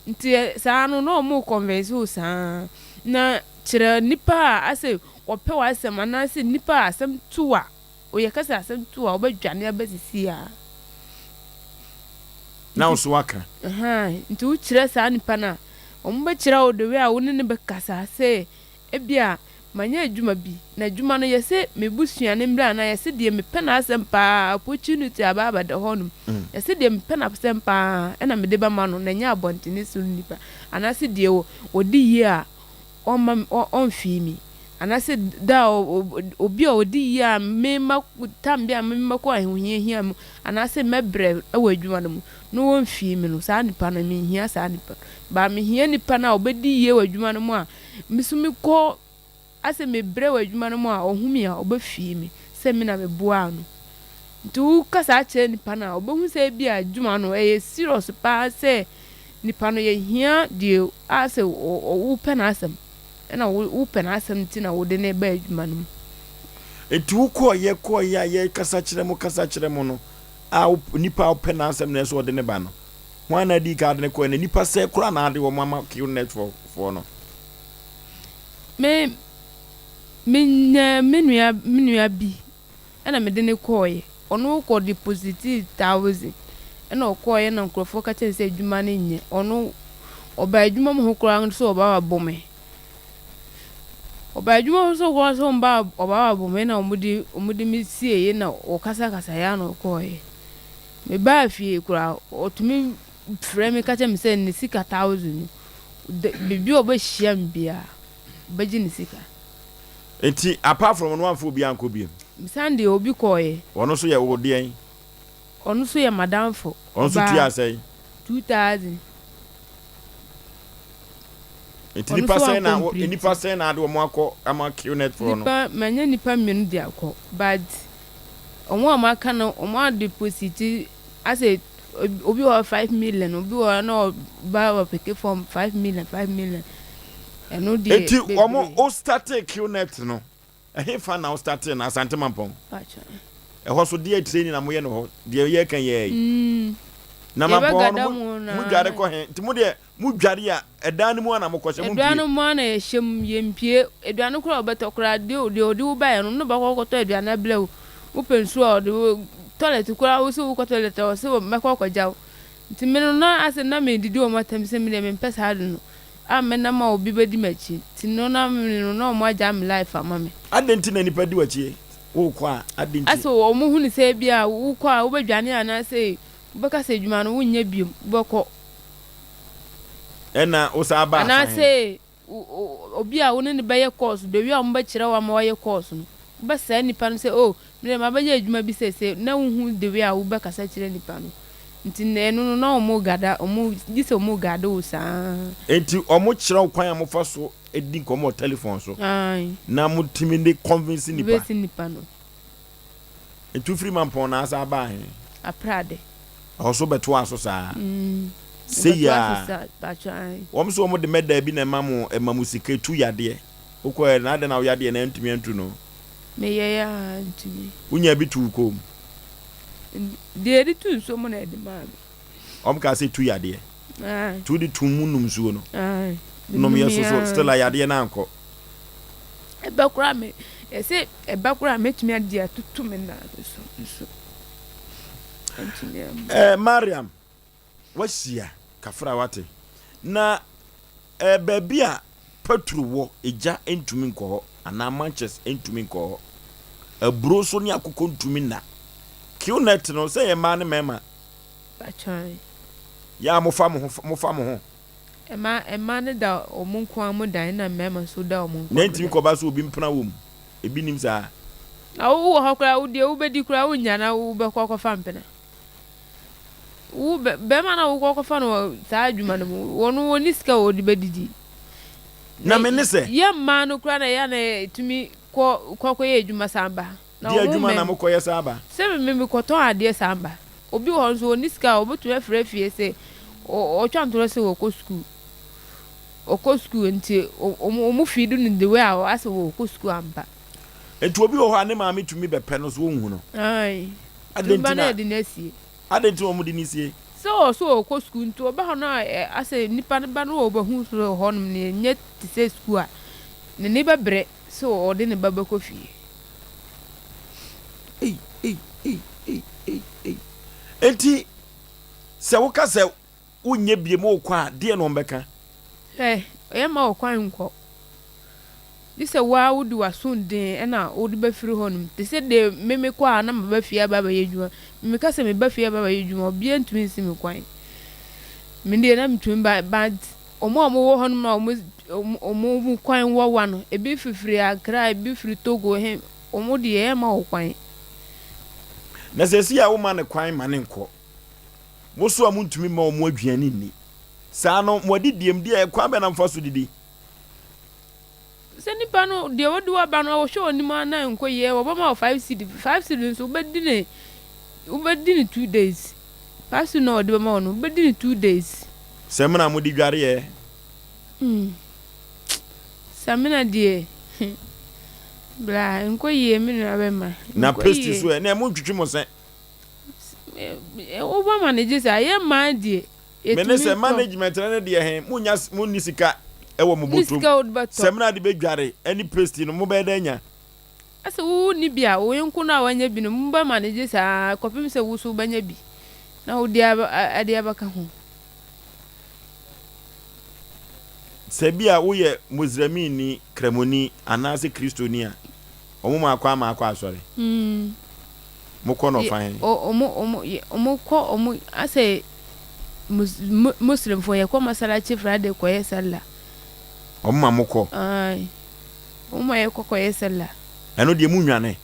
Nti saa no na wɔn convince wo saa. Na kyerɛ nipa a asɛ wɔpɛ w'asɛm anaasɛ nipa a asɛm to wo a, yɛka sɛ asɛm to wo a wobɛdwane aba sisi a. Na wo so waka. Ahaa, nti wokyerɛ saa nipa no a, wɔbɛkyerɛ wo the way a wo ne no bɛkasa sɛ Ebia manyɛ adwuma bi, na adwuma no yɛse me busua no mmra anaa yɛse deɛ mepɛ n'asɛm paa, opportunity aba abɛda hɔnom, yɛse deɛ mepɛ n'asɛm paa ɛna mede bɛma no na ɛnyɛ abɔntene so nipa, anaase deɛ ɔdi yie a ɔmma me, ɔmfii me. Anaasɛ da a obi a ɔdi yie a mema tam bi a mɛkɔ ahohiahia mu anaasɛ mɛbrɛ wɔ adwuma no mu na wɔmfii me no, saa nipa no menhia saa nipa no. But mehia nipa no a ɔbɛdi yie wɔ adwuma no mu a me nso mekɔ asɛ mebrɛ wɔ adwuma no mu a ɔhu me a ɔbɛfii me sɛ me na meboaa no. Nti woka saa kyerɛ nipa no a ɔbɛhu sɛ ebia adwuma no ɛyɛ serious paa sɛ nipa no yɛhia deɛ asɛ wopɛ n'asɛm. Ɛna wo wopɛ n'asɛm nti na wode no reba adwuma no mu. Enti wokɔeɛ kɔeɛ a yɛkasa kyerɛ mo kasa kyerɛ mo no a wo nipa a wopɛ n'asɛm na ɛsɛ ɔde ne ba no, hwan na adii kan de no kɔeɛ na nipa sɛɛ koraa na ade wɔn ama Qnet foɔ no? Me menya me nua me nua bi ɛna mede no kɔeɛ. Ɔno kɔ depositii thousand ɛna ɔkɔeɛ na nkurɔfoɔ ka kyerɛ no sɛ adwuma no nyɛ. Ɔno ɔbaa adwuma mu hɔ koraa sɛ ɔba abɛbɔ me. Ɔbaa adwuma hɔ sɛ koraa sɛ ɔba ɔba abɛbɔ me na wɔde wɔde me sieeɛ na ɔkasakasaeɛ ara na ɔkɔeɛ. Mebaa fie koraa ɔtumi frɛ me ka kyerɛ me sɛ ne sika thousand no baabi a ɔbɛhyia me biara ɔbɛgye ne sika. Nti apart from ɔno wamfa obiara ankɔ biom? Mesan de obi kɔɔeɛ. Ɔno nso yɛ wo deɛn? Ɔno nso yɛ m'adamfo. Ɔno nso tuaa sɛn? 2000. Nti nipa sɛn na nipa sɛn na ade wɔn akɔ ama QNet foɔ no? Nipa manya nipa mmienu de akɔ but wɔn a wɔn aka no wɔn adepositi asɛ Obi wɔ hɔ 5 million, obi wɔ hɔ na ɔba ɔpeke fam 5 million 5 million. Ɛno deɛ Eti wɔn o startee QNet no, ɛhe fa na o startee no Asante Mampɔn? Ɛhɔ so deɛ training na moyɛ no hɔ, deɛ yɛka yɛ yi. Na Mampɔn hɔ no mo dware kɔ he? Nti mo deɛ mo dware a ɛdan no mu a na mokɔhyɛ, mo mpie? Aduane no mu a na yɛhyɛ mu, yɛmpie. Aduane koraa a wobɛtɔ koraa, deɛ deɛ ɔde wo baeɛ no, ɔno na ɔbɛkɔ akɔtɔ aduane abrɛ wo. Wopɛ nsuo a ɔde wo, toilet koraa wo sɛ wokɔ toilet a ɔse mɛkɔ akɔgya wo. Nti me no na asɛ na medidi wɔn atɛm sɛ me deɛ mempɛ saa ade no a mɛnam a obi bɛdi m'akyi. Nti no na me no na wɔn agyaa me life ama me. Adɛn nti na nnipa di w'akyi? Wokɔ a, adɛn nti? Asɛ wɔn hunu sɛ ebia wokɔ a wobɛdwane anaasɛ wobɛka sɛ adwuma no wonyɛ biom, wobɛkɔ. Ɛna wosan baa fa he? Anaasɛ obi a wo ne no bɛyɛ course, the way a wɔbɛkyerɛ wo ama woayɛ course no, wobɛsɛe nipa no sɛ oh, me deɛ mabɛyɛ adwuma bi seesei, na wonhu the way a wobɛkasa kyerɛ nipa no. Nti na ɛno no na wɔn gada, wɔn gye sɛ wɔn guide wo saa. Enti wɔkyerɛ wo kwan a mofa so di nkɔmmɔ wɔ telephone so Ae. na motumi de convince nipa. Convince nipa no. Nti wofiri Mampɔn na asan baa he? Aprade. Ɛhɔ so bɛtoaa so saa? Sei aa. Wɔn so wɔn de mɛdaa bi na ɛma mo ɛma mo sika etu yadeɛ. Wokɔɛ na adɛn na wo yadeɛ no antumi antu no? Meyɛɛ aa antumi. Wonyaa bi tuu kɔn mu? Deɛ yɛde tu nsuo mu na yɛde maa me. Wɔn kaa sɛ tu yadeɛ. Ae. Nti wode tuu mu nom nsuo no? Ae. Nom yɛ so so still a yadeɛ no ankɔ? Ɛbɛ koraa me yɛse ɛbɛ koraa mɛtumi ade atutu me nan so nso. Eh, Mariam, wahyia kafra wate. Na eh, baabi a patro wɔ, egya ntumi nkɔ hɔ, anaa manches ntumi nkɔ hɔ. Aburo nso ne akokɔ ntumi nna. Qnet no, sɛ yɛ mmaa ne mmarima. Batwan. Yɛ a mofa mo ho, mofa mo ho. Ɛma mmaa no da wɔn nko ara mo dan, na mmarima nso da wɔn nko ara mo dan. Na ntumi kɔba sɛ obi mpena wɔ mu. Ebi nnim saa. Na wo wɔ hɔ koraa wo deɛ wobɛdi koraa wonnya na wobɛkɔ akɔfa mpena. Wo bɛ bɛrima no a wokɔ akɔfa no wɔ saa adwuma no mu wɔn wɔnni sika a wɔde bɛdidi. Na me ne sɛ. Yɛ mmaa no koraa na ɛyɛ a na yɛtumi kɔ kɔ akɔyɛ adwuma san ba. Na Deɛ wɔn adwuma na mmɛn. mokɔyɛ san ba? Sɛ me mekɔtɔn adeɛ san ba. Obi wɔ hɔ nso ɔnni sika a ɔbɛtumi afrɛ fie sɛ ɔtwa ntorɔ sɛ ɔkɔ sukuu. Ɔkɔ sukuu nti ɔmo feed no the way a asɛ ɔkɔ sukuu ampa. Nti obi wɔ hɔ a ne maame tumi bɛpɛ no so ɔnhu no. Ae. Adɛn Nti ba nti na na yɛde no asie. Adɛn nti na wɔn de no sie? Sɛ ɔsɛ ɔkɔ sukuu nti ɔba hɔ no a asɛ nipa no ba no ɔbɛhu so hɔ nom no ɛnyɛ te sɛ sukuu a n'ani bɛbrɛ sɛ ɔde ne ba bɛkɔ fie. Ei ei ei ei ei ei. Nti sɛ woka sɛ wonyɛ biem wokɔ a, deɛn na wɔbɛka? Hwɛ, yɛmma wo kwan nkɔ, gye sɛ wo ara wode w'aso den na wode bɛfiri hɔnom. Te sɛ deɛ me mekɔ a na maba fie aba abɛyɛ adwuma. Me meka sɛ meba fie aba abɛyɛ adwuma a, obiara ntumi nsi me kwan. Me deɛ na metumi ba, but. Wɔn a wɔwɔ hɔnom a wɔn wɔn mu kwan wawa no, ebi fifiri Accra, ebi firi Togo, he, wɔn deɛ yɛmma wɔn kwan. Na seesei a woma no kwan ma no nkɔ, mo nso a montumi mma wɔn aduane nni, saa no, mo adidiem deɛ, kwan bɛn na mofa so didi? Sɛ nipa no deɛ ɔdi w'aba no ɔhwɛ w'anim ara na nkɔ yie wɔbɛma wo 5 cedi 5 cedi nso wobɛdi ne wobɛdi ne 2 days 5 cedi na ɔde bɛma wo no wobɛdi ne 2 days. Samina a mode dwareɛ. Hmm samina deɛ bra nkɔ yie me nua bɛma Na nkɔ paste yie. so ɛ na montwitwi mo se. Wobɛma no gye saa yɛ mmaa deɛ. Me ne sɛ management no ne deɛ he, monnya monni sika wɔ mo bɔtɔm. Samina de bɛdware ne paste no, mobɛyɛ dɛ anya? Sɛ wo wonni bi a, wo yonko no a wanya bi no, mobɛ manage saa kɔpem sɛ wo nso wobɛnya bi na wode ade abɛka ho. Sɛ bi a woyɛ Mosremini, Kramoni anaasɛ Kristoni a, Wɔn mu akɔ ama akɔ asɔre. Mo kɔ no ɔfa he? Wɔn kɔ wɔn asɛ Muslimfoɔ yɛ kɔ masalachi Friday kɔ yɛ sallah. Wɔn ma mo kɔ? Ae wɔn ma yɛ kɔ kɔ yɛ sallah. Ɛno deɛ mo nwane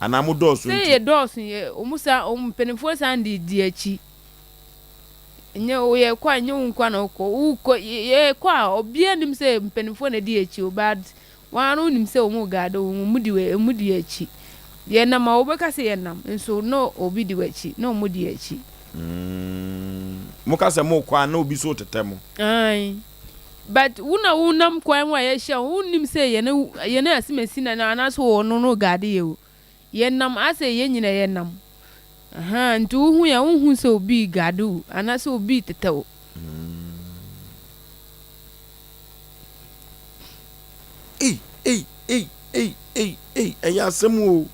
anaa mo dɔɔso nti? Sɛ yɛ dɔɔso yɛ wɔn san wɔn mpaninfoɔ san de di akyi. Nyɛ yɛ kɔ a nyɛ wo nkoa na wokɔ wokɔ yɛ kɔ a obiara nim sɛ mpaninfoɔ na di akyi o but Wɔn ara wonim sɛ wɔn reguard wo, wɔn di wɔn di akyi. Yɛnam a wobɛka sɛ yɛnam, nso na obi di w'akyi, na wɔn di akyi. Mm, moka sɛ mokɔ a na obi nso retetɛ mo. Ae, but wo na wonam kwan mu a yɛahyia wo, wonnim sɛ yɛne yɛne asimasi na anaasɛ ɔno no reguard yɛ o. Yɛnam asɛ yɛn nyina yɛnam. Ahaa, nti wohu yɛn a wonhu sɛ obi reguard wo anaasɛ obi retetɛ wo. Ei, ei, ei, ei, ei, ei, ɛyɛ asɛm o.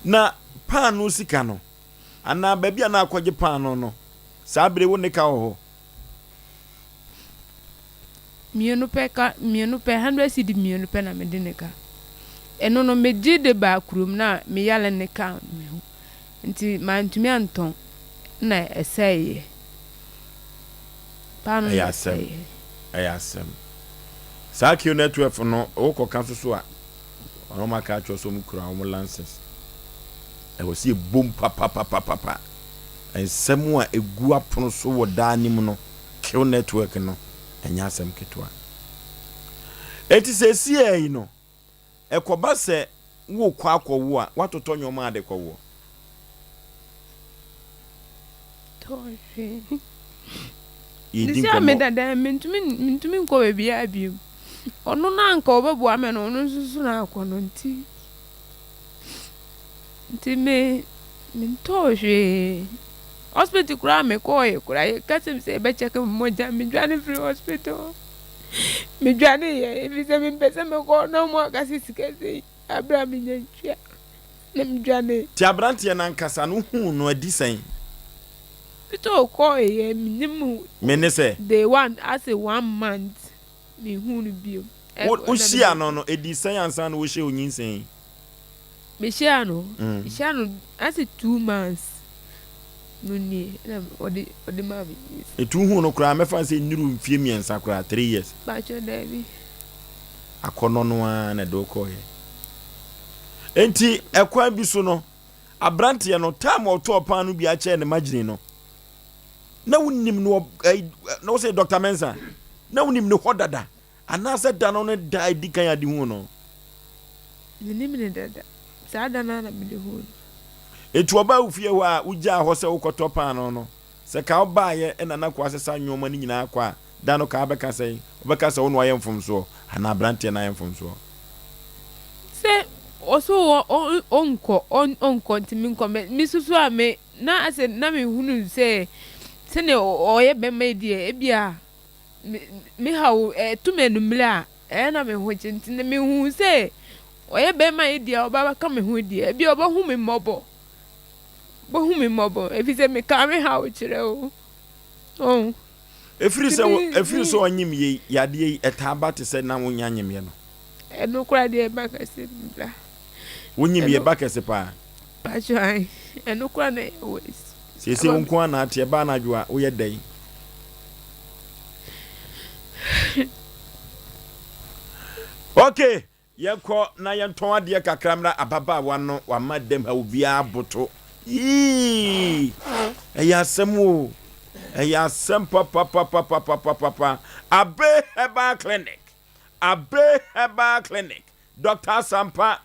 Na paanoo sika no, anaa baabi a na akɔgye paanoo no, saa bere wo ne ka wɔ hɔ? Mmienu pɛ ka, mmienu pɛ, hundred cedi mmienu pɛ na mede ne ka. Ɛno no, megye de baa kurom na me yale ne ka me ho. Nti mantumi antɔn na ɛsɛeɛ. Paano Ɛyɛ na asɛm. ɛsɛeɛ. Ɛyɛ asɛm. Saa Q network no, wokɔ ka nso so a, wɔn aka akyerɛ sɛ wɔn kura wɔn license. Ɛwɔ sɛ yɛbom papapapapa. Nsɛm a egu apono so wɔ daa no mu no, Q network no, ɛnyɛ asɛm ketewa. Enti seesei yi no, Ɛkɔba sɛ worekɔ akɔwo a, woatotɔ nneɛma a de kɔwoɔ? Tɔ hwee. Yɛredi Sisi a nkɔmmɔ. meda dan mu, mentumi mentumi nkɔ baabiara bio. Ɔno na anka ɔbɛboa me no, ɔno nso so na akɔ no nti. Nti me mentɔɔ hwee. Hospital koraa a mekɔɔɛ koraa yɛka kyerɛ me sɛ yɛbɛkyɛke me mogya, medwane firii hospital. Medwaneeɛ efisɛ mempɛ sɛ mɛkɔ na wɔn aka sɛ sika sei aberɛ a menya ntua na medwanee. Nti aberanteɛ no ankasa no wohuu no adi sɛn? Peter kɔeɛ menim Me ne sɛ? day one ase one month menhuu no bio. Wo wohyia no no ɛdii sɛn ansa na wohyɛɛ onyinsɛn yi? Mehyiaa no, mehyiaa no ase 2 months no nie na ɔde ɔde maa me nyinsɛn. Nti wohuu no koraa mɛfa no sɛ nnuru mfie mmiɛnsa koraa, 3 years? Mpakyɛw daabi. Akɔnnɔ no ara na ɛde wo kɔeɛ. Enti ɛkwan bi so no, aberanteɛ no, time a ɔtɔɔ paano bi akyɛɛ ne margarine no, na wonim no, na wo sɛ Dr. Mensah, na wonim ne hɔ dada. Anaasɛ da no ne da a edi kan a de huu no? Minnim no dada. Saa da no ara na mede huu no. Enti ɔbaa wo fie hɔ a wugyaa hɔ sɛ wokɔtɔ paanoo no. Sɛ ka wobaeɛ na na kɔasesa nnoɔma no nyinaa kɔ a, da no ka abɛka sɛn? Wobɛka sɛ wo na woayɛ mfomsoɔ anaa aberanteɛ no ayɛ mfomsoɔ? Sɛ ɔse ɔnkɔ, ɔnkɔ nti menkɔ. Me susu a me na asɛ na mehunu sɛ sɛdeɛ ɔyɛ bɛrima yi deɛ ebia Me me haw ɛto me anwummere a, ɛyɛ na me ho kye nti na mehu sɛ ɔyɛ bɛrima yi deɛ ɔba bɛka me ho deɛ ebi ɔbɛhu me mmɔbɔ ɔbɛhu me mmɔbɔ efisɛ meka me haw kyerɛ o ɔn. Ɛfiri sɛ wo ɛfiri sɛ ɔnyem yei yadeɛ yi ɛtaa ba te sɛ na wonya nyemyɛ no. Ɛno koraa deɛ ɛba kɛse bra. Wonyem yɛ ba kɛse paa. Pacho ae ɛno koraa na ɛyɛ worse. Seesei wo nko ara na ate, ɛba anadwo a, woyɛ dɛn? Okay, yɛnkɔ na yɛntɔn adeɛ kakra mmra ababaawa no wama dɛm ha obiara aboto. Yii! Ɛyɛ asɛm o. Ɛyɛ asɛm papapapapapapa. Abe Herbal Clinic. Abe Herbal Clinic. Doctor Asampa,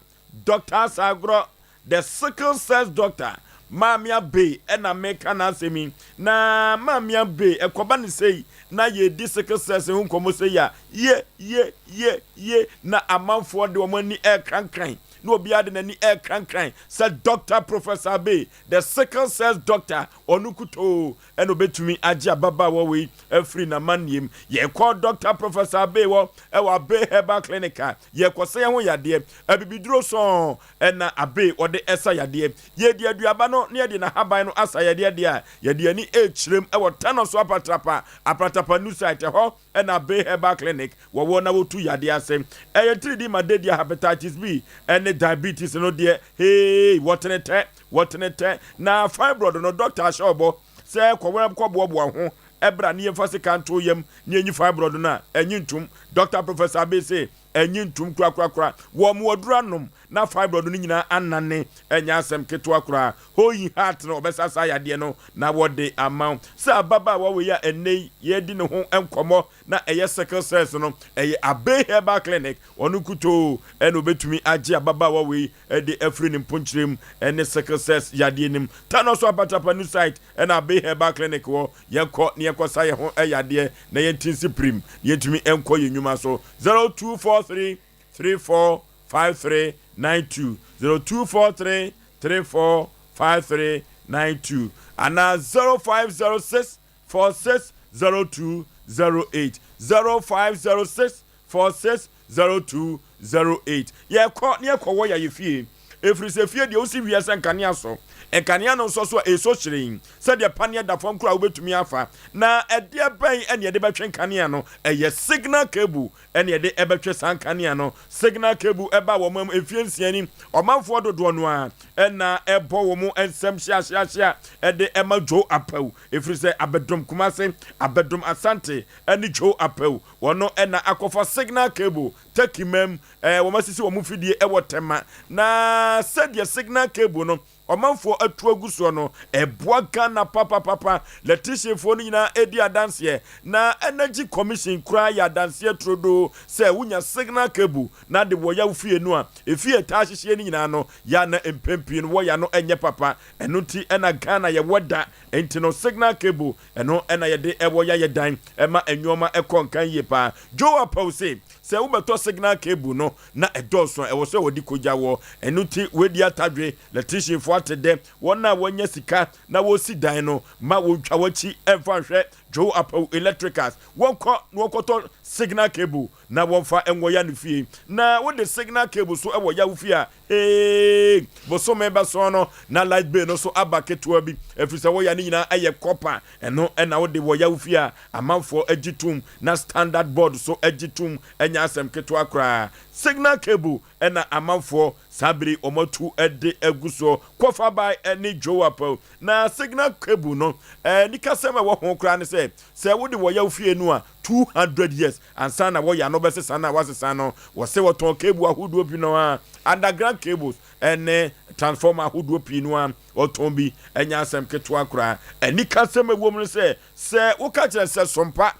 Doctor Asagorɔ, The Sickle Cells Doctor, Maame Abbey na meka n'asɛm yi. Na Maame Abbey, ɛkɔba no sei na yɛredi sickle cells ho nkɔmmɔ sei a, ye, ye, ye, ye, na amanfoɔ de wɔn ani rekrankran, na obiara de n'ani rekrankran sɛ Doctor Professor Abbey, The Sickle Cells Doctor, ɔno nkutoo na ɔbɛtumi agye ababaawa wei afiri n'amanneɛ mu. Yɛkɔ Doctor Professor Abbey hɔ wɔ Abbey Herbal Clinic a, yɛkɔsa yɛn ho yadeɛ. Abibiduro sɔnn na Abbey ɔde sa yadeɛ. Yɛdi aduaba no na yɛde n'ahaban no asa yadeɛ deɛ a, yɛde ani rekyerɛm wɔ Tano so Apatrapa, Apratapa New Site, ɛhɔ na Abbey Herbal Clinic wɔwɔ na wɔtu yadeɛ ase. Ɛyɛ tiridii ma dedeɛ, Hepatitis B ne Diabetes no deɛ, heei, wɔtene tɛ, wɔtene tɛ. Na fibroid no, dɔkta ahyɛ ɔbɔ sɛ kɔwɛrɛ kɔboaboa ho bra na yɛmfa sika nto yam na yɛnyi fibroid no a, ɛnye ntom. Dɔkta Professor Abbey se, Ɛnye ntom korakorakora. Wɔ mmoaduru anom na fibroid no nyinaa anane, ɛnyɛ asɛm ketewa koraa. Hoyi heart no, wɔbɛsa saa yadeɛ no na wɔde ama wo. Sɛ ababaawa wei a ɛnnɛ yi yɛredi ne ho nkɔmmɔ na ɛyɛ sickle cells no, ɛyɛ Abbey Herbal Clinic, ɔno nkutoo na ɔbɛtumi agye ababaawa wei de afiri ne mponkyerɛ mu ne sickle cells yadeɛ no mu. Tanoso Apatrapa New Site na Abbey Herbal Clinic wɔ. Yɛnkɔ na yɛnkɔsa yɛn ho yadeɛ na yɛnte nsi pirim na yɛntumi nkɔ yɛn nnwuma so. 0243 34 5392 0243 34 5392 anaa 0506 46 0208 0506 46 0208 Yɛkɔ na yɛkɔwɔ yɛn fie, ɛfiri sɛ fie deɛ wosi wie sɛ nkanea sɔ. Nkanea no nsɔ so a, ɛsɔ hyerɛnn sɛdeɛ paneɛ da fam koraa a wobɛtumi afa. Na ɛdeɛ bɛn na yɛde bɛtwe nkanea no? Ɛyɛ signal cable na yɛde bɛtwe saa nkanea no. Signal cable baa wɔn mu mfeɛ nsia ni. Ɔmanfoɔ dodoɔ no ara na ɛbɔ wɔn nsam hyeahyeahyea de ma Joe Apawu, ɛfiri sɛ abɛdom Kumase, abɛdom Asante ne Joe Apawu. Wɔn na akɔfa signal cable Turkey man mu, wɔn asisi wɔn mfidie wɔ Tema. Na sɛdeɛ signal cable no ɔmanfoɔ atu agu soɔ no, ɛboa Ghana papapapa. Lɛtisianfoɔ no nyinaa redi adanseɛ, na Energy Commission koraa yɛ adanseɛ turodoo sɛ wonya signal cable na de wɔya wo fie no a, efie a ɛtaa hyehyeɛ no nyinaa no, yɛ a na mpɛn pii no wɔya no nyɛ papa. Ɛno nti na Ghana yɛwɔ da nti no signal cable Ɛno na yɛde wɔ yayɛ dan ma nnoɔma kɔ nkan yie paa. Joe Apaw se, sɛ wobɛtɔ signal cable no na ɛdɔɔso a, ɛwɔ sɛ wɔde kogya wɔ. Ɛno nti wɔadi atadwe, lɛtrisianfoɔ ate dɛ, wɔn a wɔanya sika na wɔresi dan no, ma wɔntwa wɔn akyi mfa nhwɛ Joe Apaw Electricals. Wɔnkɔ na wɔnkɔtɔ signal cable na wɔmfa nwɔ ya no fie. Na wode signal cable so wɔ ya wo fie a, Eeii! Bosome bɛsɔn no na light bill no so aba ketewa bi ɛfiri sɛ wɔya no nyinaa yɛ copper, ɛno na wode wɔya wo fie a amanfoɔ gye tom na standard board so gye tom ɛnyɛ asɛm ketewa koraa. Signal cable na amanfoɔ saa bere yi wɔn atu de agu soɔ, Kɔfabae ne Joe Apaw. Na signal cable no anikasɛm a ɛwɔ ho koraa ne sɛ, sɛ wode wɔya wo fie no a 200 years Ansa na wɔyɛ ano bɛsesa no a wɔasesa no, wɔse wɔtɔn cable ahodoɔ pii no ara, underground cables ne transformer ahodoɔ pii no ara, wɔtɔn bi. Ɛnyɛ asɛm ketewa koraa. Anikasɛm a ɛwɔ mu ne sɛ, sɛ woka kyerɛ sɛ Sompa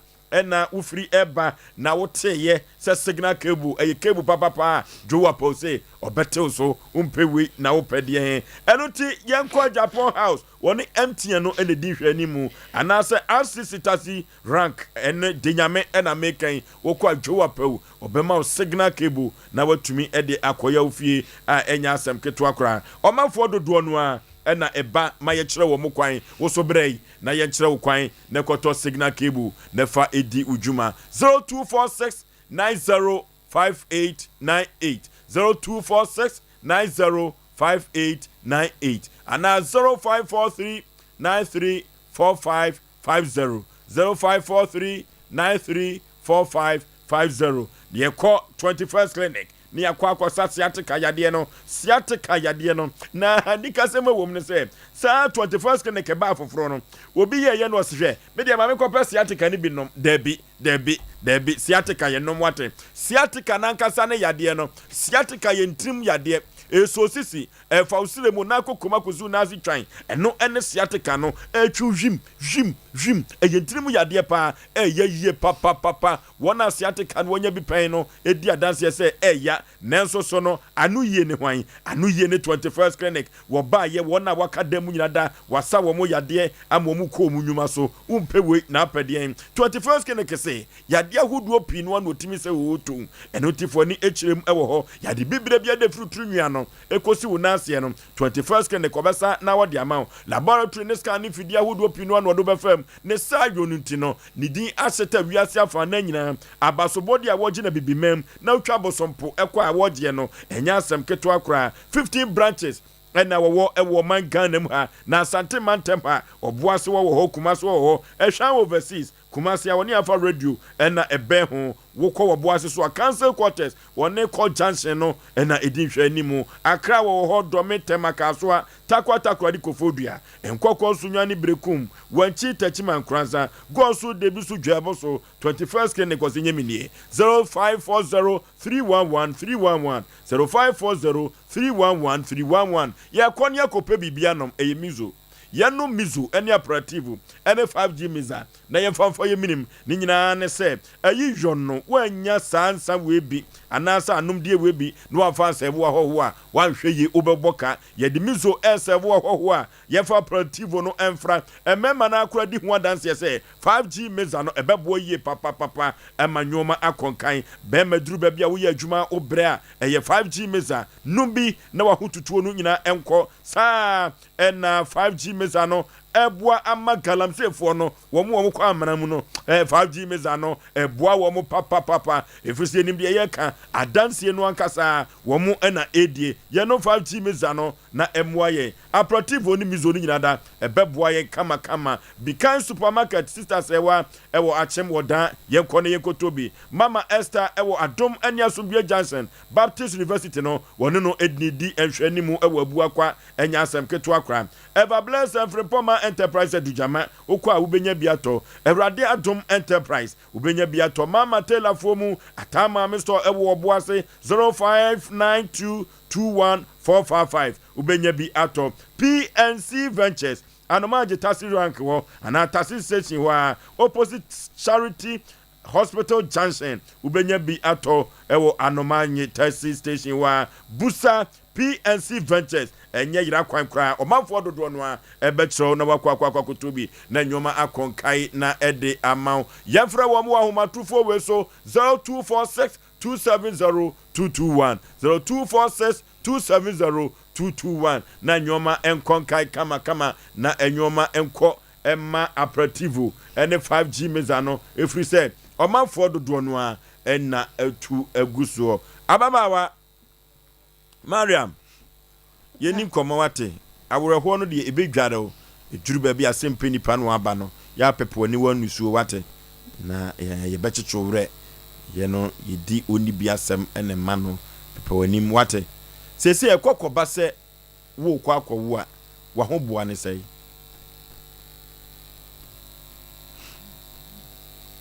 na wofiri reba na woteeɛ sɛ signal cable ɛyɛ cable papapa a, Joe Apaw se ɔbɛtew so, wompɛ wei na wopɛ deɛn? Ɛno nti yɛnkɔ Japan House, wɔne MTN no na ɛdi nhwɛanimu, anaasɛ RCC Taxi Rank ɛne de nyame na meka yi wokɔ a dwow apɛw ɔbɛma wo signal cable na watumi de akɔya wo fie a ɛnyɛ asɛm ketewa koraa ɔmanfoɔ dodoɔ no ara na ɛba ma yɛkyerɛ wɔn kwan wo so brɛ yi na yɛnkyerɛ wo kwan na kɔtɔ signal cable na fa di wo dwuma 0246 90 5898 0246 90 5898 anaa 0543 93 45 50 0543 93 45 50 na yɛkɔ 21st clinic na yɛakɔ akɔsa sciatica yadeɛ no. Sciatica yadeɛ no, na anikasɛm a ɛwɔ mu ne sɛ, saa 21st Clinic baa foforɔ no, obi yɛeɛ na ɔse hwɛ, me deɛ ma menkɔpɛ sciatica no bi nnom. Dabi, dabi, dabi, sciatica yɛnnom wate. Sciatica no ankasa ne yadeɛ no, sciatica yɛ ntirim yadeɛ, ɛsɔ sisi, Ɛfa wo srɛ mu na akɔ koma kɔsi wo nan ase twan. Ɛno ne sciatica no. Ɛtwe wo hwim, hwim, hwim. Ɛyɛ ntini mu yadeɛ paa. Ɛyɛ yie papapapa. Wɔn a sciatica no wɔanya bi pɛn no di adanseɛ sɛ ɛya. Nanso so no, ano yie ne hwan? Ano yie ne 21st Clinic. Wɔbaeɛ, wɔn a wɔaka dan mu nyinaa da, wɔasa wɔn yadeɛ ama wɔn kɔ wɔn nnwuma so. Wompɛ wei na apɛ deɛn? 21st Clinic se, Yadeɛ ahodoɔ pii no ano tumi sɛ ooto. Ɛno nti fo ani kyerɛ mu wɔ hɔ. Yade bibire biara de firi tiri nwi ano kɔsi wo nan aseɛ no, 21st Clinic ɔbɛsa na wɔde ama wo. Laboratory ne scan ne mfidie ahodoɔ pii no ano ɔde wobɛfa mu. Ne saa yɔ no nti no, ne din ahyeta wiase afanan nyinaa. Abasobɔdeɛ a wɔgye no Abibiman na wotwa abosompo kɔ a wɔgyeɛ no, ɛnyɛ asɛm ketewa koraa. 15 branches na wɔwɔ wɔ ɔman Ghana mu ha, na Asante mantam ha, Ɔboase wɔwɔ hɔ, Kumase wɔwɔ hɔ, Ɛhwan Overseas, Kumasi a wɔne Alpha Radio na ɛbɛn ho. Wokɔ wɔ Boase so a, Council Quarters, wɔne Court Junction no na ɛdi nhwɛanimu. Accra wɔwɔ hɔ, Dome, Tema, Kasoa, Tarkwa Takoradi Koforidua, Nkɔkɔ, Sunyani, Berekum, Wankyi, Techiman, Nkoranza, Goaso, Debiso, Dwaboso, 21st Clinic, Ɔse Nyɛ Me Nie, 0540 311 311, 0540 311 311. Yɛkɔ ne yɛkɔpɛ biribi anom, ɛyɛ Mizo. Yɛnom Mizo ne Aperativo ne 5G Miza na yɛmfa mfa yɛn menem. Ne nyinaa ne sɛ, ayi yɔ no, woannya saa nsa wei bi anaasɛ anomdeɛ wei bi na woamfa ansɛɛvo w'ahɔhoɔ a, woanhwɛ yie wobɛbɔ ka. Yɛde Mizo resɛɛvo ahɔhoɔ a, yɛmfa Aperativo no mfra. Mmarima no ara koraa di ho adanseɛ sɛ 5G Miza no, ɛbɛboa yie papapapa ma nnoɔma akɔ nkan. Barima duru baabi a woyɛ adwuma a wobrɛ a, ɛyɛ 5G Miza. Nom bi na w'ahotutuo no nyinaa nkɔ. Saa ara Ɛna 5G mesa no ɛboa ama galamseyfoɔ no wɔn wɔn kɔ amena mu no 5G mesa no ɛboa wɔn papapapa ɛfiri sɛ yɛnim deɛ yɛka adansie no ankasa wɔn ɛna ɛdie yɛnom 5G mesa no na ɛmmoa yɛn aprativo ne mizo no nyinaa da ɛbɛboa yɛn kama kama Bikan supermarket sister sɛwa ɛwɔ akyem wɔ dan yɛnkɔ ne yɛnkɔtɔ bi Mama Esther ɛwɔ adom ɛne asomdwie junction Baptist University no wɔne no ɛdini di nhwɛanimu ɛwɔ Abuakwa Ɛnyɛ asɛm ketewa koraa. Ever Blessed Frimpongma Enterprise Adugyama, wokɔ a wobɛnya bi atɔ. Awurade Adom Enterprise, wobɛnya bi atɔ. Mama Taylorfoɔ mu, Ataa Maame Store ɛwɔ Ɔboase, 0592214455, wobɛnya bi atɔ. PNC Ventures, Anomaagye Taxi Rank hɔ anaa Taxi Station hɔ ara, opposite Charity Hospital Junction, wobɛnya bi atɔ ɛwɔ Anomaanye Taxi Station hɔ ara. Busa PNC Ventures ɛnyɛ yera kwan koraa, ɔmanfoɔ dodoɔ no ara bɛkyerɛ wo na woakɔ akɔ akɔtɔ bi na nnoɔma akɔ nkae na ɛde ama wo. Yɛmfrɛ wɔn wɔ ahomatorofoɔ wei so, 0246 270 221, 0246 270 221, na nnoɔma nkɔ nkae kamakama na nnoɔma nkɔ mma Aperativo ne 5G Mesa no ɛfiri sɛ ɔmanfoɔ dodoɔ no ara na atu agu soɔ. Ababaawa. Mariam, yɛnni nkɔmmɔ wate? Awerɛhoɔ no deɛ ɛbɛdware wo. Ɛduru baabi a sɛ mpɛ nipa no aba no, yɛ apɛpɛ w'aniwa nusuo wate? Na yɛbɛkyekye wo werɛ. Yɛ no yɛdi ɔnni bi asɛm na ɛma no pepa w'anim wate? Seesei ɛkɔ kɔba sɛ worekɔ akɔwo a, w'ahoboa ne sɛn?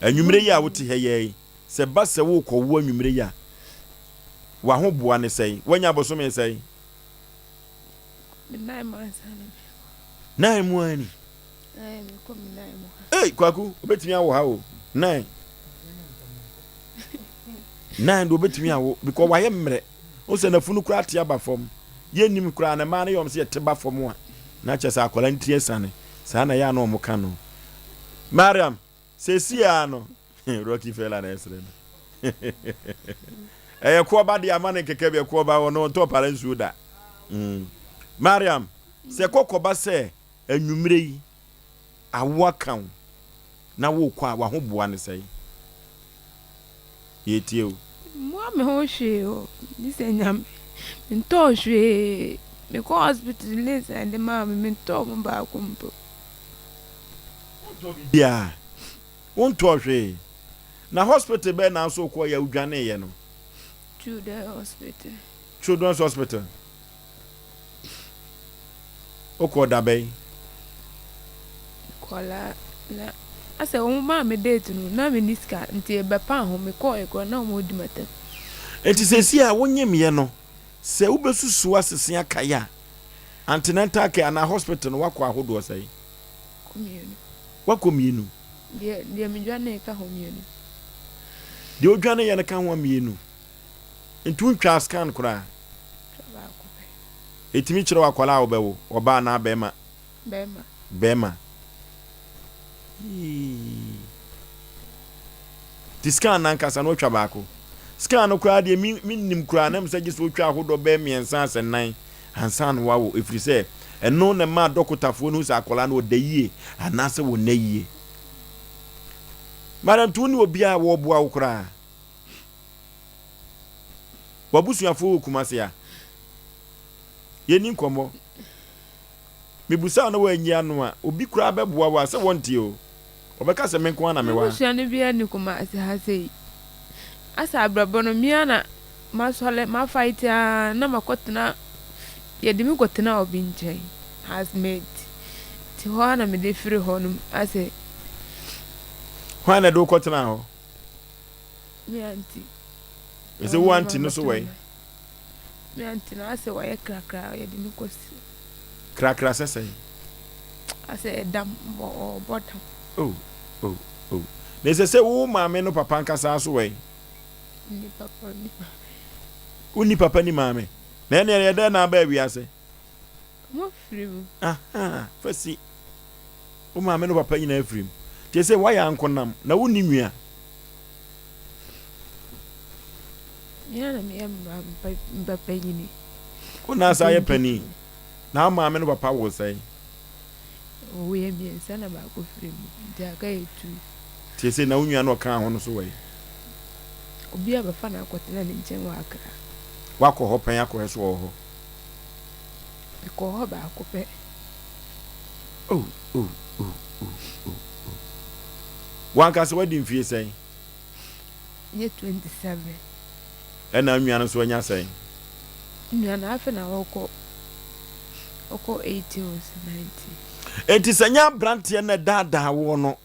Anwummere yi a wote ha yi ara yi, sɛ ɛba sɛ worekɔwo anwummere yi a, w'ahoboa ne sɛn? Woanya bosome sɛn? Me nan mu ansa na mekɔ. Nan mu ani. Nan mekɔ me nan mu ha. Ei, Kwaku, obetumi awo ha o. Nan. Nan de obetumi awo because wayɛ mmerɛ. Wohu sɛ n'afunu koraa te aba fam. Yɛnnim koraa na mmaa no yɛ wɔn sɛ yɛte ba fam a, na kyerɛ sɛ akwadaa no ti asiane. Saa na ɛyɛ a na wɔka no. Mariam, seesei ara no, Rocky Fela na ɛsrɛ no. Ɛyɛ koɔba deɛ ama no nkeka bi, koɔba ɔno ɔntɔ para nsuo da. Mm. Mariam, sɛ kɔkɔba sɛ anwummerɛ yi, Awo aka wo na worekɔ a, w'ahoboa ne sɛn? Yɛretie wo. Memmoa me ho hwee o, gye sɛ Nyame. Mentɔɔ hwee. Mekɔɔ hospital lace a yɛde maa me, mentɔɔ mu baako mpo. Wontɔɔ biribiara? Wontɔɔ hwee? Na hospital bɛn na nso wokɔeɛ a wodwaneeɛ no? Children Hospital. Children's Hospital. Wokɔɔ da bɛn? Mekɔɔ la na asɛ wɔn maa me date no na menni sika nti ɛbɛpaa ho mekɔɔɛ koraa na wɔn redi m'atɛm. Nti seesei a wonyemyɛ no sɛ wobɛsusu asese akae a antenatal care anaa hospital no woakɔ ahodoɔ sɛn? Kɔ mmienu. Woakɔ mmienu? Deɛ deɛ medwanee ka ho mmienu. Deɛ wodwaneeɛ no ka ho mmienu? Nti wontwaa scan koraa? Twa baako pɛ. Ɛtumi kyerɛ wo akwadaa a wobɛwo, ɔbaa anaa bɛrima? Bɛrima. Bɛrima. Yii. Nti scan no ankasa no woatwa baako? Scan no koraa deɛ me mennim koraa na mesɛ gye sɛ wotwa ahodoɔ bɛyɛ mmiɛnsa asɛ nnan ansa na woawo ɛfiri sɛ ɛno na ɛma dɔkotafoɔ no hu sɛ akwadaa no ɔda yie anaasɛ wɔnna yie. Madam, nti wo ne obiara a wɔreboa wo koraa? W'abusuafoɔ wɔ Kumasi a? Yɛnni nkɔmmɔ. Mebusa wo na woanyi ano a, obi koraa bɛboa wo a, sɛ wɔnte o. Wɔbɛka sɛ me nko ara na mewɔ ha. M'abusua no biara nni Kumasi ha sei. Asɛ abrabɔ no, me ara na masɔre, mafight ara na makɔtena, yɛde me kɔtenaa obi nkyɛn, house mate. Nti hɔ ara na mede firi hɔ nom asɛ. Hwan na ɛde wo kɔtenaa hɔ? Me aunty. Ɛsɛ wo aunty no so wɛn? Me aunty no asɛ wayɛ krakra yɛde no kɔ si. Krakra sɛ sɛn? Asɛ ɛdam ɔbɔ dam. Oh oh oh. Na ɛsɛ sɛ wo maame no papa ankasa so wɛn? Ni papa ni maame. Wonni papa ni maame. Na ɛne ɛyɛ dɛn na aba wiase? Ɔmo firi mu. Ahaa, fa si. Wo maame ne wo papa nyinaa firi mu. Nti ɛsɛ woayɛ ankonam na wonni nua. Me ara na meyɛ mba panyini. Wo na asa ayɛ panin. Na wo maame ne wo papa woo sɛn? Wɔyɛ mmiɛnsa na baako firi mu. Nti aka yɛ tu. Nti ɛsɛ na wo nua no ɔkaa ho no so wɔ he? Obi abɛfa no akɔtena ne nkyɛn wɔ Accra. Woakɔ hɔ pɛn akɔhwɛ so ɔwɔ hɔ? Mekɔɔ hɔ baako pɛ. Oh, oh, oh, oh, oh, oh. W'ankasa wadi mfie sɛn? Nyɛ 27. Ɛna nua no nso anya sɛn? Nua no afe na ɔkɔ ɔkɔ 18 or 19. Enti sɛ nyɛ aberanteɛ na ɛdaadaa woɔ no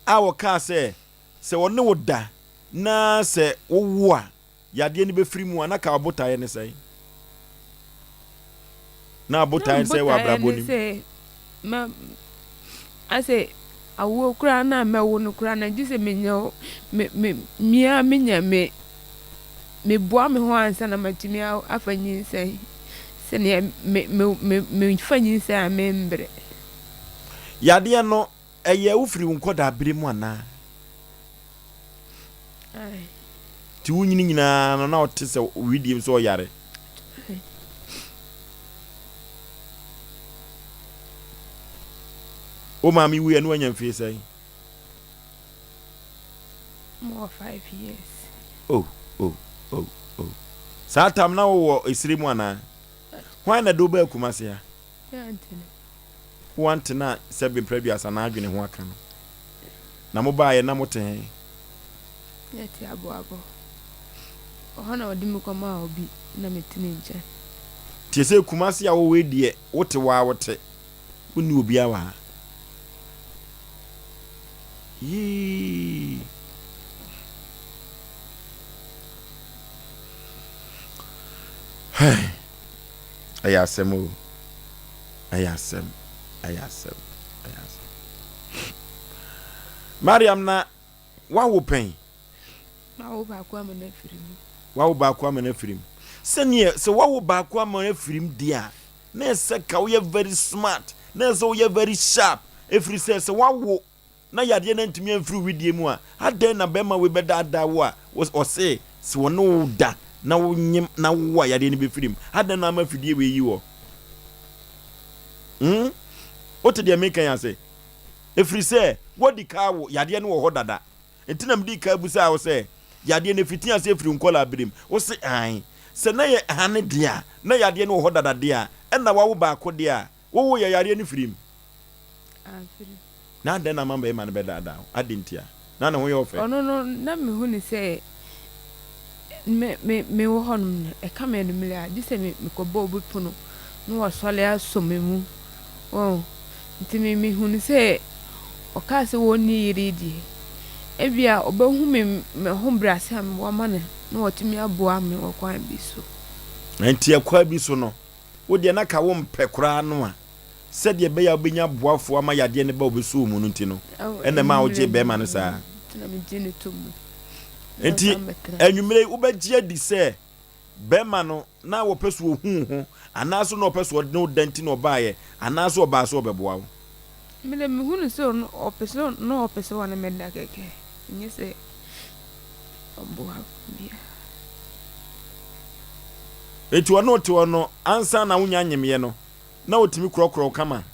a ɔkaa sɛ sɛ ɔne wo da na sɛ wowo a yadeɛ no bɛfiri mu a, na ka wo botaeɛ ne sɛn? Na botaeɛ ne sɛ wɔ abrabɔ nim. sɛ ma asɛ awoɔ koraa na mɛwo no koraa na gye sɛ menya me me mia menya me meboa me ho ansa na matumi afa nyinsɛn sɛdeɛ me me me mefa nyinsɛn a membrɛ. Yadeɛ no Ɛyɛ wo firi wo nkɔdaabere mu anaa? Nti wo nyini nyinaa no na ɔte sɛ widiem sɛ ɔyare? Wo maame wuiɛ no wanya mfie sɛn? Mewɔ five years. Oh, oh, oh, oh. Saa tam na wowɔ esire mu anaa? Hwan na de wo baa Kumasi ha? Wo ante na sɛbe mprɛ aduasa n'adwene ho aka no. Na mo baeɛ na mote he? Yɛte Aboabo. Hɔ na ɔde me kɔmaa obi na mete ne nkyɛn. Nti ɛsɛ Kumasi a wowɔ yi deɛ wote hɔ ara wote, wonni obiara wɔ ha. Yii. Hey. Ɛyɛ asɛm o. Ɛyɛ asɛm. Ɛyɛ asɛm. Ɛyɛ asɛm. Mariam na wawo pɛn. Mawo baako ama no afiri mu. Wawo baako ama no afiri mu. Sɛdeɛ sɛ wawo baako ama no afiri mu deɛ a, na ɛsɛ ka woyɛ very smart, na ɛsɛ woyɛ very sharp, ɛfiri sɛ sɛ wawo na yadeɛ no antumi amfiri wo wedeɛ mu a, adɛn na bɛrima wei bɛdaadaa wo a ɔse sɛ ɔne wo da na wonyem na wowo a yadeɛ no bɛfiri mu? Adɛn na ama afidie wei yi wɔ? Hmm? Wote deɛ meka yi ase? Ɛfiri sɛ woadi ka awo, yadeɛ no wɔ hɔ dada. Nti na medii ka busaa wo sɛ, yadeɛ no ɛfiti aseɛ firi wo nkwadaa berɛ mu? Wo se aane. Sɛ na yɛ aane deɛ a, na yadeɛ no wɔ hɔ dada deɛ a, ɛnna wawo baako deɛ a, wowo yɛ yadeɛ no firi mu? Amfiri. Na adɛn na ama barima no bɛdaadaa wo? Adɛn ntia? Na ne ho yɛ wo fɛ? Ɔno no, na mehu no sɛ Me me mewɔ hɔnom no, ɛka me anwummere a, gye sɛ me mekɔbɔ obi pono na wasɔre asɔ me mu. Wahu? Nti me mehunu sɛ ɔkaa sɛ ɔnni yere yi deɛ, ebia ɔbɛhu me m'ahobrɛase a mewɔ ama no na watumi aboa me wɔ kwan bi so. Nti ɛkwan bi so no, wo deɛ na ka wompɛ koraa no a, sɛdeɛ ɛbɛyɛ a wobɛnya aboafoɔ ama yadeɛ no ba a ɔbɛsɔ wo mu no nti no, ɛna ɛmaa wogyee bɛrima no saa. Nti anwummerɛ yi wobɛgye adi sɛ bɛrima no na wɔpɛ so ɔhu wo ho anaasɛ na ɔpɛ so ɔde wo da nti na ɔbaeɛ anaasɛ ɔbaa sɛ ɔbɛboa wo? Me deɛ mehu no sɛ ɔpɛ sɛ na ɔpɛ sɛ ɔne me da kɛkɛ, ɛnyɛ sɛ ɔboa biara. Enti ɔne wo te hɔ no ansa na wonya nyemyɛ no na otumi korɔkorɔ wo kama.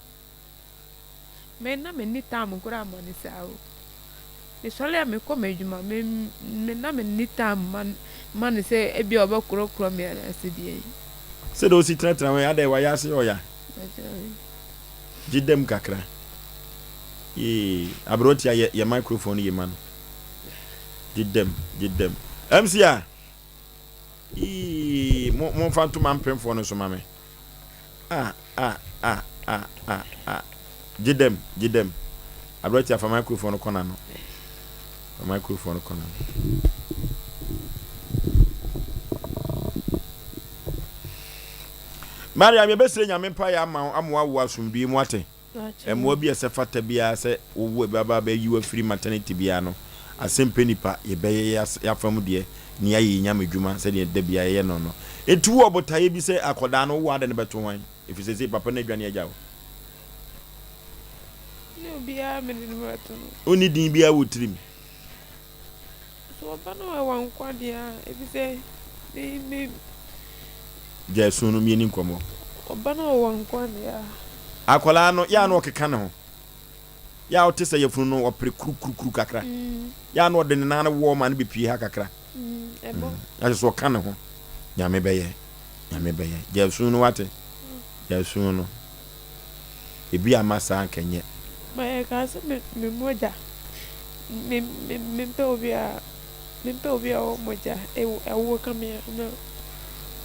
Me na menni time koraa ma no saa o. Mesɔre a mekɔ m'adwuma, me me na menni time ma ma no sɛ ebia ɔbɛkorɔkorɔ me anaasɛ deɛn. Sɛdeɛ wosi tenatena hɔ yi, adɛn wayɛ ase yɛ ɔya? Gye dam kakra. Yee, aberanteɛ yɛ yɛ microphone no ye ma no. Gye dam, gye dam. MC a, yee, mo momfa nto ma mpemfoɔ no so ma me. Ah ah ah ah ah ah Gye dɛm, gye dɛm. Aberanteɛ fa microphone no kɔ n'ano. Fa microphone no kɔ n'ano. Mariam, yɛbɛsrɛ Nyame mpaeɛ ama wo ama woawo asomdwoe mu ate. Mmoa bi a ɛsɛ fata biara sɛ wowo ɛbɛba abɛyi wo afiri maternity biara no, asɛmpɛ nipa, yɛbɛyɛ yɛafa mu deɛ na yɛayɛ yɛn Nyame dwuma sɛdeɛ da biara yɛyɛ no no. Enti wowɔ botaeɛ bi sɛ akɔdaa no wowɔ ade no bɛto hwan? Ɛfiri seesei papa no adwane agya wo. Ne obiara mede no bɛto no. Wonni din biara wɔ tirim? Sɛ ɔba no wɔ nkwa deɛ a, efisɛ me me. Gyae su no yɛnni nkɔmmɔ. Ɔba no wɔ nkwa deɛ a. Akwadaa no, yɛ a na ɔkeka ne ho. Yɛ a wote sɛ yafunu no ɔpere kurukurukuru kakra. Yɛ a na ɔde ne nan no wɔ ma no bɛpue ha kakra. Ɛbɔ. Na kyerɛ sɛ ɔka ne ho. Nyame bɛyɛ. Nyame bɛyɛ. Gyae su no wate. Gyae su no. Ebi amma saa anka ɛnyɛ. Ma yɛkaa sɛ me me mogya me me mempɛ obi a mempɛ obi a ɔwɔ mogya ɛwɔ ɛwoɔ ka me a na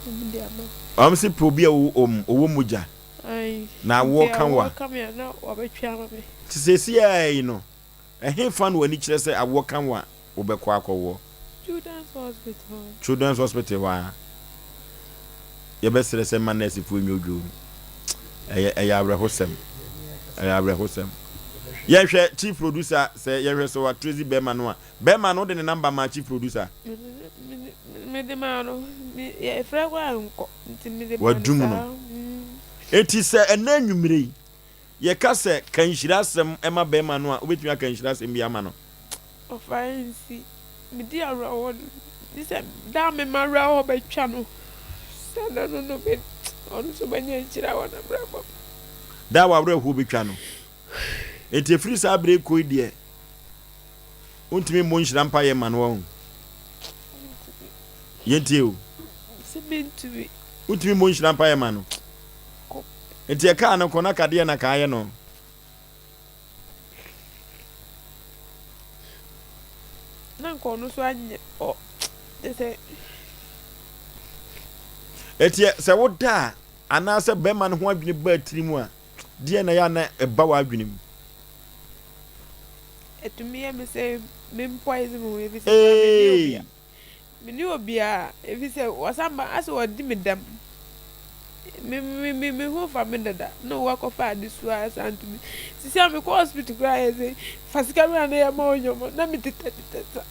wɔn de ama me. Wɔn se pɛ obi a ɔwɔ ɔm ɔwɔ mogya Ae na awoɔ nti ka wo a. awoɔ ka me a na wɔabɛtwe ama me. Nti seesei ara yi no ɛhefa na w'ani kyerɛ sɛ awoɔ ka wo a wobɛkɔ akɔwoɔ? Children's Hospital. Children's Hospital hɔ ara. Yɛbɛsrɛ sɛ mma nɛɛsefoɔ nnwodwo. Ɛyɛ ɛyɛ awerɛhosɛm. Ɛyɛ awerɛhosɛm. Yɛhwɛ chief producer sɛ yɛhwɛ sɛ watrezi bɛrima no a. Bɛrima no wode ne number maa chief producer? Mede maa no. Yɛfrɛ koraa nkɔ nti mede maa no Wadum saa. no. Enti sɛ ɛnɛ anwummere yi yɛka sɛ ka nhyira asɛm ma bɛrima no a, wobɛtumi aka nhyira asɛm bi ama no? Ɔfa nsi medi awerɛhoɔ no gye sɛ da a me m'awerɛhoɔ bɛtwa no sɛ na no no me ɔno nso bɛnya nhyira wɔ n'abrabɔ mu. Da a w'awerɛhoɔ bɛtwa no. Enti ɛfiri saa berɛ yi kɔ yi deɛ wontumi mmɔ nhyira mpaeɛ mma no wahu. Yɛntie o. Sɛ mentumi. Wontumi mmɔ nhyira mpaeɛ mma no. Enti ɛkaa no kɔ na kadeɛ na kaa yɛ no. Na nka ɔno nso anyɛ ɔ kyɛ sɛ. Eti sɛ woda a anaasɛ bɛrima no ho adwene ba tiri mu a, deɛ na ɛyɛ a na ɛba w'adwene mu? Ɛtumi yɛ me sɛ me poison me ho efi sɛ me ni obi a. Menni obiara, efisɛ wɔsan ba asɛ wɔdi me dɛm. Me me me me ho fa me dada na wakɔfa adesoa asan to me. Sisi a mekɔ hospital koraa yɛ sɛ fa sika bra na yɛma wo nneɛma na metetɛ tetɛ sa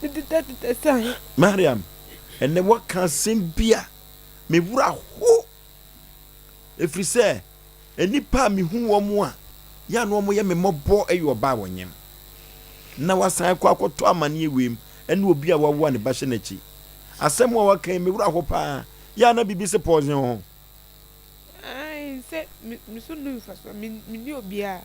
metetɛ tetɛ sa. Mariam, ɛnnɛ woaka asɛm bi a me werɛ ahow. Ɛfiri sɛ nnipa a mehu wɔn a yɛ a na wɔyɛ me mmɔbɔ yɛ ɔbaa a wɔnyem na wasan akɔ akɔtɔ amanneɛ wei mu ne obi a wawo a ne ba hyɛ n'akyi. Asɛm a waka yi, me werɛ how paa. Yɛ a na biribi se poison wɔ ho. Ae, sɛ me me so nni mfasoɔ, me menni obiara.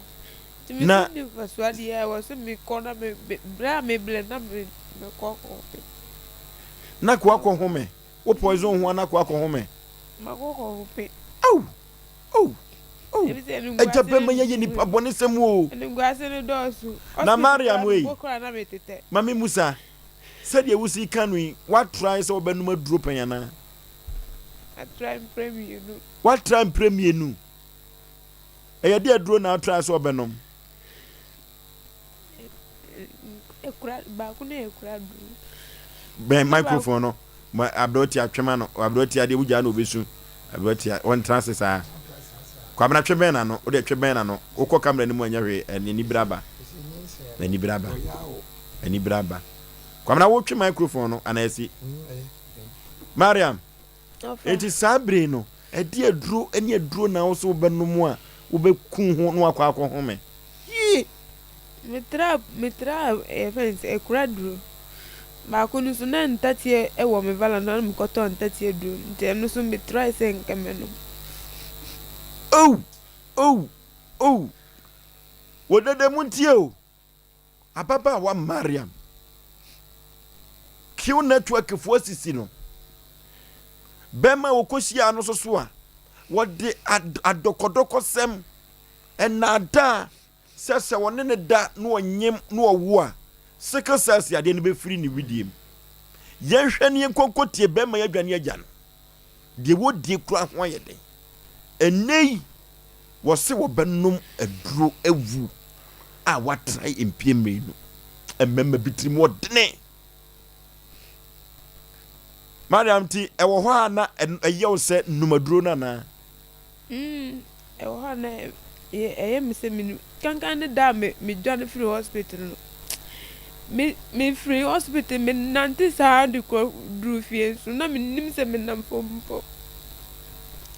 Nti me Na so nni mfasoɔ adeɛ a ɛwɔ sɛ mekɔ na me me berɛ a mebrɛ na me mekɔ kɔ. Na kɔ akɔ home. Wo poison ho ana kɔ akɔ home. Makɔ kɔ home. Ao! Oh! Oh! Agya bɛma yɛyɛ nipa bɔne sɛm o. Animguase no dɔɔso. Na Mariam ei, ma me musa. Sɛdeɛ wosi ka no yi, woatrae sɛ wobɛnom aduro pɛn anaa? Atrae mprɛ mmienu. Woatrae mprɛ mmienu? Ɛyɛ deɛ aduro na atrae sɛ wobɛnom? Ekura baako no yɛ ekura duro. Bɛn microphone no ma aberanteɛ twema no aberanteɛ deɛ wogyaa na obesu aberanteɛ wɔntena ase saa kwabena twe bɛn n'ano wode twe bɛn n'ano wokɔ kamera no mu ɛnyɛ hwee ani bere aba ani bere aba ani bere aba kwabena wotwe microphone no anaa asi Mariam Enti saa bere no, ɛde aduro ne aduro na wo so wobɛnom a wobɛku ho na wakɔ akɔhome. Yie! Metra metra yɛfrɛ no sɛ akura duro. Baako no nso na ntateɛ wɔ me vala no na mekɔtɔɔ ntateɛ duro nti ɛno nso metrae sɛ nka mɛnom. Oh! Oh! Oh! Wɔ dede mu ntie o! Ababaawa Mariam, Q Network foɔ asisi no. Bɛrima a wɔkɔhyiaa no nso so a, wɔde adɔkɔdɔkɔsɛm, nnaadaa sɛ sɛ wɔne no da na ɔnyem na ɔwo a, sickle cells yadeɛ no bɛfiri ne wedeɛ mu. Yɛnhwɛ ne yɛnkɔnkɔtie bɛrima yi adwane agya no. Deɛ wɔdie koraa ho ayɛ den. Ɛnnɛ yi, wɔse wɔbɛnom aduro awu a wɔatrae mpie mmienu. Mmarima bi tirim wɔ dene. Mariam nti ɛwɔ hɔ a na ɛyɛ wo sɛ nom aduro no anaa? Mm, ɛwɔ hɔ a na ɛyɛ me sɛ menim. Kankan ne da a me medwane firi hospital no, me mefiri hospital menante saa de kɔ duru fie nso na menim sɛ menam fam mpo.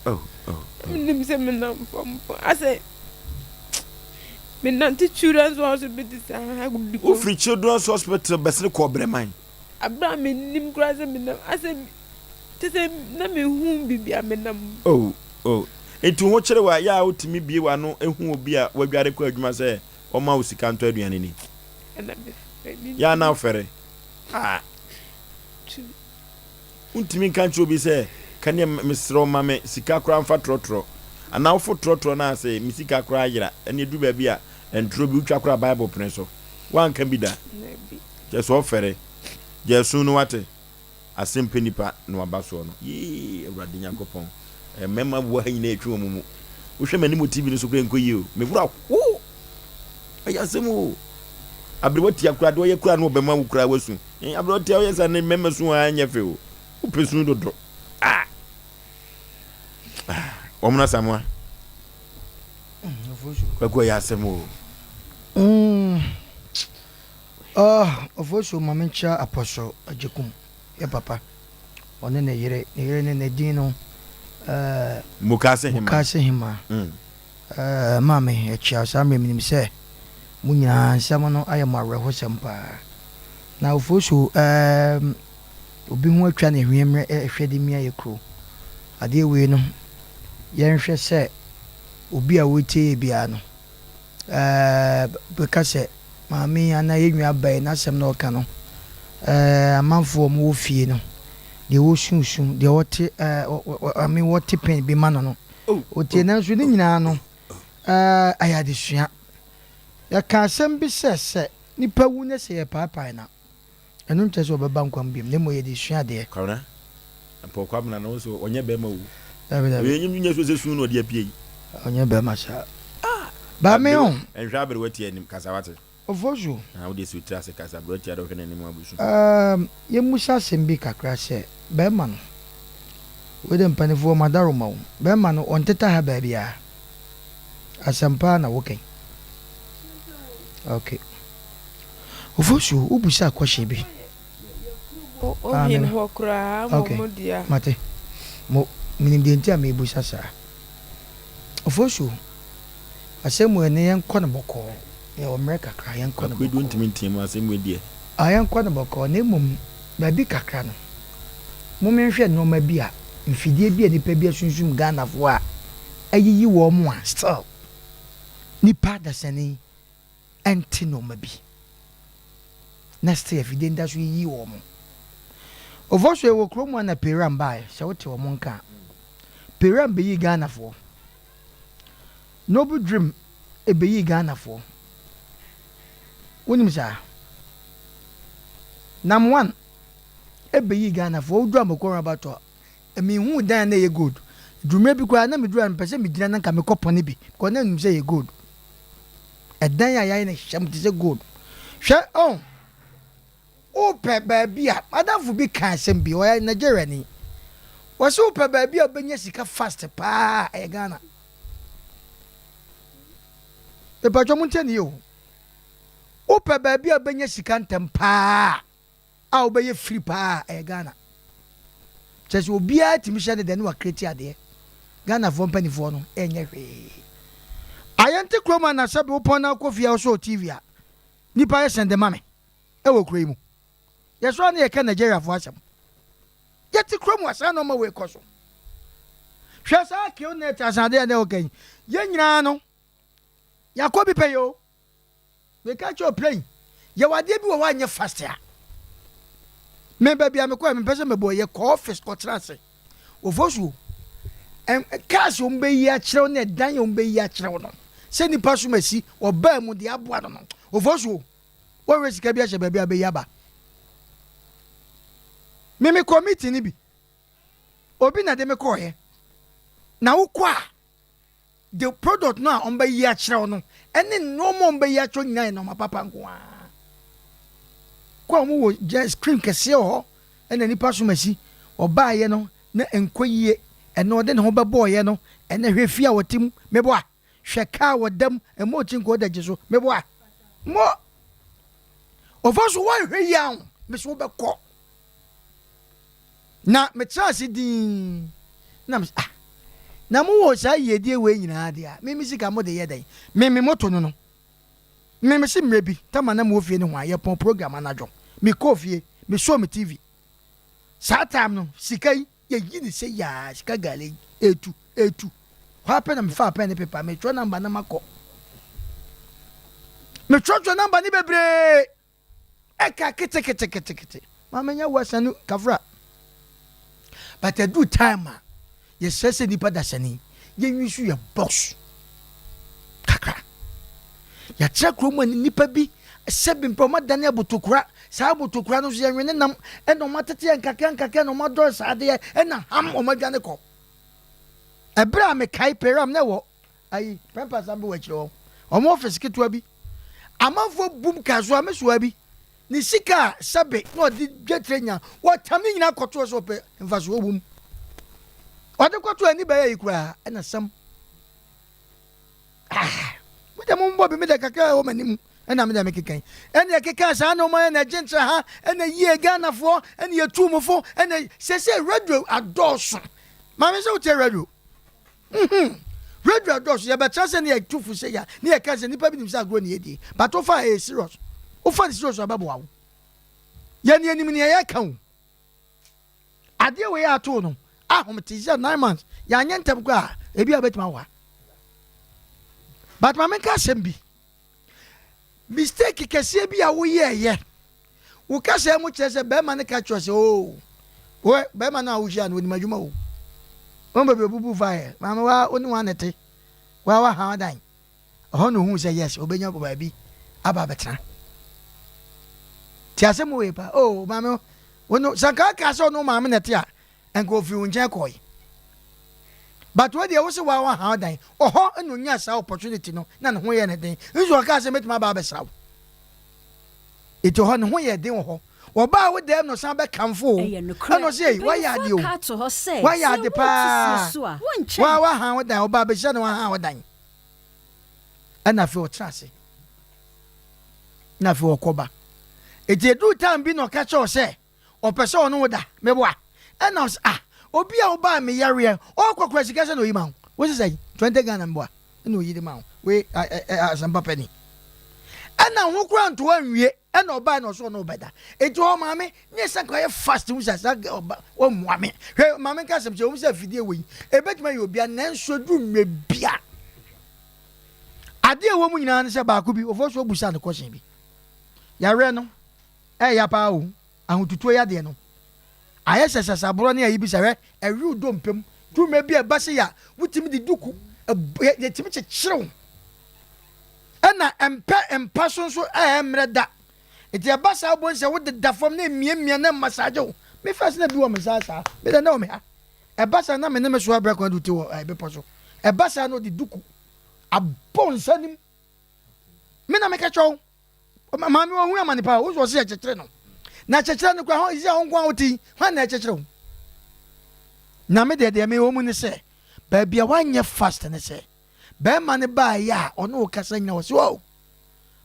Oh, oh, oh. Menim sɛ menam fam mpo. Asɛ menante children's hospital saa de kɔ. Wofiri children's hospital bɛsene kɔɔ Brɛman? Abere a mennim koraa sɛ menam asɛ kyɛ sɛ na mehu biribi a menam. Oh, oh. Nti wo ho kyere wo a, yɛ a wotumi bue w'ano hu obi a wadware kɔ adwuma sɛ ɔmma wo sika ntɔ aduane ni? Ɛna mefɛre, mentumi. Yɛ a na wofɛre? Ah. Tumi. Wontumi nka nkyerɛ obi sɛ, Kaneɛ mesrɛ wo ma me sika koraa mfa trɔtrɔ. Anaa wofo trɔtrɔ no a sɛ me sika koraa yera. Ɛnna ɛduru baabi a ntorɔ bi wotwa koraa Bible pene so. Woanka bi da? Dabi. Kyerɛ sɛ ɔfɛre. Gyae su no wate. Asɛm pɛ nipa na waba soɔ no. Yee Awurade Nyankopɔn. Mmarima wɔ ha nyinaa ɛtwe wɔn mu. Wohwɛ m'anim wɔ TV no so koraa ɛnkɔ yie o. Me werɛ aho. Ɛyɛ asɛm o. Aberewa tia koraa deɛ ɔyɛ koraa na ɔbɛma wo koraa wasu. Aberewa tia ɔyɛ saa ne mmarima su a ɛnyɛ fɛ o. Wopɛ su dodo. Ah! Ah! Wɔn na Samoa. Kwaku ɛyɛ asɛm o. Mm. Ah, Ofosu ma menkyia Apostle Agyekum, yɛ papa, ɔne ne yere, ne yere ne ne din no eh, Mukase Hema. Mukase Hema. Mm. Eh, maame, yɛkyia saa mmerɛ menim sɛ mo nyinaa nsɛm no ayɛ mo awerɛhosɛm paa. Na Ofosu, eh, obi ho atwa ne hwee mmerɛ ɛhwɛ de mia yɛ kuro. Adeɛ wei no, yɛnhwɛ sɛ obi a ɔretie yɛ biara no, eh, bɛka sɛ maame yi anaa yɛn nua ba yi n'asɛm na ɔka no, eh, amanfoɔ a wɔwɔ fie no, deɛ wɔsusu, deɛ wɔte, eh, I mean, wɔte pain bi ma no no, ɔtie. Nanso ne nyinaa no, eh, ɛyɛ adesua. Yɛka asɛm bi sɛ, sɛ nipa wu na sɛ yɛpaapae no a, Ɛno nkyerɛ sɛ ɔbɛba nkwa mu biom, na mmom yɛde sua adeɛ. Kwabena, Mpɔ Kwabena no nso ɔnyɛ bɛrima o. Dabi dabi. Wei nyɛ so sɛ sun na ɔde apue yi. Ɔnyɛ bɛrima saa. Ah! Ba me o. Nhwɛ aberewa tia anim kasa wate. Ofosu. Ah wode si wo tiri ase kasa aberewa tia de wohwɛ n'anim abusu. Um, yɛmmusa asɛm bi kakra sɛ, bɛrima no, wei de mpaninfoɔ madaroma o, bɛrima no ɔnteta ha baabiara? Asɛm paa na woka yi. Okay. Ofosu, wobusaa question bi. Ah, me hɔ koraa okay. Mate. Mo, menim deɛ nti a mebusa saa. Ofosu, asɛm wei no yɛnkɔ no bɔkɔɔ. Yɛwɔ mmerɛ kakra, yɛnkɔ no bɔkɔɔ. Akwedu ntumi nteɛ mu asɛm wei deɛ. Ah, yɛnkɔ no bɔkɔɔ, na mmom baabi kakra no, momenhwɛ nneɛma bi a, mfidie bi a nipa bi asunsum Ghanafoɔ a ayiyi wɔn a still nipa dasani ɛnte nnoɔma bi na still afidie no da so yiyi wɔn. Ofosu yɛwɔ kurom a na Payram baeɛ sɛ wote wɔn nka a. Payram bɛyii Ghanafoɔ. Noble Dream ɛbɛyii Ghanafoɔ. Wonim saa? Nam one ɛbɛyii Ghanafoɔ woduru Amoko roundabout a menhuu dan a na ɛyɛ gold. Duru mmerɛ bi koraa na meduru a mepɛ sɛ megyina na nka mekɔ pɔne bi because na menim sɛ ɛyɛ gold. Ɛdan a yɛayɛ no hyɛm te sɛ gold. Hwɛ oh wopɛ baabi a madamfo bi kaa asɛm bi ɔyɛ Nigeriani. Ɔse wopɛ baabi a wobɛnya sika fast paa a ɛyɛ Ghana. Mepatwɔ montie ne yie o. Wopɛ baabi a wobɛnya sika ntɛm paa a wobɛyɛ firi paa a, ɛyɛ Ghana. Kyerɛ sɛ obiara tumi hyɛ ne dɛ ne wakreti adeɛ. Ghanafoɔ mpanifoɔ no ɛnyɛ hwee. Ayɛnte kurom a na sɛbe wopɔn na wokɔ fie a wosɔɔ TV a, nnipa yɛ sɛnde ma me ɛwɔ kuro yi mu. Yɛsɔre a na yɛka Nigeriafoɔ asɛm. Yɛte kurom a saa nnoɔma wei kɔ so. Hwɛ saa Qnet asadeɛ a na ɛwɔ ka yi. Yɛn nyinaa no, yɛakɔ bi pɛyɛ o. Meka kyerɛ wo plain, yɛwɔ adeɛ bi wɔ hɔ a nyɛ fast a. Me baabi a mekɔɛ mempɛ sɛ mɛbɔ yɛ kɔ office kɔtena ase. Ofosuo, cars wɔn bɛyi akyerɛ wo ne ɛdan wɔn bɛyi akyerɛ wo no sɛ nipa som asi ɔbaa mu deɛ aboa no no. Ofosuo, wɔhwɛ sika bi ahyɛ baabi a bɛyi aba. Me mekɔ meeting no bi, obi na de me kɔɔyɛ. Na wokɔ a, The product no a wɔbɛyi akyerɛ wo no ɛne nnoɔma a wɔbɛyi akyerɛ wo nyinaa yɛ nnoɔma papa nko ara. Kɔ a wɔwɔ gya screen kɛseɛ wɔ hɔ ɛna nipa som asi ɔbaayɛ no na ɛnkɔ yie ɛna ɔde ne ho bɛbɔɔyɛ no ɛna hwɛ fie a wɔte mu meboa hwɛ kaa wɔda mu ɛmɔ ɔkyi nkɔ ɔda gye so meboa mo ɔfa so wɔnhwɛ yie aho mesi wobɛkɔ. Na metraa ase dinn, na mese, Ah, na mowɔ saa yiedie wei nyinaa deɛ a, me me sika mode yɛ dɛn? Me me moto no no, me mese mmerɛ bi, tam a na mewɔ fie no ho a, yɛpɔn program anadwo, mekɔɔ fie, mesɔɔ me TV. Saa time no, sika yi, yɛyi no sei aa, sika gale yi, ɛretu, ɛretu. Hɔ ara pɛ na mefaa pɛn ne pepa, metwerɛ number na makɔ. Metwerɛtwerɛ number no bebree. Ɛka keteketekete ma menya wasanu kafra. But ɛduru time a yɛsrɛ sɛ nipa dasani yɛnwi so yɛ box kakra. Yɛatra kurom a nipa bi sɛbi mpɛ ɔma dane abotokura saa abotokura no nso yɛnwe ne nam ɛna ɔma tete yɛ nkakra nkakra na ɔma dɔre saa adeɛ ɛna ham ɔma dwane kɔ. Ɛberɛ a mekae peram na ɛwɔ ayi pɛmpa san bi wɔ akyire hɔ ɔmo office ketewa bi Amanfoɔ bum kaa so a me soa bi ne sika a sɛbe na ɔde dwetire nya wɔtam ne nyinaa kɔtoɔ sɛ ɔpɛ mfasoɔ wom ɔde kɔtoɔ ani bɛyɛ yi koraa ɛna sɛm ah mo deɛ mo mbɔ bi me deɛ kakra ɛwɔ m'anim ɛna me deɛ mekeka yi ɛna ɛkeka saa na ɔma ɛna ɛgye ntra ha ɛna yie Ghanafoɔ ɛna yɛtu mo fo ɛna sɛsɛ radio adɔɔso maame sɛ wotie radio Nhmm radio adɔɔso yɛbɛtra sɛ ne yɛtu fo sei a ne yɛka sɛ nipa bi nim sɛ agorɔ ne yɛdie but wofa a ɛyɛ serious wofa no serious a ɛbɛboa wo yɛne yɛnim nea yɛka o adeɛ wei atoo no ahom te sɛ 9 months yɛanyɛ ntɛm koraa ebi a bɛtumi awa but ma menka asɛm bi Mistake kɛseɛ bi a woyɛɛyɛ. Wo kasaa mu kyerɛ sɛ bɛrima no ka kyerɛ sɛ oo wo bɛrima no a wohyia no onim adwuma o. Wɔn baabi obubu faeɛ. Maame wa wo ne wɔn na ɛte. Wa wa ha dan. Ɛhɔ na ohuu sɛ yes obenya baabi aba abɛtena. Ti asɛm wei pa. Oh maame wo no sɛ nka aka sɛ ɔno maame na ɛte a Nka ofiri wo nkyɛn kɔɔe. But wo deɛ wo se waa waha dan. Ɔhɔ na onyaa saa opportunity no na ne ho yɛɛ no den. Nso ɔkaa sɛ mɛtumi aba abɛsra wo. Eti hɔ ne ho yɛɛ den wɔ hɔ. Ɔbaa wo dɛm na ɔsan bɛkamfo wo. Ɛyɛ nokorɛ, Ɛna ɔse ei wayɛ mpanyimfoɔ ade o. aka ato hɔ sɛ, Wayɛ sɛ ade woretu paa. fie so a, wonkyɛn. Waa waha wo dan. Ɔbaa bɛhyia na waha wo dan. Ɛna afei ɔtena ase. Na afei ɔkɔ ba. Eti eduru time bi na ɔka kyerɛ wo sɛ Ɔpɛ sɛ ɔne wo da, meboa? Ɛna ɔse ah, obi a wobaa me yareɛ, ɔɔkɔ kora sika sɛ na oyi ma wo? Wose sɛn? 20 Ghana meboa? Ɛna oyi de ma wo. Wei asɛm papa ni. Ɛna ho kora nto anwie, ɛna ɔbaa na ɔse ɔne wo bɛda. Enti hɔ maame, ne ɛsɛ nka ɔyɛ fast hu sɛ saa girl ba, ɔmmoa me. Hwɛ maame nka asɛm sɛ, ɛwom sɛ afidie wei, ɛbɛtumi ayɛ obia, nanso ɛduru mmerɛ bia, adeɛ ɛwɔ mu nyinaa ne sɛ baako bi, ofosuo busa no question bi. Yareɛ no, Ɛyɛ ya paa o, ahotutuo yadeɛ no. Ayɛ sɛ sasaborɔ ne ayi bi sa hwɛ, ɛwe wo dompe mu. Dwuma bi a ɛba sei a, wotumi de duku, yɛtumi kyekyere wo. Ɛna ɛmpɛ mpa so nso ɛmmerɛ da. Nti ɛba saa wobɛhu sɛ wodeda fam na ɛmiamia na ɛmassage wo. Me first na bi wɔ me nsa saa. Me deɛ na ɛwɔ me ha. Ɛba saa na me ne me soa brɛ kwan de te wɔ eh, bepɔ so. Ɛba saa na ɔde duku abɔ nsa nim. Me na meka kyerɛ wo. Maame wahu amane paa. Wo nso ɔse yɛkyekyere no. Na kyekyere no kora hɔ sisi a wo nko a wote yi, hwan na ɛkyekyere wo? Na me deɛ deɛ mewɔ mu ne sɛ baabi a wanyɛ fast ne sɛ bɛrima no baeɛ a ɔne wo kasa nyina ɔse oh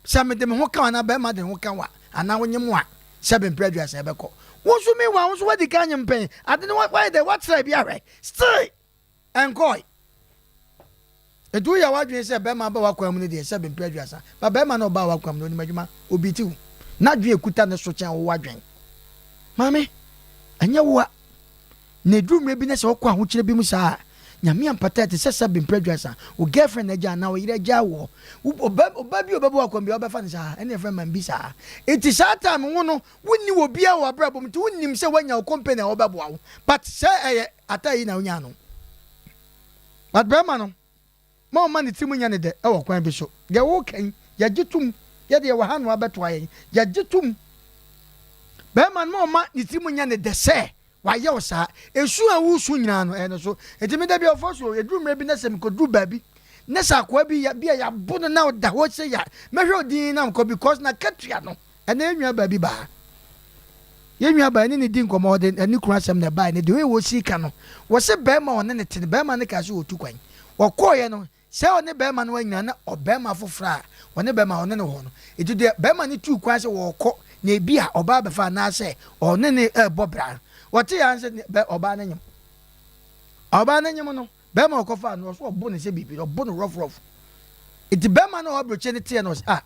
sɛ mede me ho ka wo anaa bɛrima de ne ho ka wo a anaa wonye mo a sɛ bempere aduasa ɛbɛkɔ wo nso meanwhile wo nso wadi kan nye mpɛn ade no wayɛ dɛ woatra bi ahwɛ still ɛnkɔe nti woyɛ w'adwene sɛ bɛrima ba w'akwan mu no deɛ sɛ bempere aduasa ba bɛrima no ɔbaa w'akwan mu no onim adwuma obi ti wo n'adwene ekuta ne so kyɛn wo w'adwene maame ɛnyɛ wo a Na ɛduru mmerɛ bi na sɛ wokɔ ahokyerɛ bi mu saa a, Nyame ampata ɛte sɛ sɛbe mprɛ aduasa, wo girlfriend agya anaa wo yere agyaa woɔ, wo ɔba ɔba bi a ɔbɛbɔ w'akwan biara wobɛfa no saa, ɛne yɛfrɛ no man bi saa. Nti saa time wo no, wonni obiara wɔ w'abrabɔ mu nti wonnim sɛ woanya wo company a ɔbɛboa wo, but sɛ ɛyɛ ataa yi na wonyaa no. But bɛrima no, Ma ɔmma ne tirim nyɛ no dɛ wɔ kwan bi so. Deɛ woreka yi, yɛgye tom. Yɛ deɛ wɔ ha na wabɛtoa yɛn. Yɛgye tom. Barima no, ma ɔmma ne tirim nyɛ no dɛ sɛ wayɛ wo saa. Esu a woresu nyinaa no, ɛyɛ ne so. Enti me da bi a ɔfa so, ɛduru mmerɛ bi na sɛ mekɔduru baabi na sɛ akoa bi, bi a yɛabo no na ɔda hɔ sei a, mɛhwɛ odin na mekɔ because n'akatua no, Ɛnnɛ yɛn nuabaa bi baa. Yɛn nuabaa ne no di nkɔmmɔ, ɔde ne kunu asɛm na ɛbaeɛ. Na the way wɔsi ka no, wɔse barima a ɔne no te no, barima no kaa sɛ ɔretu kwan. Wɔkɔeɛ no, sɛ ɔne barima no anyina na ɔbarima foforɔ a ɔne barima a ɔne no wɔ no. Nti deɛ barima no tuu kwan sɛ wɔrekɔ na ebi a ɔbaa bɛfa anaasɛ ɔne no rebɔ bra no, wɔte ara sɛ ɔbaa no nyem. Ɔbaa no nyem no, Bɛrima a ɔkɔfaa no, ɔso ɔbo no sɛ biribi, ɔbo no rough rough. Nti bɛrima no a ɔwɔ aburokyire no teɛ no, ɔse ah,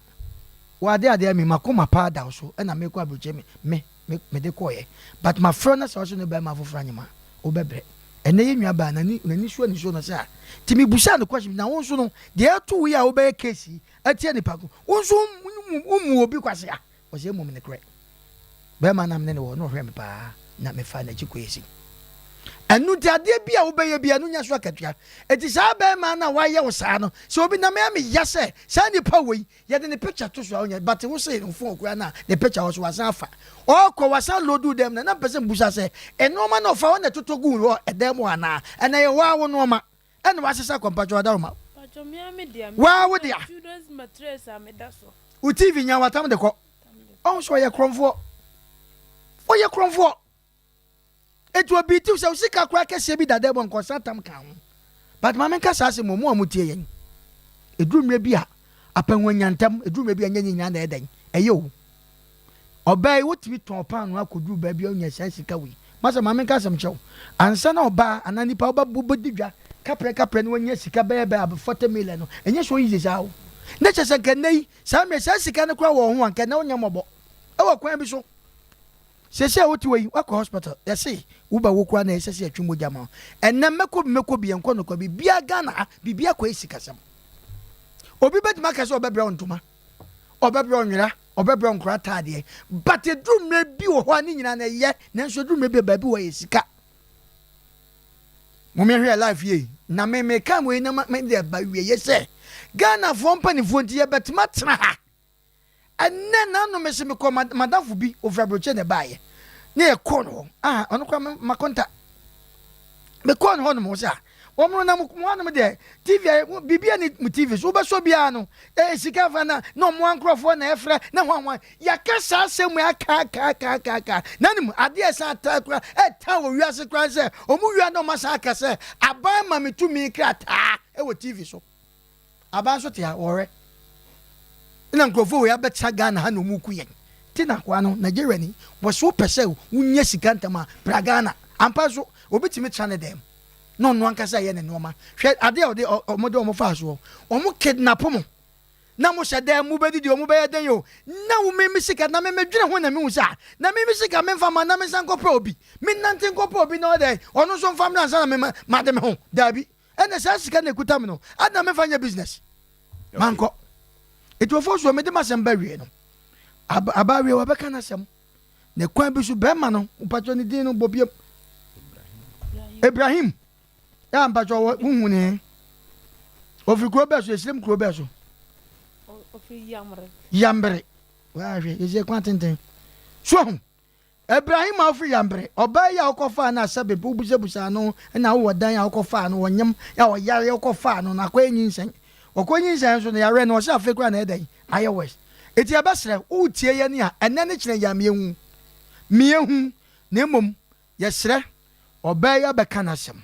wɔ ade adeɛ me makoma paa da wo so, ɛna mekɔ aburokyire me, me, me, mede kɔɔyɛ. But mafrɛ wo na sɛ ɔse no bɛrima foforɔ anyem a, wobɛbrɛ. Ɛnɛ yɛn nua baa, n'ani, n'ani so anisuo no sɛ ah. Nti mebusaa no question bi, na wo nso no, deɛ ɛto wo yi a wobɛyɛ case yi atia nipa ko, wo nso wommu obi kwasea? Ɔse mmom nokorɛ bɛɛma na mene no wɔ hɔ na ɔhwɛɛ me paa na mefaa n'akyi kɔɛ si. Ɛno nti adeɛ bi a wobɛyɛ biara no nya so akatua. Enti saa bɛɛma no a wayɛ wo saa no sɛ obi nam ɛyɛ me ya sɛ saa nipa wei yɛde ne picture to so a ɔnyɛ but wo se wo phone koraa no a ne picture wɔ so wasan afa ɔɔkɔ wasan load wo dɛm na na mpɛ sɛ mbusa sɛ nnoɔma no ɔfa hɔ na ɛtotɔ guu hɔ ɛdan mu hɔ anaa ɛna ɛyɛ waa wo nnoɔma ɛna wasesa kɔ mpakyɛw adaworoma waa wo dea wo tv nya watam de kɔ ɔho sɛ ɔyɛ korɔmfoɔ ɔyɛ korɔmfoɔ eti obi tiw sɛ sika koraa kɛseɛ bi dada mu nkɔsa tam ka ho but maame nka saa asɛm mu a mo tie yɛn eduru mmerɛ bi a apɛnwa nyantam eduru mmerɛ bi a nyɛ nyinaa na ɛdɛn ɛyɛ o Ɔbaa yi wotumi tɔn paanoo akɔduru baabi a wonya saa sika wei. Masa ma menka asɛm nkyerɛ wo. Ansa na ɔbaa anaa nipa woba wobɛdi dwa kaprɛ kaprɛ na wanya sika bɛyɛ bɛyɛ ab 40 million no, ɛnyɛ so easy saa o. Na kyerɛ sɛ nka nnɛ yi, saa mmerɛ saa sika no koraa wɔ wo ho a, nka nnɛ wonyɛ mmɔbɔ. Ɛwɔ kwan bi so. Seesei a wote hɔ yi, woakɔ hospital, yɛse wobɛwo koraa na ɛsɛ sɛ yɛtwe mogya ma wo. Ɛnnɛ mɛkɔ bi mɛkɔ bi, yɛnkɔ nokwa, biribiara Ghana ha, biribiara kɔyɛ sikasɛm. Obi bɛtumi aka sɛ ɔbɛbrɛ wo ntoma, ɔbɛbrɛ wo nwera, Ɔbɛbrɛ wo nkora ataadeɛ but ɛduru mmerɛ bi wɔ hɔ a ne nyinaa no ɛyɛ nanso ɛduru mmerɛ bi a baabi wɔ yɛ sika. Mom yɛhwɛ yɛ life yie na me meka wei na me de ba wieɛ sɛ Ghanafoɔ mpanimfoɔ nti yɛbɛtumi atena ha ɛnɛ nano me se mekɔ madamfo bi ofiri aburokyire na ɛbaeɛ ne yɛkɔɔ no hɔ ah ɔno koraa makonta mekɔɔ no hɔ nom sɛ Wɔn no na mo hanom deɛ TV a biribi ani mo TV so wobɛsɔ biara no ɛyɛ sika fa na na ɔmo ankorɔfoɔ na ɛfrɛ na hwan hwan yɛaka saa asɛm mu aka aka aka aka aka na nim adeɛ ɛsan ata kora ɛta wɔ wiase kora sɛ ɔmo wia na ɔmo asan aka sɛ aban ma me tumi krataa ɛwɔ TV so Aban nso te ha wɔhwɛ na nkurɔfoɔ wei abɛtena Ghana ha na wɔn ku yɛn ti na akoa no Nigeria ni wɔsi wopɛ sɛ wonya sika ntɛm a bra Ghana ampa nso obi tumi tra ne dɛm na ɔno ankasa yɛ ne nneɛma hwɛ adeɛ a ɔde wɔn de wɔn faa soɔ wɔn kidnap mo na mo hyɛ dɛm mo bɛdidi wɔn bɛyɛ dɛn o na wo me me sika na me me dwene ho na me hu sɛ a na me me sika me nfa ma na me nsa nkɔpɛ obi me nante nkɔpɛ obi na ɔdɛn ɔno nso nfa mmerɛ ansa na me ma de me ho daabi Ɛna saa sika na ekuta me no, adi na mefa nyɛ business. Mankɔ. Eti ofo so mede m'asɛm ba wie no. Aba wie wabɛka n'asɛm. Na kwan bi so bɛrima no, mpatwɔ ne din no bɔ biem. Ibrahim. Ya mpatwɔ wohu ne. Ofiri kuro bɛɛ so, esirim kuro bɛɛ so. Ofiri Yambre. Yambre. Wahwɛ yɛsɛ kwan tenten. So ho. Ibrahim a ofiri Yambere, ɔbaa yi a wokɔfaa no a sɛbe wobusabusaa no na wowɔ dan a wokɔfaa no, ɔnyem a ɔyare wokɔfaa no na akɔyɛ nyinsɛn. Ɔkɔ nyinsɛn nso no yareɛ no ɔse afei koraa na ɛyɛ dɛn? Ayɛ worse. Enti yɛbɛsrɛ wo wotie yɛn a ɛnnɛ ne kyena yi a meɛhu. Meɛhu. Na mmom Yɛsrɛ, ɔbaa yi abɛka n'asɛm.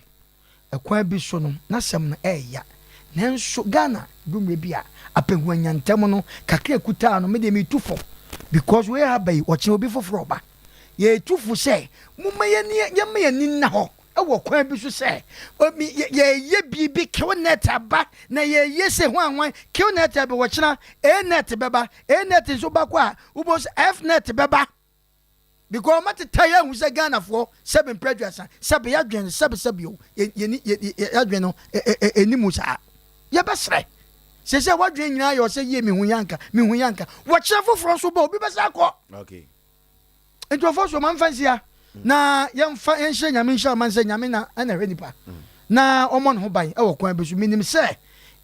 Ɛkwan bi so no, n'asɛm no ɛɛya. Nanso Ghana du mmerɛ bi a, apɛhuanyantam no, kakra ɛkutaa no, me deɛ metu fo. Because wei aba yi, ɔkyena obi foforɔ ɔba. Yɛtu fo sɛ, momma yɛni, yɛmma yɛn ani nna hɔ wɔ kwan bi so sɛ, yɛɛyɛ biribi, Qnet aba, na yɛɛyɛ sei, hwan hwan, Qnet aba, ɔkyena Anet bɛba, Anet nso ba kɔ a, wobɛhu sɛ Fnet bɛba. Because ɔmo ateta yɛn ahu sɛ Ghanafoɔ sɛbe mpɛ aduasa, sɛbe yɛadwen no sɛbe sɛbe o, yɛni yɛadwen no ɛni mu saa. Yɛbɛsrɛ. Sɛsɛ wadwen nyinaa yɛ ɔsɛ yie mehu yɛ anka, mehu yɛ anka. Wɔkyerɛ foforɔ nso ba obi bɛsa akɔ. Okay. Nti ɔfɔ so ma mfa nsia na yɛmfa yɛnhyɛ Nyame nhyira man sɛ Nyame na ɛna hwɛ nipa na ɔmmɔ ne ho ban ɛwɔ kwan bi so. Menim sɛ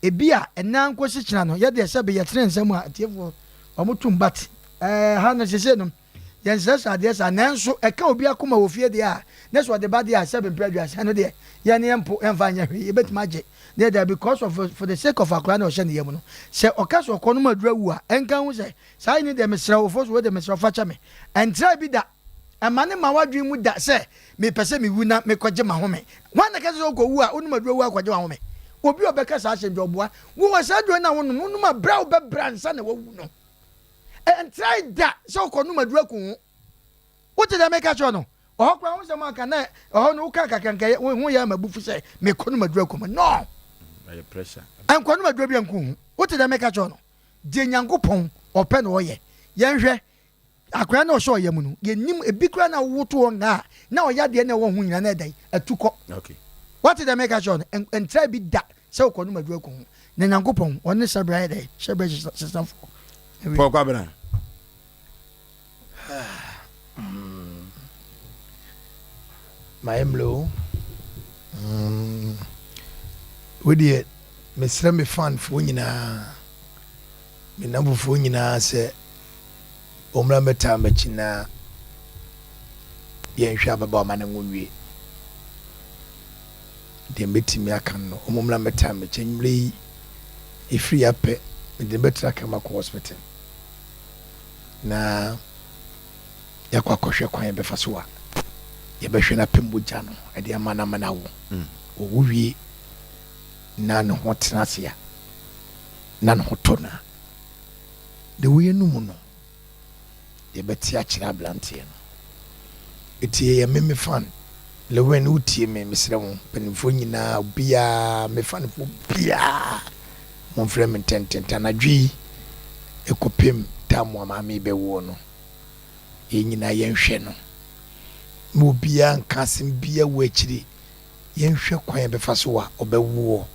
ebi a ɛnɛ ankosi kyena no yɛdeɛ sɛbe yɛtene nsɛm a atiefoɔ ɔmo tum but Ɛɛ, ha no seesei no, yɛnsrɛsrɛ adeɛ saa, nanso ɛka obi akoma wɔ fie deɛ a, ne sɛ ɔde ba deɛ a, sɛbe mprɛ aduasa, ɛno deɛ, yɛn yɛmpo, yɛmfa nyɛ hwee, yɛbɛtumi agye, na yɛde because of, for the sake of akwadaa no a ɔhyɛ ne yam no, sɛ ɔka sɛ ɔkɔnom aduru awu a, ɛnka ho sɛ, saa yi ne deɛ mesrɛ wo, Ofosu, wei deɛ mesrɛ wo, fa kyɛ me. Ɛntra bi da, ɛmma no mma w'adwene mu da sɛ, mepɛ sɛ mewu na mekɔgye m'ahome. Hwan na ɛka sɛ wokɔwu a, wonom aduru awu akɔgye w'ahome? Obi a ɔbɛka saa asɛm bi, ɔboa. Wowɔ saa aduro no a wonom, wonom a, berɛ a wobɛbrɛ ansa na woawu no. Ɛntrae da sɛ wokɔnom aduru aku wo ho. Wote deɛ meka kyerɛ wo no? Ɔhɔ koraa ho nsɛm anka na ɛhɔ no woka kakra nka ɛyɛ wo ho yɛ ama abufu sɛ mekɔnom aduru aku me. No! Ɛyɛ pressure. Ɛnkɔnom aduru bi anku wo ho. Wote deɛ meka kyerɛ wo no? Deɛ Nyankopɔn ɔpɛ na ɔyɛ. Yɛnhwɛ, akwadaa no a ɔhyɛ ɔyam no, yɛnnim, ebi koraa na woto hɔ ngaa a, na ɔyadeɛ no a ɛwɔ ho nyinaa na ɛdɛn? Atu kɔ. Okay. Woate deɛ meka kyerɛ wo no? Ɛntrae bi da sɛ wokɔnom aduru aku wo ho. Na Nyankopɔn, ɔno ne hyɛbrɛ ayɛ dɛn? Hyɛbrɛ sesafoɔ. Paul Kwabena. Mayɛ mmerɛ o. Mm. Wei deɛ mesrɛ me fanfoɔ nyinaa, me nnamfofoɔ nyinaa sɛ wɔmmra mmɛtaa m'akyi na yɛnhwɛ ababaawa ma no nwo nwie. Deɛ mɛtumi aka no, wɔmmra mmɛtaa m'akyi. Anwummerɛ yi, ɛfiri ha pɛ, mede no bɛtra kaa mu akɔ hospital na yɛakɔ akɔhwɛ kwan yɛbɛfa so a yɛbɛhwɛ no apɛ mogya no de ama no ama no awo. Ɔwo wie na ne ho tena ase a, na ne ho tɔ no a, deɛ wɔyɛ no mu no, yɛbɛte akyerɛ abranteɛ no. Eti ɛyɛ me me fan. Lewin wo tie me mesrɛ wo mpanimfoɔ nyinaa obiara me fan foɔ biara momfrɛ me ntɛntɛntɛ anadwo yi ɛkɔpem tam a maame yi bɛwoɔ no yɛn nyinaa yɛnhwɛ no ma obiara nka asɛm biara wɔ akyiri yɛnhwɛ kwan yɛbɛfa so a ɔbɛwoɔ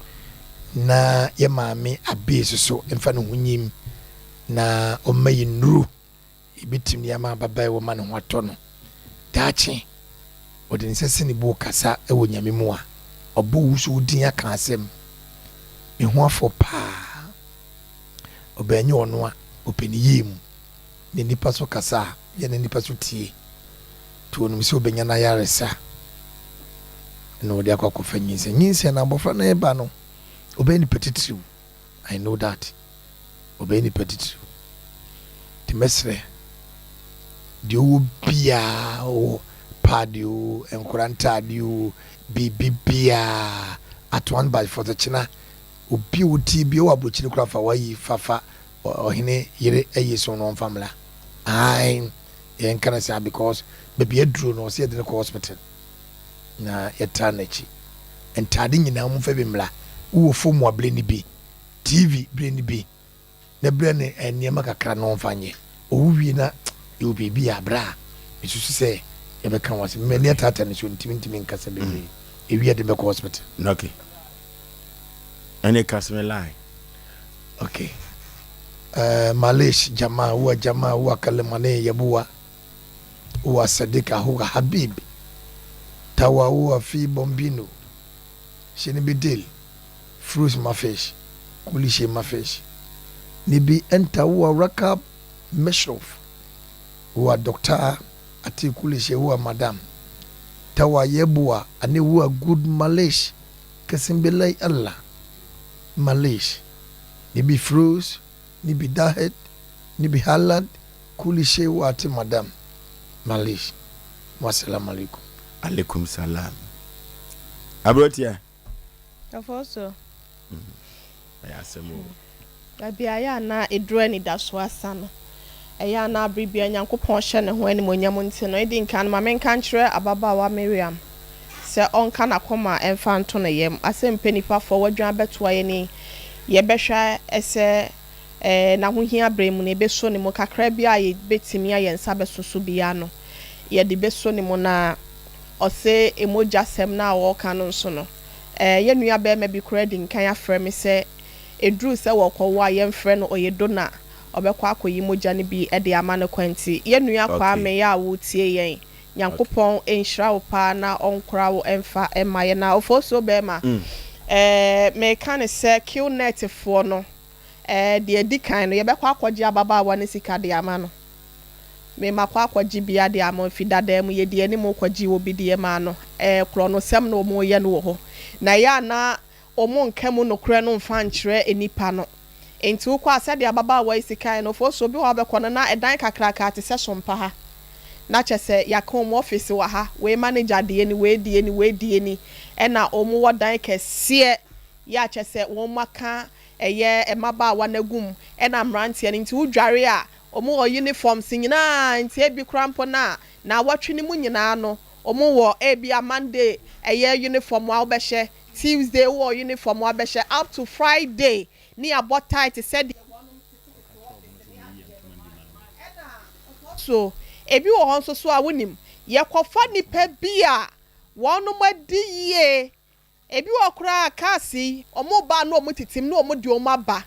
na yɛ maame abee soso mfa ne ho nyim na ɔmma yɛn nnuru Ebetumi ama ababaawa ma ne ho atɔ no daakye. Ɔde ne nsa si ne bo rekasa wɔ Nyame mu a, ɔbɔ wo so wo din aka asɛm. Me ho afɔ paa. Ɔbaa nyɛ ɔno a, ɔpɛ ne yie mu. Ne nipa so kasa a, yɛ ne nipa so tie. Nti ɔnim sɛ ɔbɛnya n'ayaresa na ɔde akɔ akɔfa nyinsɛn. Nyinsɛn no, abɔfra no reba no, ɔbɛyɛ nipa titiriw. I know that ɔbɛyɛ nipa titiriw nti mɛsrɛ deɛ ɔwɔ biaa ɔwɔ paadi o nkora ntaade o biribi biaa at one by force kyena obi a ɔtie bi ɔwɔ aburokyire kora fa wayi fa fa ɔhene yere ayi so no ɔmfa mmra ae yɛnka no saa because baabi aduro no ɔsɛ yɛde no kɔ hospital na yɛtaa n'akyi. Ntaade nyinaa momfa bi mmra. Wowɔ fom a brɛ no bi, TV brɛ no bi, na brɛ no nneɛma kakra na ɔmfa nyɛ. Ɔwo wie na yɛwɔ biribi a, bra a mesusu sɛ yɛbɛka ho asɛm. M'ani ataataa ne so nti mentumi nkasa bebree. Ɛwie a de me bɛkɔ hospital. Ok. Ɛne kas me line. Ok. Uh, Malish Jamaa, huwa Jamaa, huwa Kalimani, Yabuwa. Huwa Sadiq Ahuga Habib Tawa huwa fi Bombino Shini bidil Fruits mafish Kuli shi mafish Nibi enta huwa Rakab. Mishruf wa Doctor ati kuli she wa madam tawa yebuwa ane wa good malish kesimbilai Allah malish ni bi frus ni bi dahet ni bi halad kuli she wa ati madam malish wassalamu alaikum. Alaikum salam. Aberanteɛ. Ɛfɔ so. Ɛyɛ asɛm o. Baabi a ɛyɛ a na ɛduru anidasoɔ asa no, ɛyɛ a na bere biara Nyankopɔn hyɛ ne ho animuonyam nti no, edi nkan no, ma menka nkyerɛ ababaawa Miriam sɛ ɔnka n'akoma mfa nto ne yam. Asɛmpɛ nipa foɔ wadwan abɛtoa yɛn yi, yɛbɛhwɛ sɛ n'ahohia berɛ mu no, yɛbɛsɔ ne mu kakra biara a yɛbɛtumi a yɛn nsa bɛso so biara no, yɛde bɛsɔ ne mu. Na ɔse mogyasɛm no a ɔreka no nso no, yɛn nua barima bi koraa adi nkan afrɛ me sɛ ɛduru sɛ wɔrekɔwo a yɛmfrɛ no ɔyɛ donor a ɔbɛkɔ akɔyi mogya no bi de ama no kwa nti yɛn nua Kwame yɛ a woretie yɛn Nyankopɔn nhyira wo paa na ɔnkora wo mfa mma yɛn na Ofosuo barima meka no sɛ Qnet foɔ no deɛ ɛdi kan no yɛbɛkɔ akɔgye ababaawa no sika de ama no. Me makɔ akɔgye bia de ama fi dadaa mu yɛdi anim kɔgye obi deɛ maa no ɛɛ korɔnosɛm na ɔmo yɛ no wɔ hɔ na ɛyɛ a na ɔmo nka mu nokorɛ no nfa nkyerɛ nnipa no nti wokɔ a sɛdeɛ ababaawa yi si kaeɛ no ofosuo obi wɔ hɔ a wobɛkɔ no na ɛdan kakraka te sɛ sompa ha na kyɛsɛ yɛaka ɔmo office wɔ ha wei manager deɛ ni wei deɛ ni wei deɛ ni ɛna ɔmo wɔ dan kɛseɛ yɛ a kyɛsɛ wɔn aka ɛyɛ mmabaawa no agu mu ɛna mmeranteɛ no nti wodware a Wɔn wɔ uniforms nyinaa nti ebi koraa mpo no a naawɔtwe no mu nyinaa no wɔn wɔ ebia Monday ɛyɛ uniform a wobɛhyɛ, Tuesday wowɔ uniform a wobɛhyɛ up to Friday ne yɛabɔ tie te sɛ deɛ wɔnom tete tete office ne adeɛ no ɛna ɔtɔ so ebi wɔ hɔ nso so a wonim yɛkɔfa nnipa bi a wɔnom adi yie Ebi wɔ hɔ koraa a cars yi wɔn ba a na wɔn tete mu na wɔn de wɔn aba.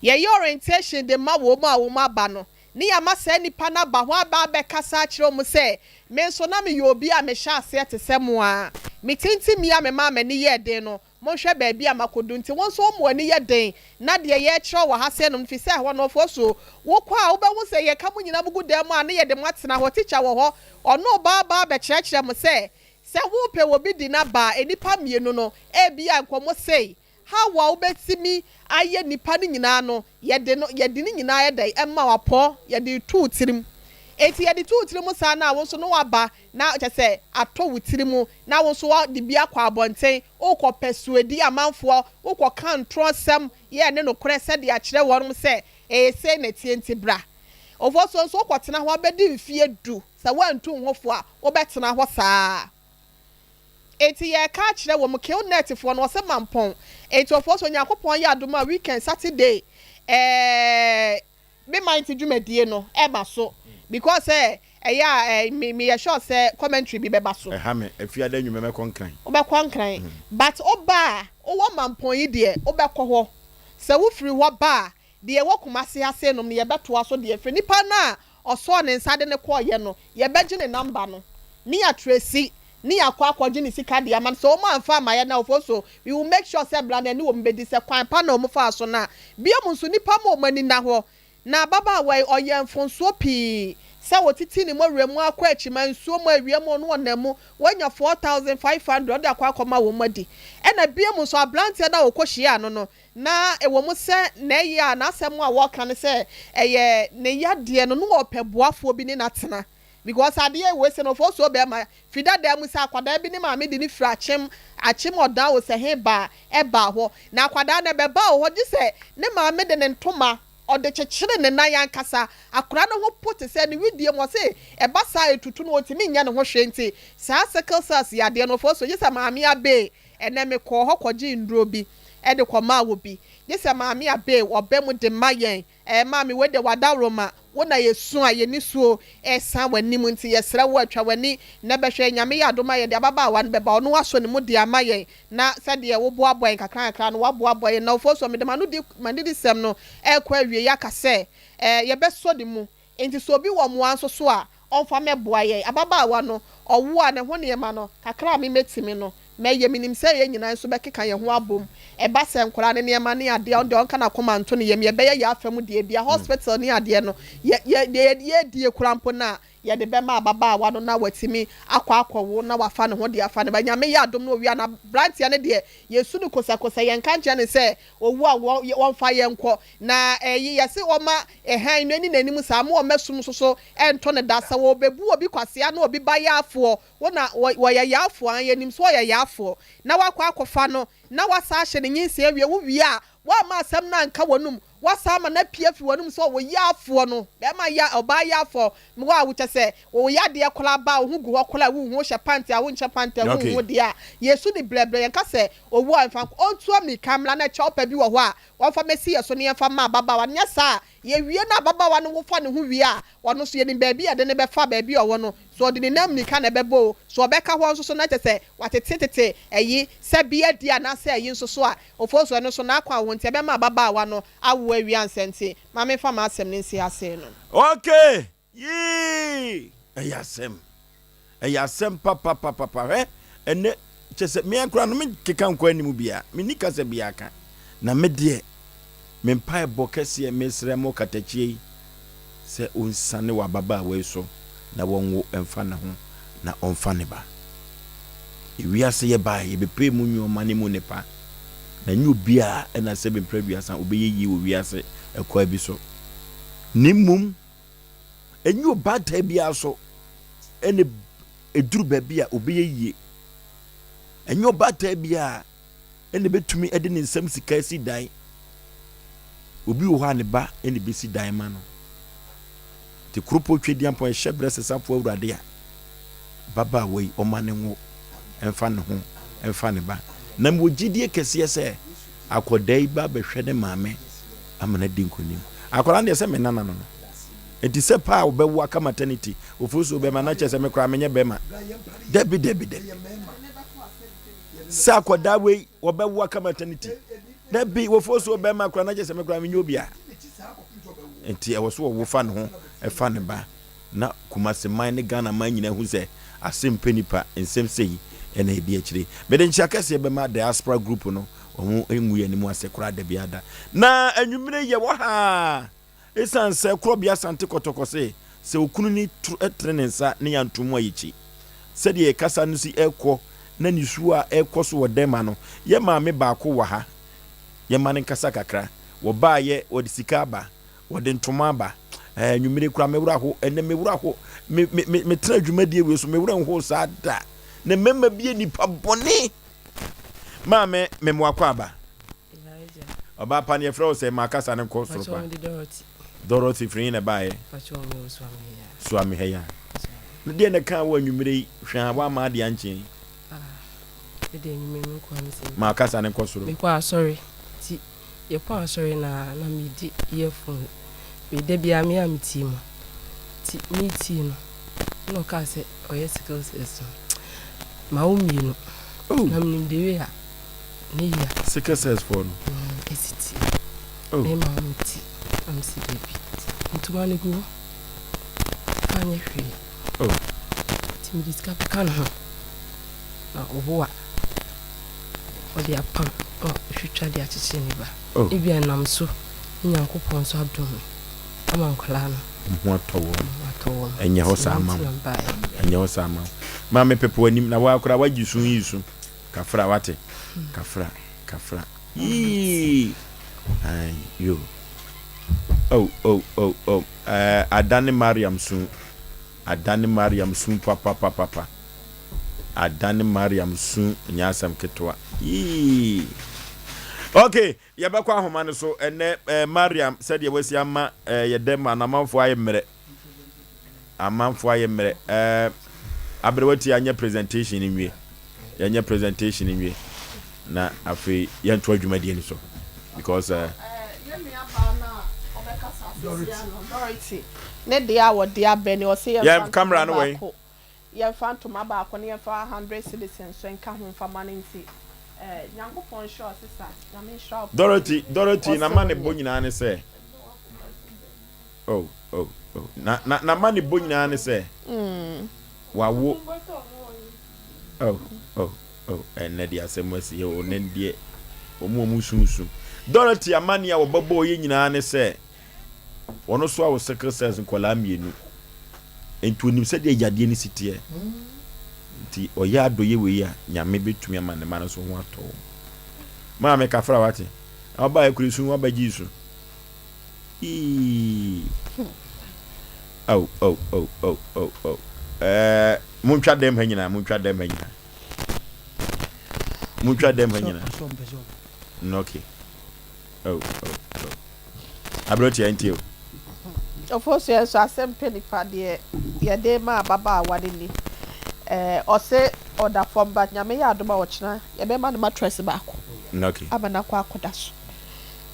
Yɛyɛ orientation de ma wɔn a wɔn aba no ne yɛama saa nipa no aba hɔ aba abɛkasa akyerɛ wɔn sɛ me nso na meyɛ obi a mehyɛ aseɛ te sɛ mo ara. Me tintim yi a memaa m'ani yɛɛ den no monhwɛ baabi a makodu nti wo nso woma w'ani yɛ den na deɛ yɛrekyerɛ wo wɔ ha sɛɛ nom firi sɛ ɛhɔ no ɔfoɔ so wokɔ a wobɛhu sɛ yɛka mo nyinaa mogu dan mu a ne yɛde mo atena hɔ teacher wɔ hɔ ɔno reba aba abɛkyerɛkyerɛ mo sɛ Sɛ worepɛ obi de no aba a, nnipa mmienu no, ebia nkɔmmɔ sei, how a wobɛtumi ayɛ nnipa no nyinaa no, yɛde no, yɛde ne nyinaa yɛ dɛn, ɛma wo apɔ, yɛde reto wo tirim. Enti yɛde to wo tirim saa no a, wo nso na woaba na kyerɛ sɛ atɔ wo tirim, na wo nso woade bi akɔ abɔnten, worekɔ pɛsuadi amanfoɔ, worekɔka ntorɔsɛm, yɛ ne nokorɛ sɛdeɛ akyerɛ wɔnom sɛ ɛyɛ sei na ɛteɛ nti bra. Ofosuo nso wokɔtena hɔ abɛdi mfeɛ du. Sɛ woantu wo ho fo a, wobɛtena hɔ saa. Enti yɛreka akyerɛ wɔn, Killnet foɔ no, wɔse mampɔn. Enti ɔfoɔ sɛ Onyankopɔn yɛ adom a, weekend, Saturday, eh, me man ti dwumadie no ɛba so. Because sɛ ɛyɛ a, eh, me, meyɛ sure sɛ commentary bi bɛba so. Ɛha me, Afiada anwummerɛ mɛkɔ Nkran. Wobɛkɔ Nkran. But woba a, wowɔ Mampɔn yi deɛ, wobɛkɔ hɔ. Sɛ wofiri hɔ ba a, Deɛ ɛwɔ Kumasi ha sei nom no yɛbɛtoa so deɛ ɛfiri nipa no a ɔsɔɔ ne nsa de no kɔeɛ no yɛbɛgye ne number no ne yɛatresi ne yɛakɔ akɔgye ne sika de ama no sɛ wɔn amfa amma yɛn a of so we will make sure sɛ bra no ɛne wɔn bɛdi sɛ kwan pa na wɔn faa so no a biom nso nipa ma wɔn ani nna hɔ na ababaawa yi ɔyɛ mfonsoɔ pii sɛ ɔtiti ne mɔwerɛ mu akɔ akyima nsuo mu awia mu ɔno ɔnam mu wanya 4500 ɔde akɔ akɔma wɔn adi ɛna biom nso abranteɛ no a ɔkɔhyiaa no no Na ɛwɔ mu sɛ na ɛyɛ a n'asɛm a wɔka ne sɛ ɛyɛ ne yadeɛ no na ɔpɛ boafoɔ bi ne no atena because adeɛ wei sɛ no ɔfɔsuo bɛɛma fi dadaa mu sɛ akwadaa bi ne maame de no firi akyem akyem ɔdan o sɛ he baa ɛbaa hɔ na akwadaa no ɛbɛbaa wɔ hɔ gye sɛ ne maame de ne ntoma ɔde kyekyere ne nan ankasa akwadaa no ho po te sɛ ne wedeɛ mu ɔse ɛba saa ɛtutu no ɔntumi nyɛ ne ho hwee nti saa sickle cells yadeɛ no ɔfɔsuo gye sɛ maame abee Ɛnnɛ mekɔɔ hɔ kɔgyee nnuro bi de kɔmaa obi. Gye sɛ Maame Abey ɔba mu de ma yɛn. Ɛɛ Maame wei deɛ w'adaworoma, wo na yɛsu a yɛn nisuo resa w'anim nti yɛsrɛ wo a twa w'ani na bɛhwɛ. Nyame yɛ adom a yɛde ababaawa no bɛba, ɔno asɔ ne mu de ama yɛn na sɛdeɛ woboaboa yɛn kakra nkakra no woaboaboa yɛn. Nnamfoɔ mede m'anodisɛm no rekɔ awieeɛ aka sɛ ɛɛ yɛbɛsɔ ne mu. Enti sɛ obi wɔ mmoa nso so a, ɔmfa mmɛboa yɛn. Ababaawa no, ɔwo a, ne ho nneɛma no, kakra a me mɛtumi no, mɛyɛ. Menim sɛ yɛn nyinaa nso bɛkeka yɛn ho abom. Ɛba sɛ nkwadaa no nneɛma ne adeɛ a, ɔno deɛ ɔnka n'akoma nto ne yam. Yɛbɛyɛ yɛn afa mu deɛ bia, hospital ne adeɛ no, yɛ, yɛ, deɛ yɛdie koraa mpo no a, yɛde bɛma ababaawa no na watumi akɔ akɔwo na wafa ne ho de afa ne ba. Nyame yɛ adom na owie a, na abranteɛ no deɛ, yɛsu no kosɛkosɛ, yɛnka nkyerɛ no sɛ owu a wɔ, wɔmfa yɛn nkɔ. Na ɛyi, yɛse wɔma hann no ani n'anim saa, ma wɔmma sum nso so nto no da. Sɛ wɔbɛbu obi kwasea na obi ba yaafoɔ, wo na wɔ, wɔyɛ yaafoɔ, aane, yɛnim sɛ ɔyɛ yaafoɔ, na woakɔ akɔfa no, na woasan ahyɛ no nyinsɛn awie, wo wie a, woamma asɛm no anka w'anom, woasan ama no apue afi w'anom sɛ ɔwɔ yaafoɔ no, bɛrima ya, ɔbaa yaafoɔ, wo a wo kyɛ sɛ, wo yadeɛ koraa ba a, wo ho gu hɔ koraa a, wonhu, wohyɛ pant a, wonhyɛ pant a, wonhu deɛ a, yɛsu no brɛbrɛ, yɛnka sɛ owu a, mfa nkɔ, ɔntu ammirika mmra na kyɛw pa bi wɔ hɔ a, wɔmfa mmɛsi yɛn so na yɛmfa mma ababaawa no, nyɛ saa a, yɛwie na ababaawa no wo fa ne ho wie a, ɔno nso yɛnim baabi a yɛde no bɛfa, baabi a ɔwɔ no, sɛ ɔde ne nan mmirika na ɛbɛbɔ o, sɛ ɔbɛka hɔ nso so na kyerɛ sɛ watetetete ayi, sɛ bi adi anaasɛ ayi nso so a, Ofosu ɛno nso n'akwan wɔ hɔ nti ɛbɛma ababaawa no awo awie ansa nti ma memfa m'asɛm no nsi ha sei no. Okay! Yii! Ɛyɛ asɛm. Ɛyɛ asɛm papapapapa. Hwɛ, ɛnnɛ, kyerɛ sɛ, me ara koraa no, menkeka nkɔ anim biara. Menni kasa biara ka. Na me deɛ, me mpaebɔ kɛseɛ mesrɛ mo katakyie yi sɛ ɔnsiane wɔ ababaawa yi so na wɔnwo mfa ne ho na ɔmfa ne ba. Ewiase yɛbaeɛ, yɛbɛpɛɛ mu nnoɔma ne mu nnepa. Na ɛnyɛ obiara na sɛbe mprɛ aduasa ɔbɛyɛ yie wɔ wiase ɛkwan bi so. Na mmom, Ɛnyɛ ɔbaatan biara so na ɛduru baabi a ɔbɛyɛ yie. Ɛnyɛ ɔbaatan biara na ɛbɛtumi de ne nsam sika asi dan. Obi wɔ hɔ a ne ba na ɛbɛsi dan ma no. Nti Kuropɔn Tweduampɔn ɛhyɛ berɛ sesafoɔ awurade a ababaawa yi ɔma ne nwo mfa ne ho mfa ne ba. Na mewɔ gyidie kɛseɛ sɛ akwadaa yi ba bɛhwɛ ne maame ama no adi nkonim. Akwadaa no deɛ sɛ me nana no no. Nti sɛ paa ɔbɛwo aka maternity ofuo so bɛma na kyerɛ sɛ me koraa menyɛ bɛma. Dabi dabi dabi. Sɛ akwadaa wei wɔbɛwo aka maternity. Dabi ofuo so bɛma koraa na kyerɛ sɛ me koraa menyɛ obi a. Nti ɛwɔ so wɔwo fa ne ho ɛfa ne ba na Kumasi man ne Ghana man nyinaa hu sɛ asɛm pɛ nipa nsɛm sei ɛna ɛdi akyire. Mede nkyea kɛseɛ bɛma diaspora group no wɔn ngu yɛn anim ase koraa da biara da. Na anwummere yi yɛwɔ ha esiane sɛ Korɔbea Asante Kɔtɔkɔ se sɛ okunu ni tene ne nsa ne yɛanto mu a yɛkyi. Sɛdeɛ yɛ kasa no si rekɔ na nisuo a ɛrekɔ so wɔ Dɛma no, yɛ maame baako wɔ ha, yɛmma no nkasa kakra. Wɔbaeɛ, wɔde sika aba, wɔde ntoma aba. Ɛɛ, anwummere koraa me werɛ aho, ɛnnɛ me werɛ aho, me, me, me, metena dwumadie wei so, me werɛ nhoo saa da. Na mmarima bi yɛ nnipa bɔne. Maame, mema wakɔ aba. Ɔbaa pa no yɛfrɛ wo sɛ ma kasa no nkɔ soro pa. Dorothy firi he na ɛbaeɛ? Suamehɛya. Na deɛ na ɛkaa wo anwummerɛ yi hwɛ a woamma adeɛ ankye yi? Ma kasa no nkɔ soro. Mekɔ asɔre nti Yɛkɔ asɔre na na medi earphone me da biara me a metie mu nti metie no na ɔkaa sɛ ɔyɛ sickle cells no ma wo mmienu oh. na menim the way a ne yia sickle cells foɔ no ɛsi tie oh. mema wo meti na mesi dabi ntoma no gu hɔ fa nyɛ hwee oh. nti mede sika bɛka ne ho Na ɔwo a, ɔde apam na ɔtwitwa de akyekyere ne ba. Oh. Ebia ɛnam so ne Nyankopɔn nso adom me ama nkwadaa no. Ho atɔ wɔn. Ho atɔ wɔn. Ɛnyɛ hɔ saa ma wo. Ɛnyɛ hɔ saa ma wo. Maame pepe w'anim na woa koraa woagye su yi su. Kafra wate. Kafra, kafra. Yii. Ai, yo. Oh, oh, oh, oh. Eh, adane Mariam su. Adane Mariam su papapapapa. Adane Mariam su nyɛ asɛm ketewa. Yii. Ok, yɛbɛkɔ ahoma no so ɛnɛ eh, Mariam sɛdeɛ wasi ama eh, yɛ dɛm anamanfoɔ ayɛ mmerɛ. Amanfoɔ ayɛ mmerɛ. Eh, aberewati anyɛ presentation no nwie. Yɛnyɛ presentation no nwie. Na afei yɛntoa dwumadie no so because eh, Yɛn nua baa no a ɔbɛkasa sesia no, Dorothy, ne deɛ a wɔde abɛ ni, ɔse yɛmfa Yɛn camera ntoma no wɔ he? baako, yɛmfa ntoma baako na yɛmfa hundred cedis nso nka ho mfa ma no nti eh, Nyankopɔn nhyira wo sesa, Nyame nhyira wo paa. Dorothy, Dorothy, Ɔse n'amanebɔ wonyɛ. nyinaa ne sɛ, oh, oh, oh, na, na, n'amanebɔ nyinaa ne sɛ, Mm. wawo, oh, oh. Oh, ɛnnɛ deɛ asɛm asi hɛ o, nnɛ deɛ wɔn a wɔn su su. Dorothy amanneɛ a wɔbɛbɔɔ yɛ nyinaa ne sɛ, wɔn nso awo sickle cells nkwadaa mmienu. Nti onim sɛdeɛ yadeɛ no si teɛ. Nti ɔyɛ adɔyɛ wei a, Nyame bɛtumi ama ne mma no nso ho atɔ wɔn. Maame kafra wate, na ɔbaa ekura esu wabɛgye esu. Ii. Oh, oh, oh, oh, oh, oh. Eh, montwa dɛm ha nyinaa, montwa dɛm ha nyinaa. Montwa dɛm ha nyinaa. Mm, okay. Oh, oh, oh. Aberanteɛ ntie o. Ofosu yɛn nso asɛm pɛ nipa deɛ yɛde ma ababaawa no ni. Eh, ɔse ɔda fam but Nyame yɛ adom a ɔkyena yɛbɛma no mattress baako Okay. ama no akɔ akɔda so.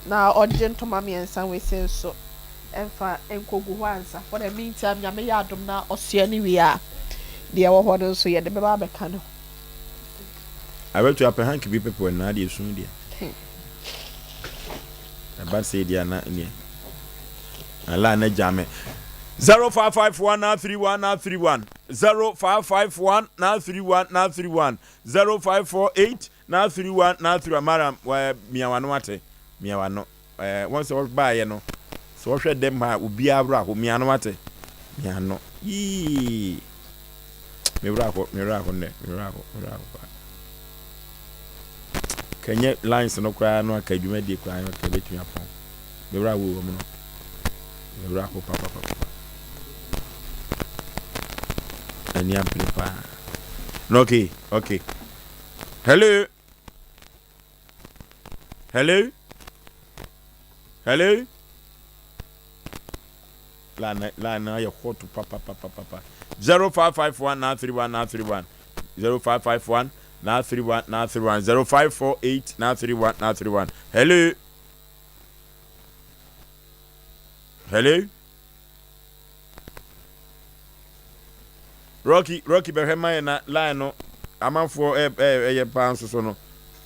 Na ɔngye ntoma miɛnsa wei sei nso mfa nkɔgu hɔ ansa. For the meantime Nyame yɛ adom na ɔsoɛ no wie a, deɛ ɛwɔ hɔ no nso yɛde bɛba abɛka ne ho. Abɛto apɛ hanky bi pɛpɛ na adeɛ sun deɛ. Ɛba sei deɛ na neɛ. Ala na gya me. 0551 931 931 0551 931 931 0548 931 931 Mariam wa mia wano ate mia wano eh wɔn sɛ wɔbaayɛ no sɛ wɔhwɛ dɛm ha obiara wura hɔ mia no ate mia no yii me wura hɔ me wura hɔ nnɛ me wura hɔ me wura hɔ paa kɛnyɛ lines no koraa no aka adwumadie koraa no ka ebetumi apɔn me wura hɔ wɔ mu no me wura hɔ papapapa ani abere paa no okay okay hello hello hello line line no ayɛ hot papapapapa 0551 931 931 0551 931 931 0548 931 931 hello hello Rocky Rocky bɛhwɛ ma yɛ na line no amanfoɔ ɛyɛ paa nso so no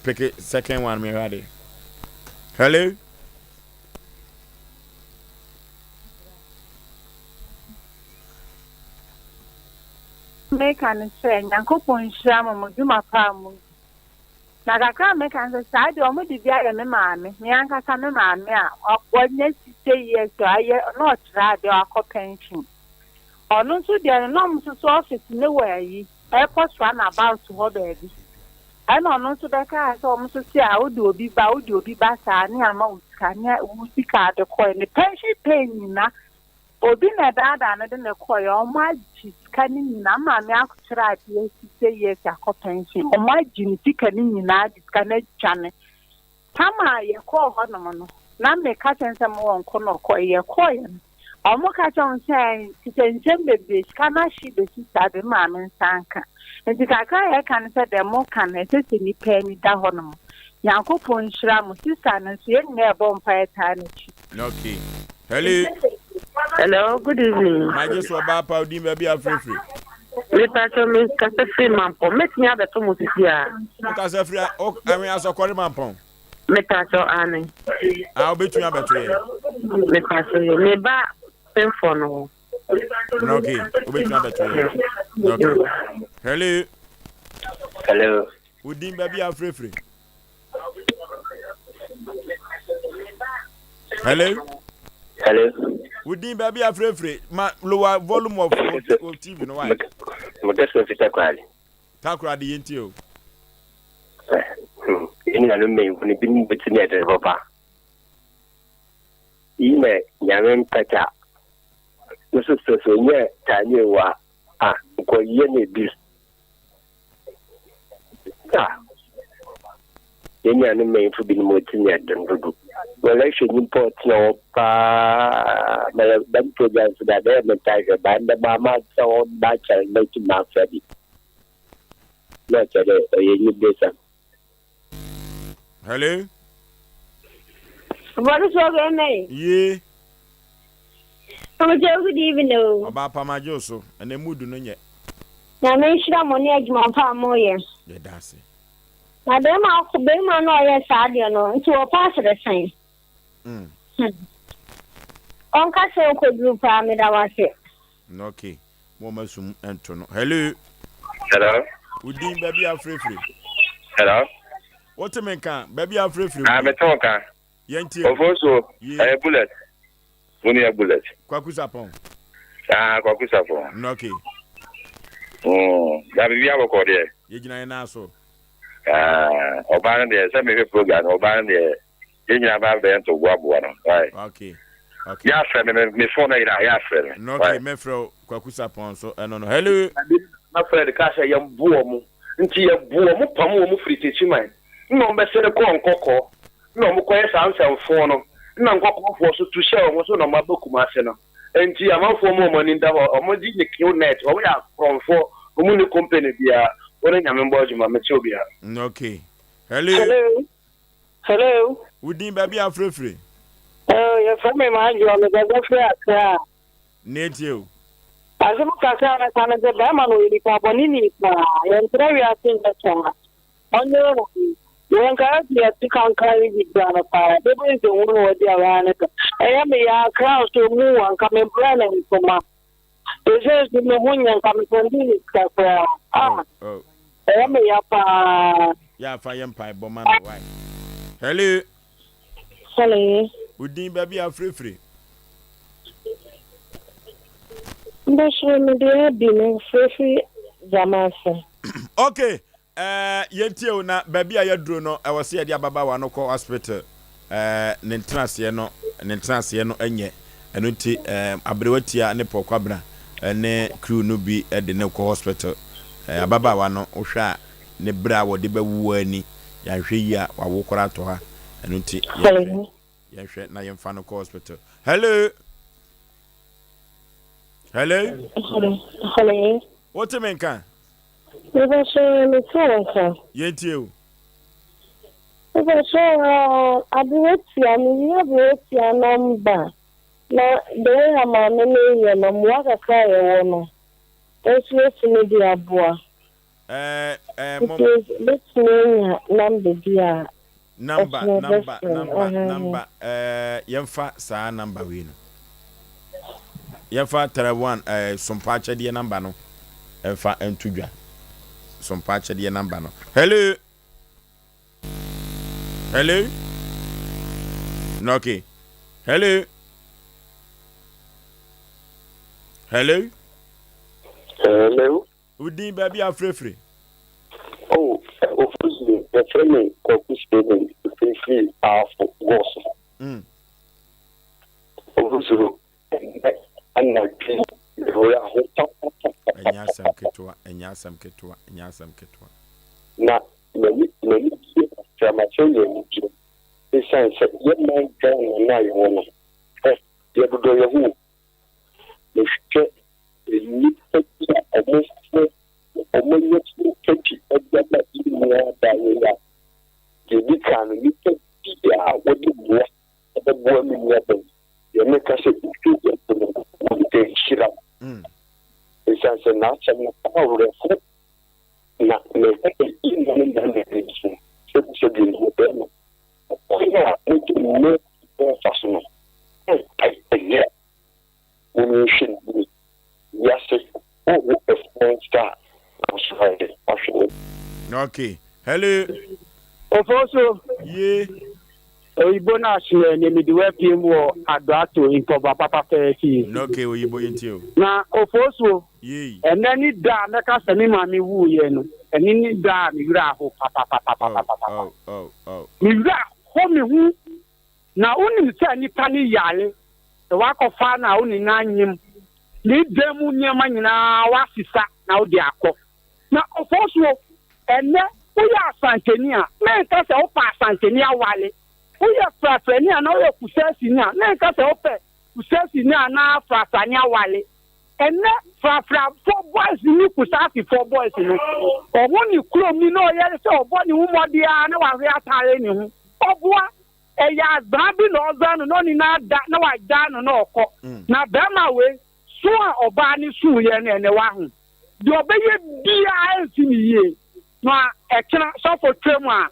peke second one mehwɛ adeɛ hello Meka ne sɛ Nyankopɔn nhyira mo mo dwuma pa a mo di. Na kakra a meka ne sɛ saa deɛ ɔmo de bi ayɛ me maame, me ankasa me maame a wanya 60 years a ayɛ na ɔkyerɛ adeɛ wakɔ pension. Ɔno nso deɛ no na ɔmo nso so office ne wɔ ayi airport run about hɔ baabi. Ɛna ɔno nso bɛkaa sɛ ɔmo nso se a wode obi ba wode obi ba saa ne ama wo sika ne wo sika ade kɔɛ ne pension pay nyina obi na ɛdaadaa no de ne kɔɛ ɔmo agye sika ne nyina maame akyerɛ adeɛ six years akɔ pension ɔmo agye ne sika ne nyinaa de sika no adwane tam a yɛkɔɔ hɔnom no na meka kyɛn sɛ mowɔ nkɔ na ɔkɔɛ yɛkɔɛ no ɔmo ka kyerɛ wɔn sɛ sɛ nsɛm bebree sika no ahye besi saa de maame nsa nka nti kakra a yɛka no sɛ dɛ mo ka no ɛsɛ sɛ nipa ani da hɔnom Nyankopɔn nhyira mo sister no nso yɛn nyinaa ɛbɔ mpa ɛtaa n'akyi. Okay. Hello. Hello, good evening. Magye so ɔbaa pa odin baabi afirifiri. Mepa me kasa firi Mampɔn. Mɛtumi abɛto mo sisi a. Wo kasa firi ɛwɛn asɔkɔre Mampɔn. Mepa kyɛw ane. A wobɛtumi abɛto yɛ. Mepa kyɛw yɛ. Meba pemfo no hɔ. Okay, wobɛtumi abɛto yɛ. Okay. Hello. Hello. Wodin baabi afirifiri. Hello. Hello. Wodin baabi afirifiri ma lower volume of of TV no why? Mekasa fi Takoradi. Takoradi yɛn ti o. Yɛn nuanom mmanyimfo no binom betumi ayɛ dɛn papa? Iyi na Nyame mpɛtɛ a no so sɛ sɛ onyɛ taanye wa a nkɔyɛ no bi. A yɛn nuanom mmanyimfo binom wɔtumi ayɛ dɛn dodo. Wɔlɛ hwɛ nyimpa ɔtsena hɔ paa ma yɛ dɛm program so da dɛ mentaa hwɛ ba ndɛ maa matsena hɔ makyɛr mɛtum mafrɛ bi. Na ɔkyerɛ dɛ ɔyɛ enyibersɛm. Hello. Bɔde so ɔbɛn mɛ. Ye. Ɔmɔkyɛ good evening o. Ɔbaa pamagye so ɛnɛ mood no nyɛ. Nyame nhyira mo ne adwuma pa a moyɛ. Yɛda ase. Na bɛrima bɛrima no a ɔyɛ saa deɛ no nti wɔ paase de sɛn. Ɔnka sɛ ɔkɔduru paa meda wo ase. Okay. Mo ma sum nto no. Hello. Hello. Wodin baabi afirifiri. Hello. Wote me nka baabi a afirafiri Ah, mete wo nka. Yɛntie o. Ofosuo, Yie. ɛyɛ bullet. Wo nua bullet. Kwaku Sapɔn. Ah, Kwaku Sapɔn. Mm, okay. Mm, na biribi abɔkɔ deɛ. Yɛgyina yɛn nan so. Ah, ɔbaa no deɛ, sɛ mehwɛ program no, ɔbaa no deɛ, yɛn nyinaa ba bɛyɛ ntoboaboa no. Why? Okay. Okay. Yɛ afrɛ me, me, me phone no yera, yɛ afrɛ me. No, okay, mɛfrɛ wo Kwaku Sapɔn so ɛno no. Hello. Na Fred kaa sɛ, Yɛbo wɔn. Nti yɛbo wɔn pam wɔn firi Techiman. Nna wɔbɛsene kɔɔ Nkɔkɔɔ. Nna wɔkɔyɛ saa nsɛmfoo no. Nna Nkɔkɔɔfoɔ nso tu hyɛɛ wɔn so na wɔaba Kumase no. Nti amanfoɔ mma wɔn ani nda hɔ. Wɔn gye ne Qnet. Wɔn yɛ akorɔmfoɔ. Wɔn nni company biara. Wo ne Nyame mbɔ adwuma. Mete obiara. Okay. Hello. Hello. Hello. Wo din baabi a wofrɛfiri? Oh, yɛfrɛ me Marjorie, mekasa firi Accra. Nea etie o. Asɛm kakra a mɛka ne sɛ bɛrima no ɔyɛ nipa bɔne ni paa. Yɛntra wiase nyɛ saa. Ɔnyere ne ho. Yɛn nkae sɛ yɛte kankan yi bi da no paa. Bɛbɛ nsɛnhu na wadi awaa ne ka. Ɛyɛ me ya akra nso mu wa nka me brɛ ne ntoma. Ɛsɛ nso me ho nyɛ nka me sɛnde ne sika koraa. Ah, ɛyɛ me ya paa. Yɛ afa yɛ mpaebɔ ma no why. Hello. Hello. Wo din baabi a wofirifiri? Mbɔsoro me deɛ Abi me firifiri Dzamase. Ok eh, yɛntie o na baabi a yɛaduro no ɛwɔ sɛ yɛde ababaawa no kɔ hospital eh, ne ntenaseɛ no ne ntenaseɛ no nyɛ ɛno nti eh, aberewa tia ne Paul Kwabena ne crew no bi de no kɔ hospital eh, ababaawa no wohwɛ a ne berɛ a wɔde bɛwo ani, yɛanhwɛ yie a wawo koraa atɔ ha, ɛno nti yɛnhwɛ yɛnhwɛ na yɛmfa no kɔ hospital. Hello! Hello? Hello? Wote me nka? Mepɛsɛ mete wo nka. Yɛntie o. Mepɛsɛ aberetia, mehia aberetia nɔmba na the way a maame no yɛ no mmoa kakra a yɛwɔ no nso yɛtumi de aboa. Ɛɛ ɛɛ mo. Nti mɛtumi anya number bi a. Number number number number ɛɛ yɛnfa saa number wei no. Yɛnfa tara one ɛɛ sompa akyɛdeɛ number no ɛnfa nto dwa. Sompa akyɛdeɛ number no. Hello. Hello. No, okay. Hello. Hello. Hello. Wo din baabi a wofirefiri? Oh, Ofosu, wɔfrɛ me Kwaku Stephen, mefirifiri Ahafo Goso. Mm. Ofosu, ɛnnɛ anadwo yi, me werɛ aho Ɛnyɛ papapapapapa. asɛm ketewa, ɛnyɛ asɛm ketewa, ɛnyɛ asɛm ketewa. Na m'ani m'ani gye kakra, makyerɛ yɛn anigye esiane sɛ yɛn man Ghana no a yɛwɔ no, ɛ, yɛdodɔ yɛn ho o. Mehwɛ nnipa bi a wɔfo wɔanya sika bi de ama yɛn nuabaa yi a, deɛ ɛdi kan no, nnipa biara a wɔde mmoa bɛboa me nuabaa yi, deɛ meka sɛ ɛfiri yɛn no, wɔde nhyira. Ɛsiane sɛ n'asɛm no awerɛho na mehwɛ yɛn nua no mmarima bi nso, sɛbisɛbi no bɛrima, ɔkwan a mode mmoa fa so no, ɛnyɛ. Monhwɛ no yie. Wiase wowo ɛfoɔ nsa a nanso ayɛ dɛ wahwɛ wo. Okay hello. Ofosu. Ye. Oyibo na ahyemɛ ne mede wo apue mu wɔ Adoato mpɔboa papa pɛɛ fie. Okay oyibo yɛntie o. Na Ofosu. Yei. Ɛnɛ ne da a mɛka sɛ me maame wuiɛ no, ɛne ne da a me werɛ aho papapapapapapa. Oh oh oh. Me werɛ aho me ho Na wonim sɛ nipa no yare, sɛ woakɔfa no a wo ne no anyem, ne dan mu nneɛma nyinaa woasesa na wode akɔ. Na Ofosuo, ɛnnɛ woyɛ Asanteni a, menka sɛ wopɛ Asanteni aware. Woyɛ Frafrani anaa woyɛ Kusasini a, menka sɛ wopɛ Kusasini anaa Frafrani aware. Ɛnnɛ Frafrafoɔ boys ne Kusaasifoɔ boys no, ɔho ne kurom ni na ɔyɛre sɛ ɔbɔ ne ho mmɔden ara na wahwe atare ne ho. Ɔboa. Ɛyɛ azaa bi na ɔzaa no na ɔne no ada na wagyaa no na ɔkɔ. Na bɛrima wei, su a ɔbaa no suiɛ no ɛnɛ wahu. Deɛ ɔbɛyɛ biara ɛnsi no yie. Na ɛkyena sɔfo twam a,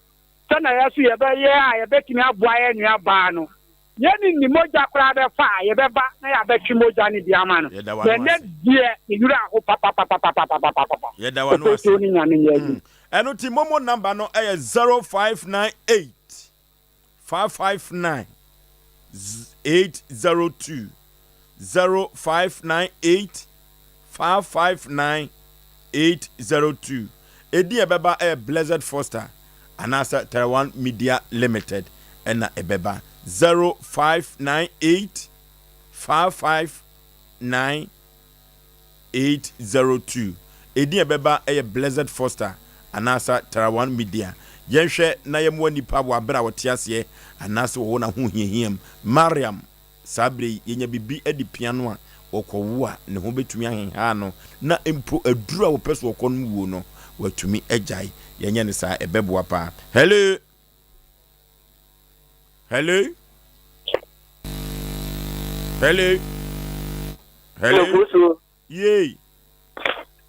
sɛnea yɛn nso yɛbɛyɛ a yɛbɛtumi aboa yɛn nua baa no. Yɛne ne mogya koraa bɛfa a, yɛbɛba na yɛabɛtwe mogya no bi ama no. Yɛda Na w'ano ɛnɛ ase. deɛ, ne werɛ aho papapapapapapapapa. Yɛda w'ano ase. Ɔfasuo no Nyame nyɛ adwuma. Ɛno nti momo number no yɛ 0598 559 802, 0598 559 802. Edin a ɛbɛba yɛ Blessed Foster anaasɛ Taiwan Media Limited ɛna ɛbɛba. 0598 559 802. Edin a ɛbɛba yɛ Blessed Foster anaasa Tarawan Media. Yɛnhwɛ na yɛmmoa nnipa wɔ aberɛ a wɔte aseɛ anaase wɔwɔ n'ahohiahia mu. Mariam, saa berɛ yi, yɛnya biribi de pia no a, ɔkɔwo a, ne ho bɛtumi ahehaa no, na mpo aduro a wɔpɛ sɛ ɔkɔ nom wuo no, watumi agyae. Yɛnyɛ no saa, ɛbɛboa paa. Hello! Hello? Hello? Hello? Yay!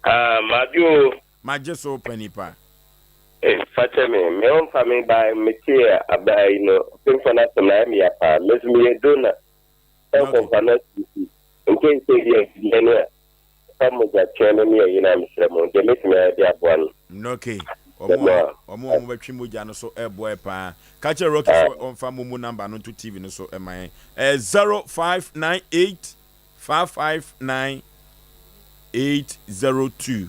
Ah, madwo. Magye so panipa. Eh, fakyɛ me, me ɔmfa me ba metee abaa yi no, ɔpemfo no asɛm na ayɛ me ya paa. Me nso meyɛ donor. Ɛnkɔmfa no asisi. Nkei sɛ bi a ne a Fa mogya twɛn no ne ayi no a mesrɛ mo, deɛ mɛtumi ayɛ de aboa no. Ok, ɔmo a ɔmo a ɔmo bɛtwe mogya no so ɛboa yɛ paa. Ka kyerɛ Rocky sɛ ɔmfa momo number no nto TV no so ma yɛn. Ɛyɛ 0598 559 802.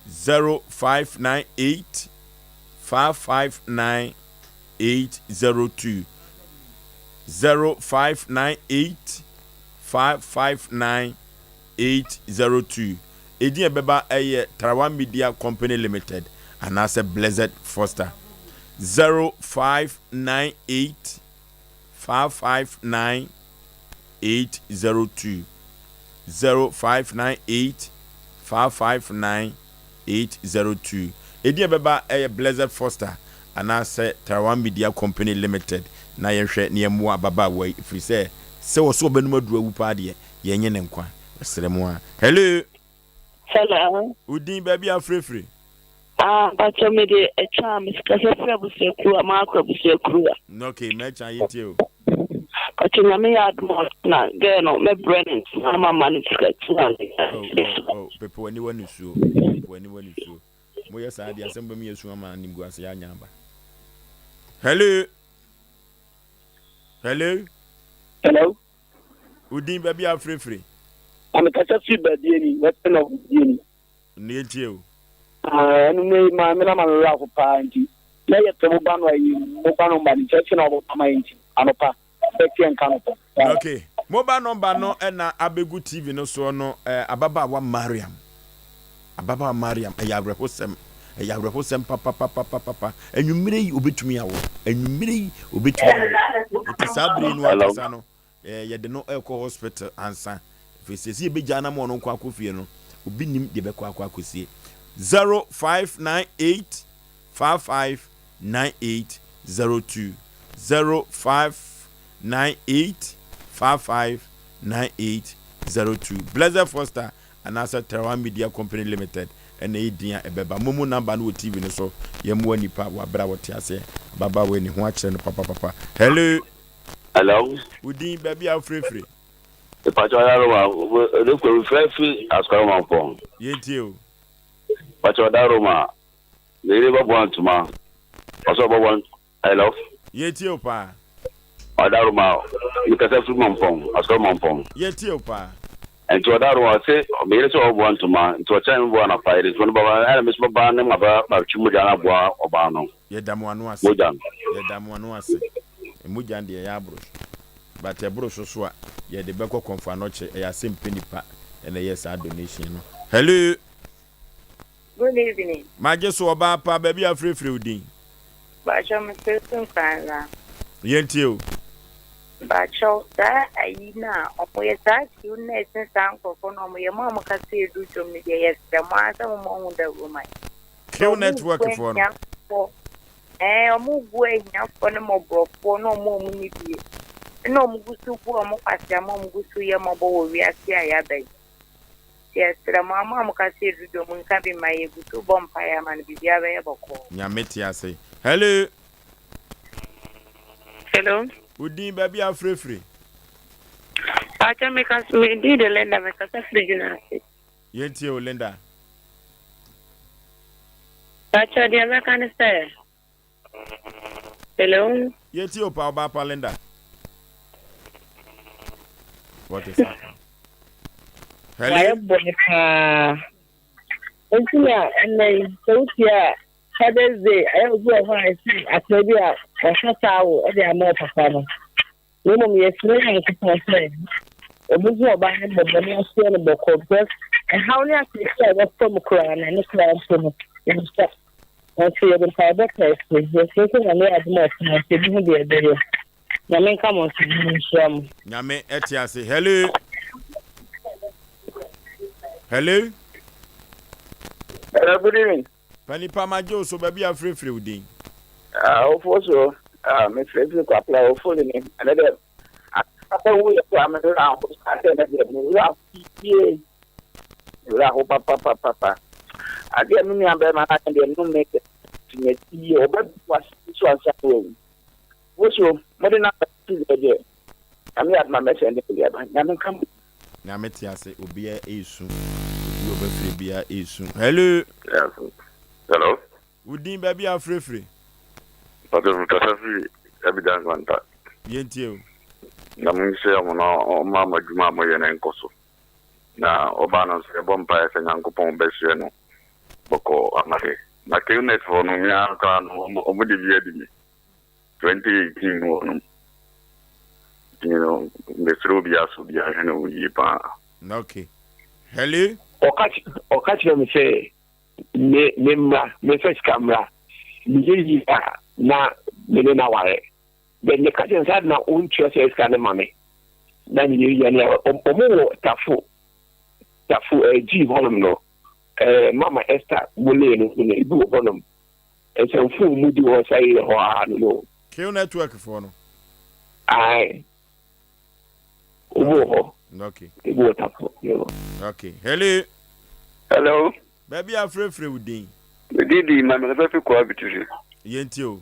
0598 559 802. 0598 559 802. Edin a ɛbɛba yɛ Tarawa Media Company Limited anaasɛ Blessed Foster. 0598 559 802. 0598 559 802. Edin a ɛbɛba yɛ Blessed Foster anaasɛ Tarawa Media Company Limited na yɛnhwɛ na yɛmmoa ababaawa yi ɛfiri sɛ sɛ ɔsɛ ɔbɛnom aduru awu paa deɛ Yɛnye no nkwa. Yɛsrɛ mo a. Hello. Hello. Wo din, baabi a wofrɛfiri? Ah, mpakyɛ me de ɛtwa a mesikasa firi abusuakuru a maakɔ abusuakuru a. Okay, mɛkya yɛtie o. Mpakyɛ nyame yɛ adom a ɔkyena girl no mɛbrɛ ne ntoma na mama no sika kyena ne Oh, oh, oh, pepe w'aniwa nusuo, pepe w'aniwa nusuo. Moyɛ saa deɛ asɛm bɛmu yɛ su ama animguase anya aba. Hello. Hello. Hello. Wo din, baabi a wofirefiri? Na mekasa firi Baabiani, Western of Baabiani. Nea ntie o. Ah, ɛno ne maame na ma me werɛ aho paa nti na yɛ pɛ mo ba no ayi mo ba nɔmba no nti ɛkyɛ na ɔbɛba ma yɛ nti anɔpa bɛteɛ nka anɔpa. Ok, mobile number no na abɛgu TV no soɔ no, eh, ababaawa Mariam, ababaawa Mariam, ɛyɛ awerɛhosɛm, ɛyɛ awerɛhosɛm papapapapapa, anwummerɛ yi obɛtumi awo, anwummerɛ yi obɛtumi awo, nti saa bere yi no ankasa no, Eh, yɛde no rekɔ hospital ansa. Ɛfiri sɛ, sɛ yɛbɛgyaa no ama ɔno nko akɔ fie no, obi nim deɛ ɛbɛkɔ akɔ akɔsie. 0598 5598 02 0598 5598 02 Blessed Foster anaasɛ Terawan Media Company Limited ɛna ɛyɛ din a ɛbɛba. Momo number no wɔ TV no so. Yɛmmoa nnipa wɔ aberɛ a wɔte aseɛ. Ababaawa yi ne ho akyerɛ no papapapa. Hello. Hello. Wo din, baabi a wofirefiri. Mepakyɛ ɔdaroma, ne kuro mefrɛ firi Asukɔrɔma mpɔn. Yɛntie o. Mepakyɛ ɔdaroma, me yere bɛboa ntoma, ɔsɛ ɔbɛboa, hello. Yɛtie o paa. Ɔdaroma, mekasa firi Mampɔn, Asukɔrɔma mpɔn. Yɛtie o paa. Nti ɔdaroma ɔse me yere sɛ ɔboa ntoma, nti ɔkyɛn me boa anapa, yɛde ntoma no bɛba, ɛna me nso mɛba ne maba matwe mogya no aboa ɔbaa no. Yɛda mo ano ase. Mogya no. Yɛda mo ano ase. Mogya no deɛ ɛyɛ aboro so. But ɛboro so so a, yɛde bɛkɔ Kɔmfo Anɔkye. Ɛyɛ asɛmpɛ nipa na ɛyɛ saa donation no. Hello. Good evening. Magye so ɔbaa pa, baabi a wofirefire wo din? Mpakyɛw mefiri so Nkoranza. Yɛntie o. Mpakyɛw saa ayi no a ɔmo yɛ saa queue nurse ne saa nkorɔfoɔ no a ɔmo yɛ mo a mo kasa eduru dwom no deɛ yɛsrɛ mo ara sɛ mo ma ɔho dawuro ma yɛn. Kill network foɔ no. Ɛɛ ɔmo bu ahiafoɔ ne mmɔborɔfoɔ ne ɔmo a ɔmo nni bie ɛna ɔmo gu so bu ɔmo kwasea ma ɔmo gu so yɛ mmɔbɔ wɔ wiase a yɛaba yi. Nti yɛsrɛ mo a mo a mo ka sɛ yɛduru dwom nka bi mma yɛn yɛgu so bɔ mpaeɛ ama no biribiara bɛyɛ bɔkɔɔ. Nyame te ase. Hello. Hello. Wo din baabi a wofirefiri. Pakyɛ meka me din de Linda mekasa firi Dwuna ase. Yɛntie o Linda. Pakyɛ deɛ mɛka ne sɛ Hello. Yɛtie o pa ɔbaa pa Linda. What is happening? Hello. Wayɛ bɔne paa. Nti na ɛnɛ yi sɛ wotie a Father's Day ɛyɛ obi wɔ hɔ a ɛsi akora bi a ɔhyɛ taawo ɛde ama ɔpapa no. Na mmom yɛsrɛ Nyankopɔn sɛ ɔbɛhu ɔbaa no mmɔbɔ na ɔsoɛ no bɔkɔɔ because ɛhaw ne ateetee a wɔfa mu koraa no ɛno koraa mpo no ɛnsua. Nanso yɛde mpaebɔ ka akyire. Yɛsrɛ sɛ Nyame yɛ adom a ɔkyena nso yɛbɛhu deɛ ɛbɛyɛ. Nyame nka mo nso ho na ɔnhyira mo. Nyame ɛte ase. Hello. Hello. Hello, good evening. Panipa magye wo so baabi a frɛfrɛ wo din. Ah, ofo so. Ah, me frɛfrɛ kwapla ofo ne ne. Ɛnɛ dɛ asɛ wo yɛ kora me werɛ aho saa dɛ ne deɛ me werɛ aho yie. Me werɛ aho papapapapa. Adeɛ me nua bɛrima no ayɛ deɛ no me tumi akyi yie. Ɔbɛ bi wa so ansa na wawu. Wo so mo de na ti deɛ deɛ. Nyame yɛ adoma mɛsɛn de deɛ ba. Nyame nka mo. Nyame te ase obia esu obi ɔbɛfrɛ bia esu hello. Hello. Wo din baabi a wofrɛfiri. Mpatsɔ me kasa firi Abidjan Nkwanta. Yɛntie o. Nyame nhyira mo na ɔmma mo adwuma a moyɛ no nkɔ so. Na ɔbaa no nso yɛbɔ mpaeɛ sɛ Nyankopɔn bɛhyɛ no bɔkɔɔ ama yɛ. Na Knet foɔ no me ara koraa no ɔmo de bi adi me. 2018 mu hɔ nom. Nti no mesrɛ obiara sɛ obiara nhwɛ ne ho yie paa. Okay. Hello. Ɔka ɔka kyerɛ me sɛ me me mmra memfa sika mmra meyɛ yie a na me ne no aware. But meka kyerɛ no sɛ na ɔntua saa sika no ma me na meyɛ yie ne ɔmo wɔ tafo tafo ɛɛ eh, hɔnom no ɛɛ eh, mama Esther Mole no no ebi wɔ hɔnom. Nsɛmfoo mu di hɔ sɛ yɛ hɔ ara no no. Kill network foɔ no. Ae. Obi wɔ hɔ. Okay. Ebi wɔ tapo. Okay. Hello. Hello. Baabi a frɛfrɛ wo din. Me din di ma mekasa fi kɔɔ abitifi. Yɛntie o.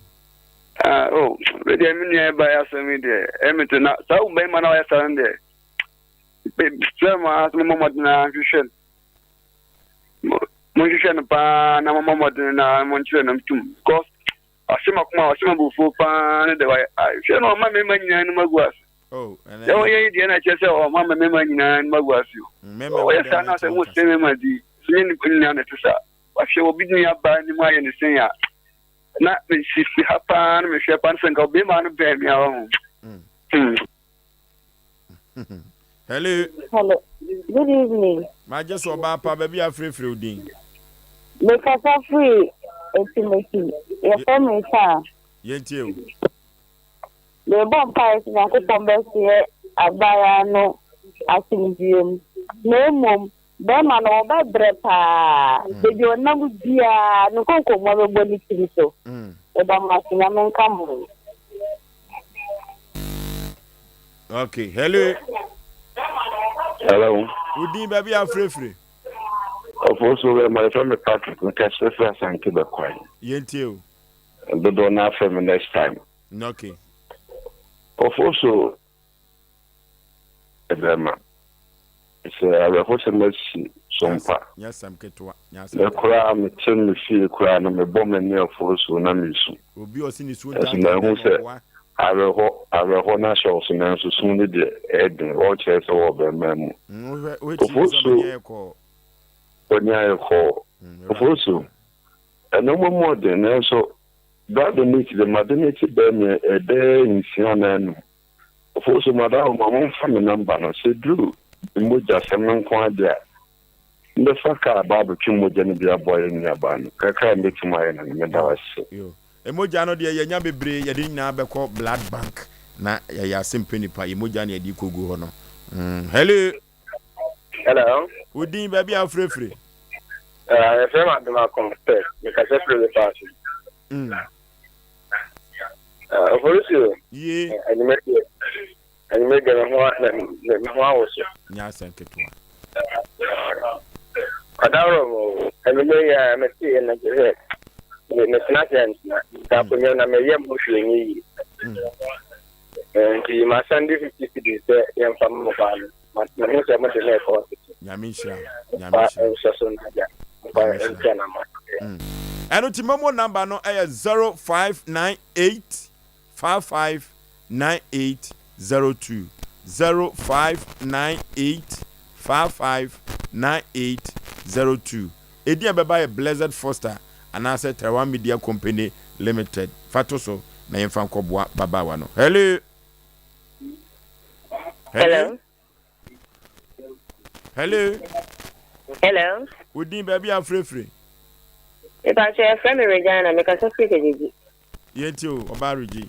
Ah, oh, me deɛ me nua ɛba yɛ asɛm yi deɛ, ɛmi to na saa wo bɛrima na ɔyɛ saa no deɛ, sɛ mo ara sɛ mo mmɔ mmɔden ara nhwehwɛ no. Monhwehwɛ no paa na mommɔ mmɔden na monkyerɛ no ntom because ɔhyɛ m'akoma ɔhyɛ m'abufuo paa ne de wayɛ hwɛ no ɔma mmarima nyinaa anim agu ase sɛ ɔyɛ yi deɛ na ɛkyerɛ sɛ ɔma mmarima nyinaa anim agu ase o ɔyɛ saa na sɛ mo sɛ mmarima di so nyɛ nipa nyinaa na ɛte saa wahwɛ obi nua baa anim ayɛ ne sɛn a na mesisi ha paa na mehwɛ paa no sɛ nka ɔbɛrima no bɛn me a ɔho hmm. Hello. Hello. Good evening. Magye so ɔbaa pa baabi a frɛfrɛ wo din. Mekasa firi Etimesi. Yɛfrɛ me Saa. Yɛntie o. Mebɔ mpaeɛ sɛ Nyankopɔn bɛsoɛ abaayewa no asomdwoeɛ mu. Na mmom bɛrima no wɔbɛbrɛ paa. Mm. Baabi ɔnam biara ne nkonkommɔ bɛbɔ ne tiri so. Mm. Meda mo ase Nyame nka mo. Okay, hello. Hello. Wo din baabi a frɛfrɛ. Ɔfo so bɛ ma yɛfrɛ me Patrick mekasa firi Asante Bɛkwae. Yɛntie o. Dodoɔ no afrɛ me next time. Okay. Ɔfo so bɛrima sɛ awerɛhosɛm asi so mpa. Me koraa mete me fie koraa no mebɔ m'ani aforo so na mesu. Nanso mahu sɛ awerɛhɔ awerɛhɔ no ahyɛ wo so nanso su no deɛ ɛyɛ den wɔkyerɛ sɛ wɔ ɔbɛrima mu. Ofosu w'ani ayɛ kɔɔ. Ofosu ɛnneɛma mu ɔden nanso bra donate de ma donate bɛɛ me ɛbɛyɛ nsia anaa num. Ofosu madawoma momfa me number no sɛ duru mogya sɛm no nko ara deɛ a Mbɛfa kaa aba abɛtwe mogya no bi aboa yɛn nuabaa no. Kakra a mbɛtum ayɛ no no, meda wo ase. Yo. Mogya no deɛ yɛnya bebree, yɛde ne nyinaa bɛkɔ blood bank na yɛyɛ ase mpɛ nipa, yɛ mogya na yɛde kɔgu hɔ no. Mm. Hello. Hello. Wo din baabi a wofirefire? Uh, yɛfrɛ me Adomako pɛ, mekasa firi Bepɔ ase. Mm. Uh, Oforisuo. Ye. Anwummerɛ deɛ. Anwummerɛ deɛ me ho me ho awo so. Nyɛ asɛm ketewa. Ɔdaworo mo anwummerɛ yi a mete yɛ na kyerɛ sɛ metena ase antena. Nka akonnwa na meyɛ mo hwee nyɛ yie. Nti masan de 50 cedis sɛ yɛmfa ma mo paa no. Mahu sɛ mode me rekɔ hospital. Nyame nhyira. Nyame nhyira. Nhyɛ so na agya. Mfa ntua na ma. Ɛno nti momo number no yɛ 0598 55 9802 0598 55 9802. Edin a ɛbɛba yɛ Blessed Foster anaasɛ Taiwan Media Company Limited. Fa to so na yɛmfa nkɔboa babaawa no. Hello. Hello. Hello. Hello. Wo din baabi a afirefire. Mepa kyɛ yɛfrɛ me Regina mekasa firi Kegyegye. Yɛntie o, ɔbaa Reggie.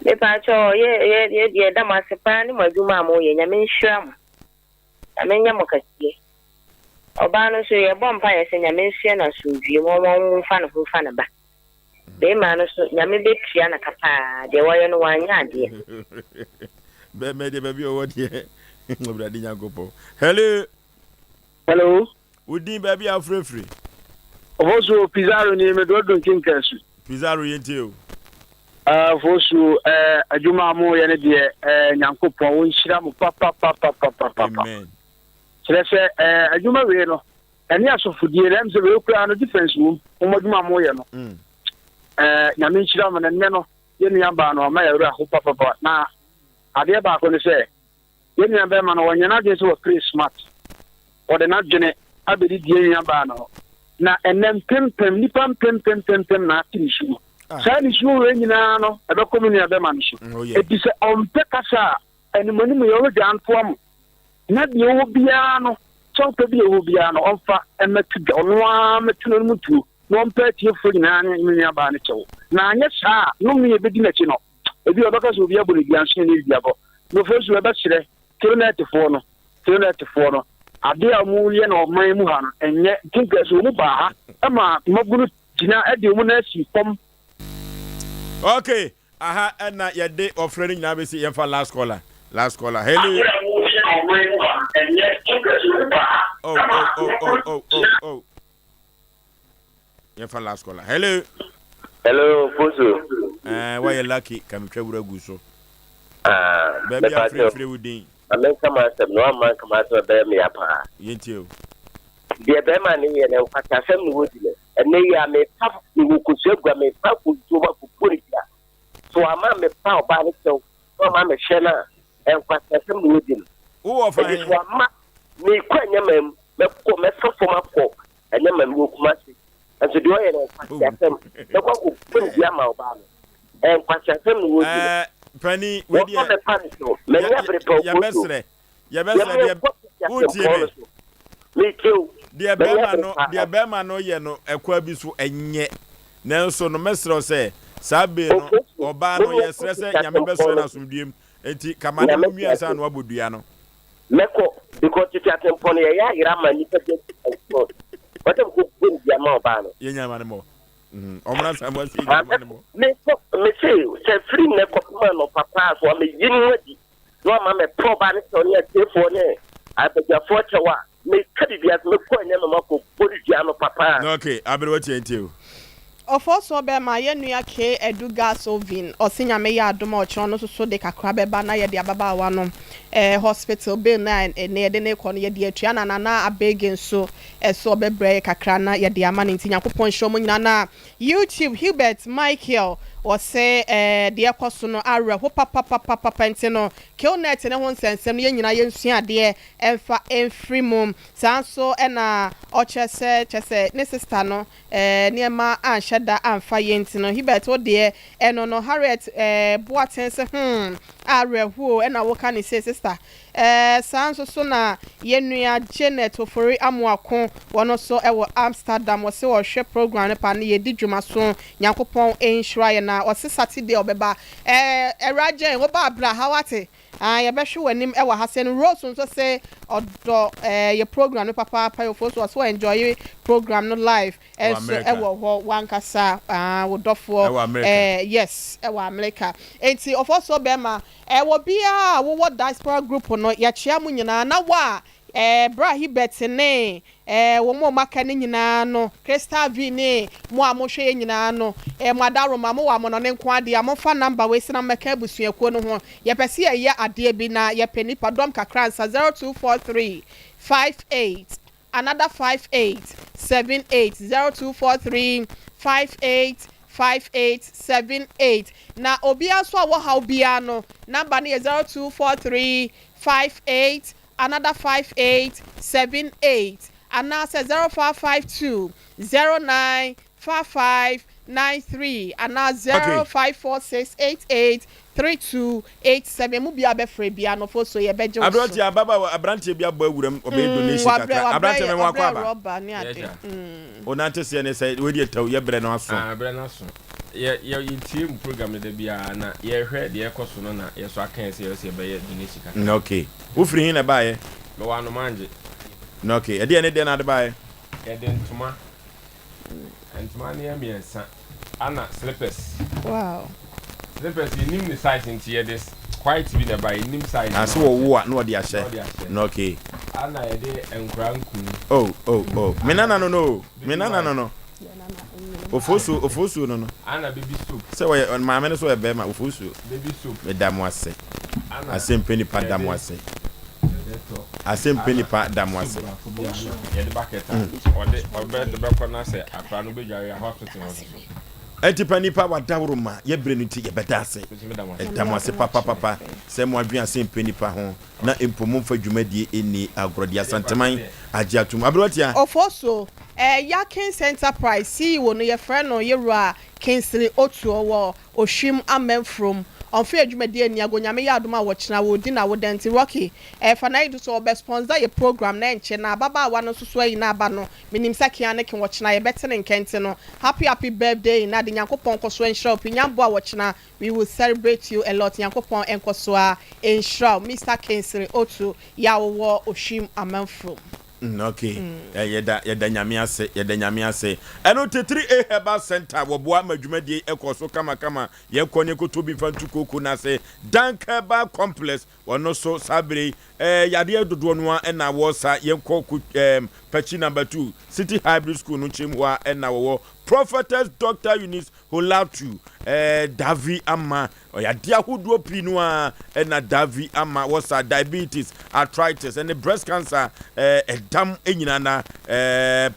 Mepa kyɛ yɛ yɛ yɛ deɛ da mo ase paa ne mo adwuma a moyɛ nyame nhyira mo. Nyame nyɛ mo kɛseɛ. Ɔbaa no nso yɛbɔ mpaeɛ sɛ Nyame nsoɛ no asomdwie mu ɔma ɔnwo mfa ne ho mfa ne ba. Bɛɛma no nso Nyame bɛtua no ka paa deɛ wayɛ no wanyɛ adeɛ. Bɛɛma deɛ baabi ɔwɔ deɛ Awurade Nyankopɔn. Hello. Hello. Wo din baabi a wofirefiri? Ofosuo Pizarro ni me do Nkinkasu. Pizarro yɛntie o. Fosu eh, adwuma a moyɛ no deɛ eh, Nyankopɔn ɔnhyira mo papapapapapapa. Amen. Kyerɛ sɛ eh, adwuma wei no ɛne asɔfodie no ɛm sɛ wei koraa no difference wom mo adwuma a moyɛ no. Mm. Eh, Nyame nhyira mo na nnɛ no yɛn nua baa no ɔma yɛ werɛ ho papapa na adeɛ baako ne sɛ Yɛn nua bɛrima no ɔnyɛ n'adwene sɛ wapire smart. Ɔde n'adwene abɛdidi yɛn nua baa no hɔ. Na ɛnɛ mpempem, nnipa mpempempempem na ate nisuo. Ah. Saa nisuo wei nyinaa no, ɛbɛkɔ me nua bɛrima no so. Mm, oh, Eti sɛ ɔmpɛ kasa a, animanim yɛ ɔbɛdwa ntoa mo. Na deɛ ɔwɔ biara no, sɛ ɔpɛ bi ɛwɔ biara no, ɔmfa mmɛto dwa. Ɔno ara mmɛto n'anim tuo na ɔmpɛ atiefoɔ nyinaa ne me nua baa no kyɛw. Na anyɛ saa a, nnome a ɛbɛdi n'akyi no, Ebi a ɔbɛka sɛ obi abɔ no dua nso ɛnyɛ duabɔ. Nufosu ɛbɛkyerɛ Teonɛtfoɔ no, Teonɛtfoɔ no, adeɛ a wɔyɛ no ɔman mu ha no, ɛnyɛ. Nti sɛ wɔn baa ha ma mmabunu gyina de wɔn nan si fam. Okay, aha ɛna yɛde ɔfrɛ no nyinaa bɛsi yɛmfa last caller last caller hello. Oh, oh, oh, oh, oh, oh, oh. Yɛmfa last caller. Hello. Hello, Fosu. Eh, wayɛ lucky ka metwa wura gu so. Ah, Baabi a frɛfrɛ wo din. Ma menka m'asɛm na wamma nka m'asɛm ɛbɛyɛ me ya paa. Yɛntie o. Deɛ bɛrima no yɛ no nkwaseasɛm na wɔdi no. Ɛnɛ yi a mefa mewɔ kosua gua mefa nsuo ma kɔbuo no dua. So wamma mefa ɔbaa no kyɛw na wamma mehwɛ no a nkwaseasɛm na wɔdi no. Wowɔ fa he? Ɛnti so wamma mekɔ anyama mu mɛkɔ mɛfa fam akɔ Ɛnyɛ ma mewɔ Kumasi. Nso deɛ ɔyɛ no nkwaseasɛm. Mɛkɔ akɔbɔ ne dua ama ɔbaa no. Ɛyɛ nkwaseasɛm na wɔredi no. Ɛɛ panin wei deɛ. Wɔmfa mɛpa no so. M'ani abere pɛ ɔkɔ so. Yɛbɛsrɛ yɛbɛsrɛ deɛ wotie me. Metie o. Deɛ bɛrima no deɛ bɛrima no yɛ no ɛkwa bi so ɛnyɛ. Nanso no mɛsrɛ wo sɛ saa bee no ɔbaa no yɛsrɛ sɛ Nyame bɛsrɛ no asomdwoeɛ mu. Enti kama ne ho nwi ansa na wabɔ dua no. Mɛkɔ because tete atempɔn no yɛyɛ ayera ama nnipa bi adi atempɔn. Wɔsɛ mekɔ bɔ ne dua ma ɔbaa no. Yɛnya ama no mmɔ. Ɔmmra nsa mu ase yɛnya ama no mmɔ. Mekɔ mese sɛ firi nnɛ kɔpem anɔpa paa so ameyi ne ho adi na wama mɛpɛ ɔbaa no kyɛw ne atiefoɔ ne abadwafoɔ kyɛw a meka biribi ase mɛkɔ anyɛ mɛma kɔ bɔ ne dua anɔpa paa. Okay, aberewa tie ntie o. Ɔfɔɔsoɔ bɛɛma, yɛn nua Kay Adu Gas Oven, ɔse Nyame yɛ adom a ɔkyena ɔno nso so de kakra bɛba na yɛde ababaawa no eh hospital bill no a ɛnɛ yɛde no rekɔ no yɛde atua na Nana Abege nso ɛso ɔbɛbrɛ yɛ kakra na yɛde ama no nti Nyankopɔn nhyira ɔmo nyinaa na YouTube Hubert Michael ɔse eh deɛ ɛkɔ so no awerɛho papapapapa nti no Killnet ne ho nsɛnsɛm no yɛn nyinaa yɛnsua adeɛ ɛmfa mfiri mu saa nso na ɔkyerɛ sɛ kyerɛ sɛ ne sister no Eh, nneɛma anhyɛ da amfa yie nti no, Hubert wo deɛ ɛno no, Harriet eh, Boateng se hmm, awerɛhoɔ ɛna woka ne sei sister eh, saa nso so na yɛn nua Janet Ofori Amoako, wɔn nso ɛwɔ Amsterdam, wɔse ɔhwɛ program no paa ne yɛdi dwuma so, Nyankopɔn nhyira yɛn na ɔse Saturday ɔbɛba eh, Awuraa Jane woba a bra ha wate, Ah yɛbɛhwe w'anim wɔ ha sɛ no Rose nso se ɔdɔ eh yɛ program no papaapa Ofo nso ɔse ɔ enjoy program no live Ɛwɔ nso America. wɔ hɔ wankasa ah wo dɔfoɔ Ɛwɔ America. eh yes ɛwɔ America Enti Ofosuo bɛɛma eh wɔ biaa a wowɔ diaspora group no yɛkyea mo nyinaa na wo a Eh, bra Hibert ne eh, wɔn a wɔaka no nyinaa no, Crystal V ne mo a mohwɛ yɛn nyinaa no, eh, mo adaworoma, mowɔ amɔnɔne nko ara deɛ a, momfa number wei sɛ na mommɛka abusuakuo no ho. Yɛpɛ sɛ yɛyɛ adeɛ bi na yɛpɛ nnipa dɔm kakra ansa, 0243 58. another 58 78 0243 58 58 78 na obiara nso a wɔ haw biara no number no yɛ 0243 58 another 58 78 anaasɛ 0552 09 55 93 anaa 0546 88 3287 mu bia bɛfrɛ bia no fo so yɛbɛgye wo so. Aberanteɛ ababaawa aberanteɛ bi abɔ awuram ɔbɛyɛ donation kakra aberanteɛ mɛmo akɔ aba. Rɔba ne ade. Onante seɛ ne sɛ wei deɛ tɛw yɛ brɛ no aso. Ah brɛ no aso. Yɛ yɛ yɛtie mu program no da biara na yɛhwɛ deɛ ɛkɔ so no na yɛ so aka yɛ sɛ yɛwɔ sɛ yɛbɛyɛ donation kakra. Ok. Wofiri he na ɛbaeɛ? Mewɔ Anomangye. Ok. Ɛdeɛ ne deɛ na ade baeɛ? Yɛde ntoma. Ntoma no yɛ miɛnsa ana slippers. Wow. Slippers yɛ nim ne size nti yɛ de white bi na ɛba yɛ nim size. Na se wɔ wo a na ɔde ahyɛ. Na okay. Ana yɛ de nkura nkunu. Oh oh oh me nana no no o me nana no no ofosuo ofosuo no no. Ana baby soap. Sɛ ɔyɛ maame no so ɔyɛ bɛrima ofosuo. Baby soap. Me da mo ase. Asɛmpɛ nipa da mo ase. Asɛmpɛ nipa da mo ase. Ɛnti pa nipa wadaworo ma yɛ berɛ no nti yɛbɛda ase. Ɛda mo ase papapapa sɛ mo adwene asɛmpɛ nipa ho na mpo mo mfa dwumadie nni agorɔ deɛ Asanteman agye atom. Aberewa tia. Ofosuo, eh, Yakins Enterprise CEO no yɛfrɛ no Yewura Kingsley Otu ɔwɔ Ohwim Amanfurom ɔmfa yɛ dwumadie nni agorɔ Nyame yɛ adom a wɔkyena wɔredi n'awoda nti Rocky eh, fa n'ayi do sɛ ɔbɛ sponsor yɛ program na ɛnkyɛ na ababaawa no nso so ayi n'aba no menim sɛ kea ne ke wɔkyena yɛbɛte ne nkɛnte no Happy happy birthday in ade Nyankopɔn nkɔso nhyira wo pii Nyamboa wɔkyena we will celebrate you a lot Nyankopɔn nkɔso ara nhyira wo Mister Kingsley Otu yɛ a wowɔ Ohwim Amanfurom. Mm ok yɛda yɛda Nyame ase yɛda Nyame ase. Ɛno nti 3A Herbal Centre wɔboa ma dwumadie yi ɛkɔ so kama kama. Yɛnkɔ ne yɛnkɔtɔ bi mfa nto kooko no ase. Dank Herbal Complex wɔno so saa bere yi eh, yadeɛ dodoɔ no ara ɛna wɔsa. Yɛnkɔ ko eh, Pakyi number 2 City Hybrid School no nkyɛn mu hɔ a ɛna wɔwɔ. Prophetess Doctor Eunice Holatu eh, Davi ama Ɔyadeɛ ahodoɔ pii no ara na Davi ama wɔ saa diabetes, arthritis ne breast cancer ɛdam nyinaa na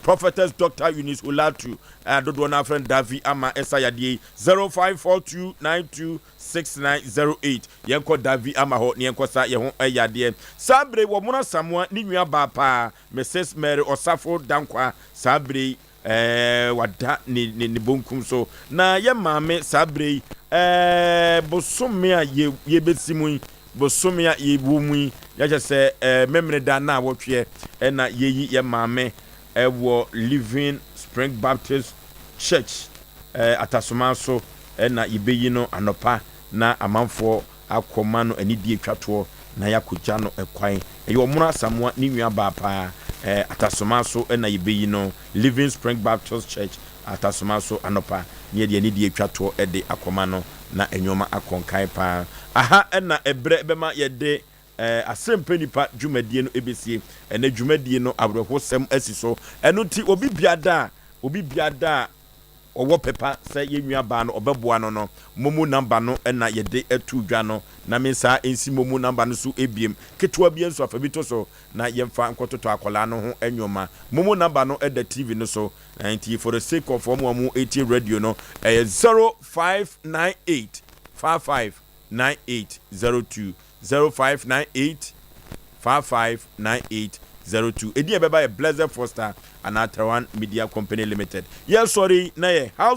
Prophetess Doctor Eunice Olatu a dodoɔ no ara frɛ no Davi ama ɛsa yadeɛ yi 0542926908 Yɛnkɔ Davi ama hɔ na yɛnkɔ sa yɛn ho yadeɛ. Saa berɛ yi wɔmono Asamoah ne nua baa paa Mrs Mary Osafo Dankwa saa berɛ yi Ɛɛ, wada ne, ne, ne bonkum so. Na yɛ maame saa berɛ yi, ɛɛ, bosome a yɛ, yɛbɛsi mu yi, bosome a yɛwɔ mu yi, yɛkyɛ sɛ, ɛɛ, Memeneda naawɔtweɛ ɛna yɛyi yɛ maame ɛwɔ Living Spring Baptist Church, ɛɛ, Atasoma so ɛna yɛbɛyi no anɔpa na amanfoɔ akɔma no anidie twa toɔ na yɛakɔgya no kwan. Ɛyɛ Ɔmono Asamoah ne nua baa paa. Ɛɛ Atasoma so na yɛbɛyi no, Living Spring Baptist Church, Atasoma so anɔpa na yɛde anidie twa toɔ de akɔma no na nnoɔma akɔ nkan paa. Aha na ɛberɛ bɛma yɛde ɛɛ Asɛmpɛ Nipa dwumadie no bɛsie. Ɛnnɛ dwumadie no awerɛhosɛm asi so. Ɛno nti obi biada a, obi biada a ɔwɔ pɛ pa sɛ yɛn nua baa no ɔbɛboa no no, momo number no na yɛde too dwa no, na me nsa nsi momo number no so ebiem, ketewa bi nso afa bi to so na yɛmfa nkɔtotɔ akwadaa no ho nnoɔma. Momo number no da TV no so, nti for the sake of wɔn a wɔretie radio no, ɛyɛ 0598 55 9802, 0598 55 9802. Edin a ɛbɛba yɛ Blessed Foster anaa Taiwan Media Company Limited. Yɛresɔre yi na yɛ House.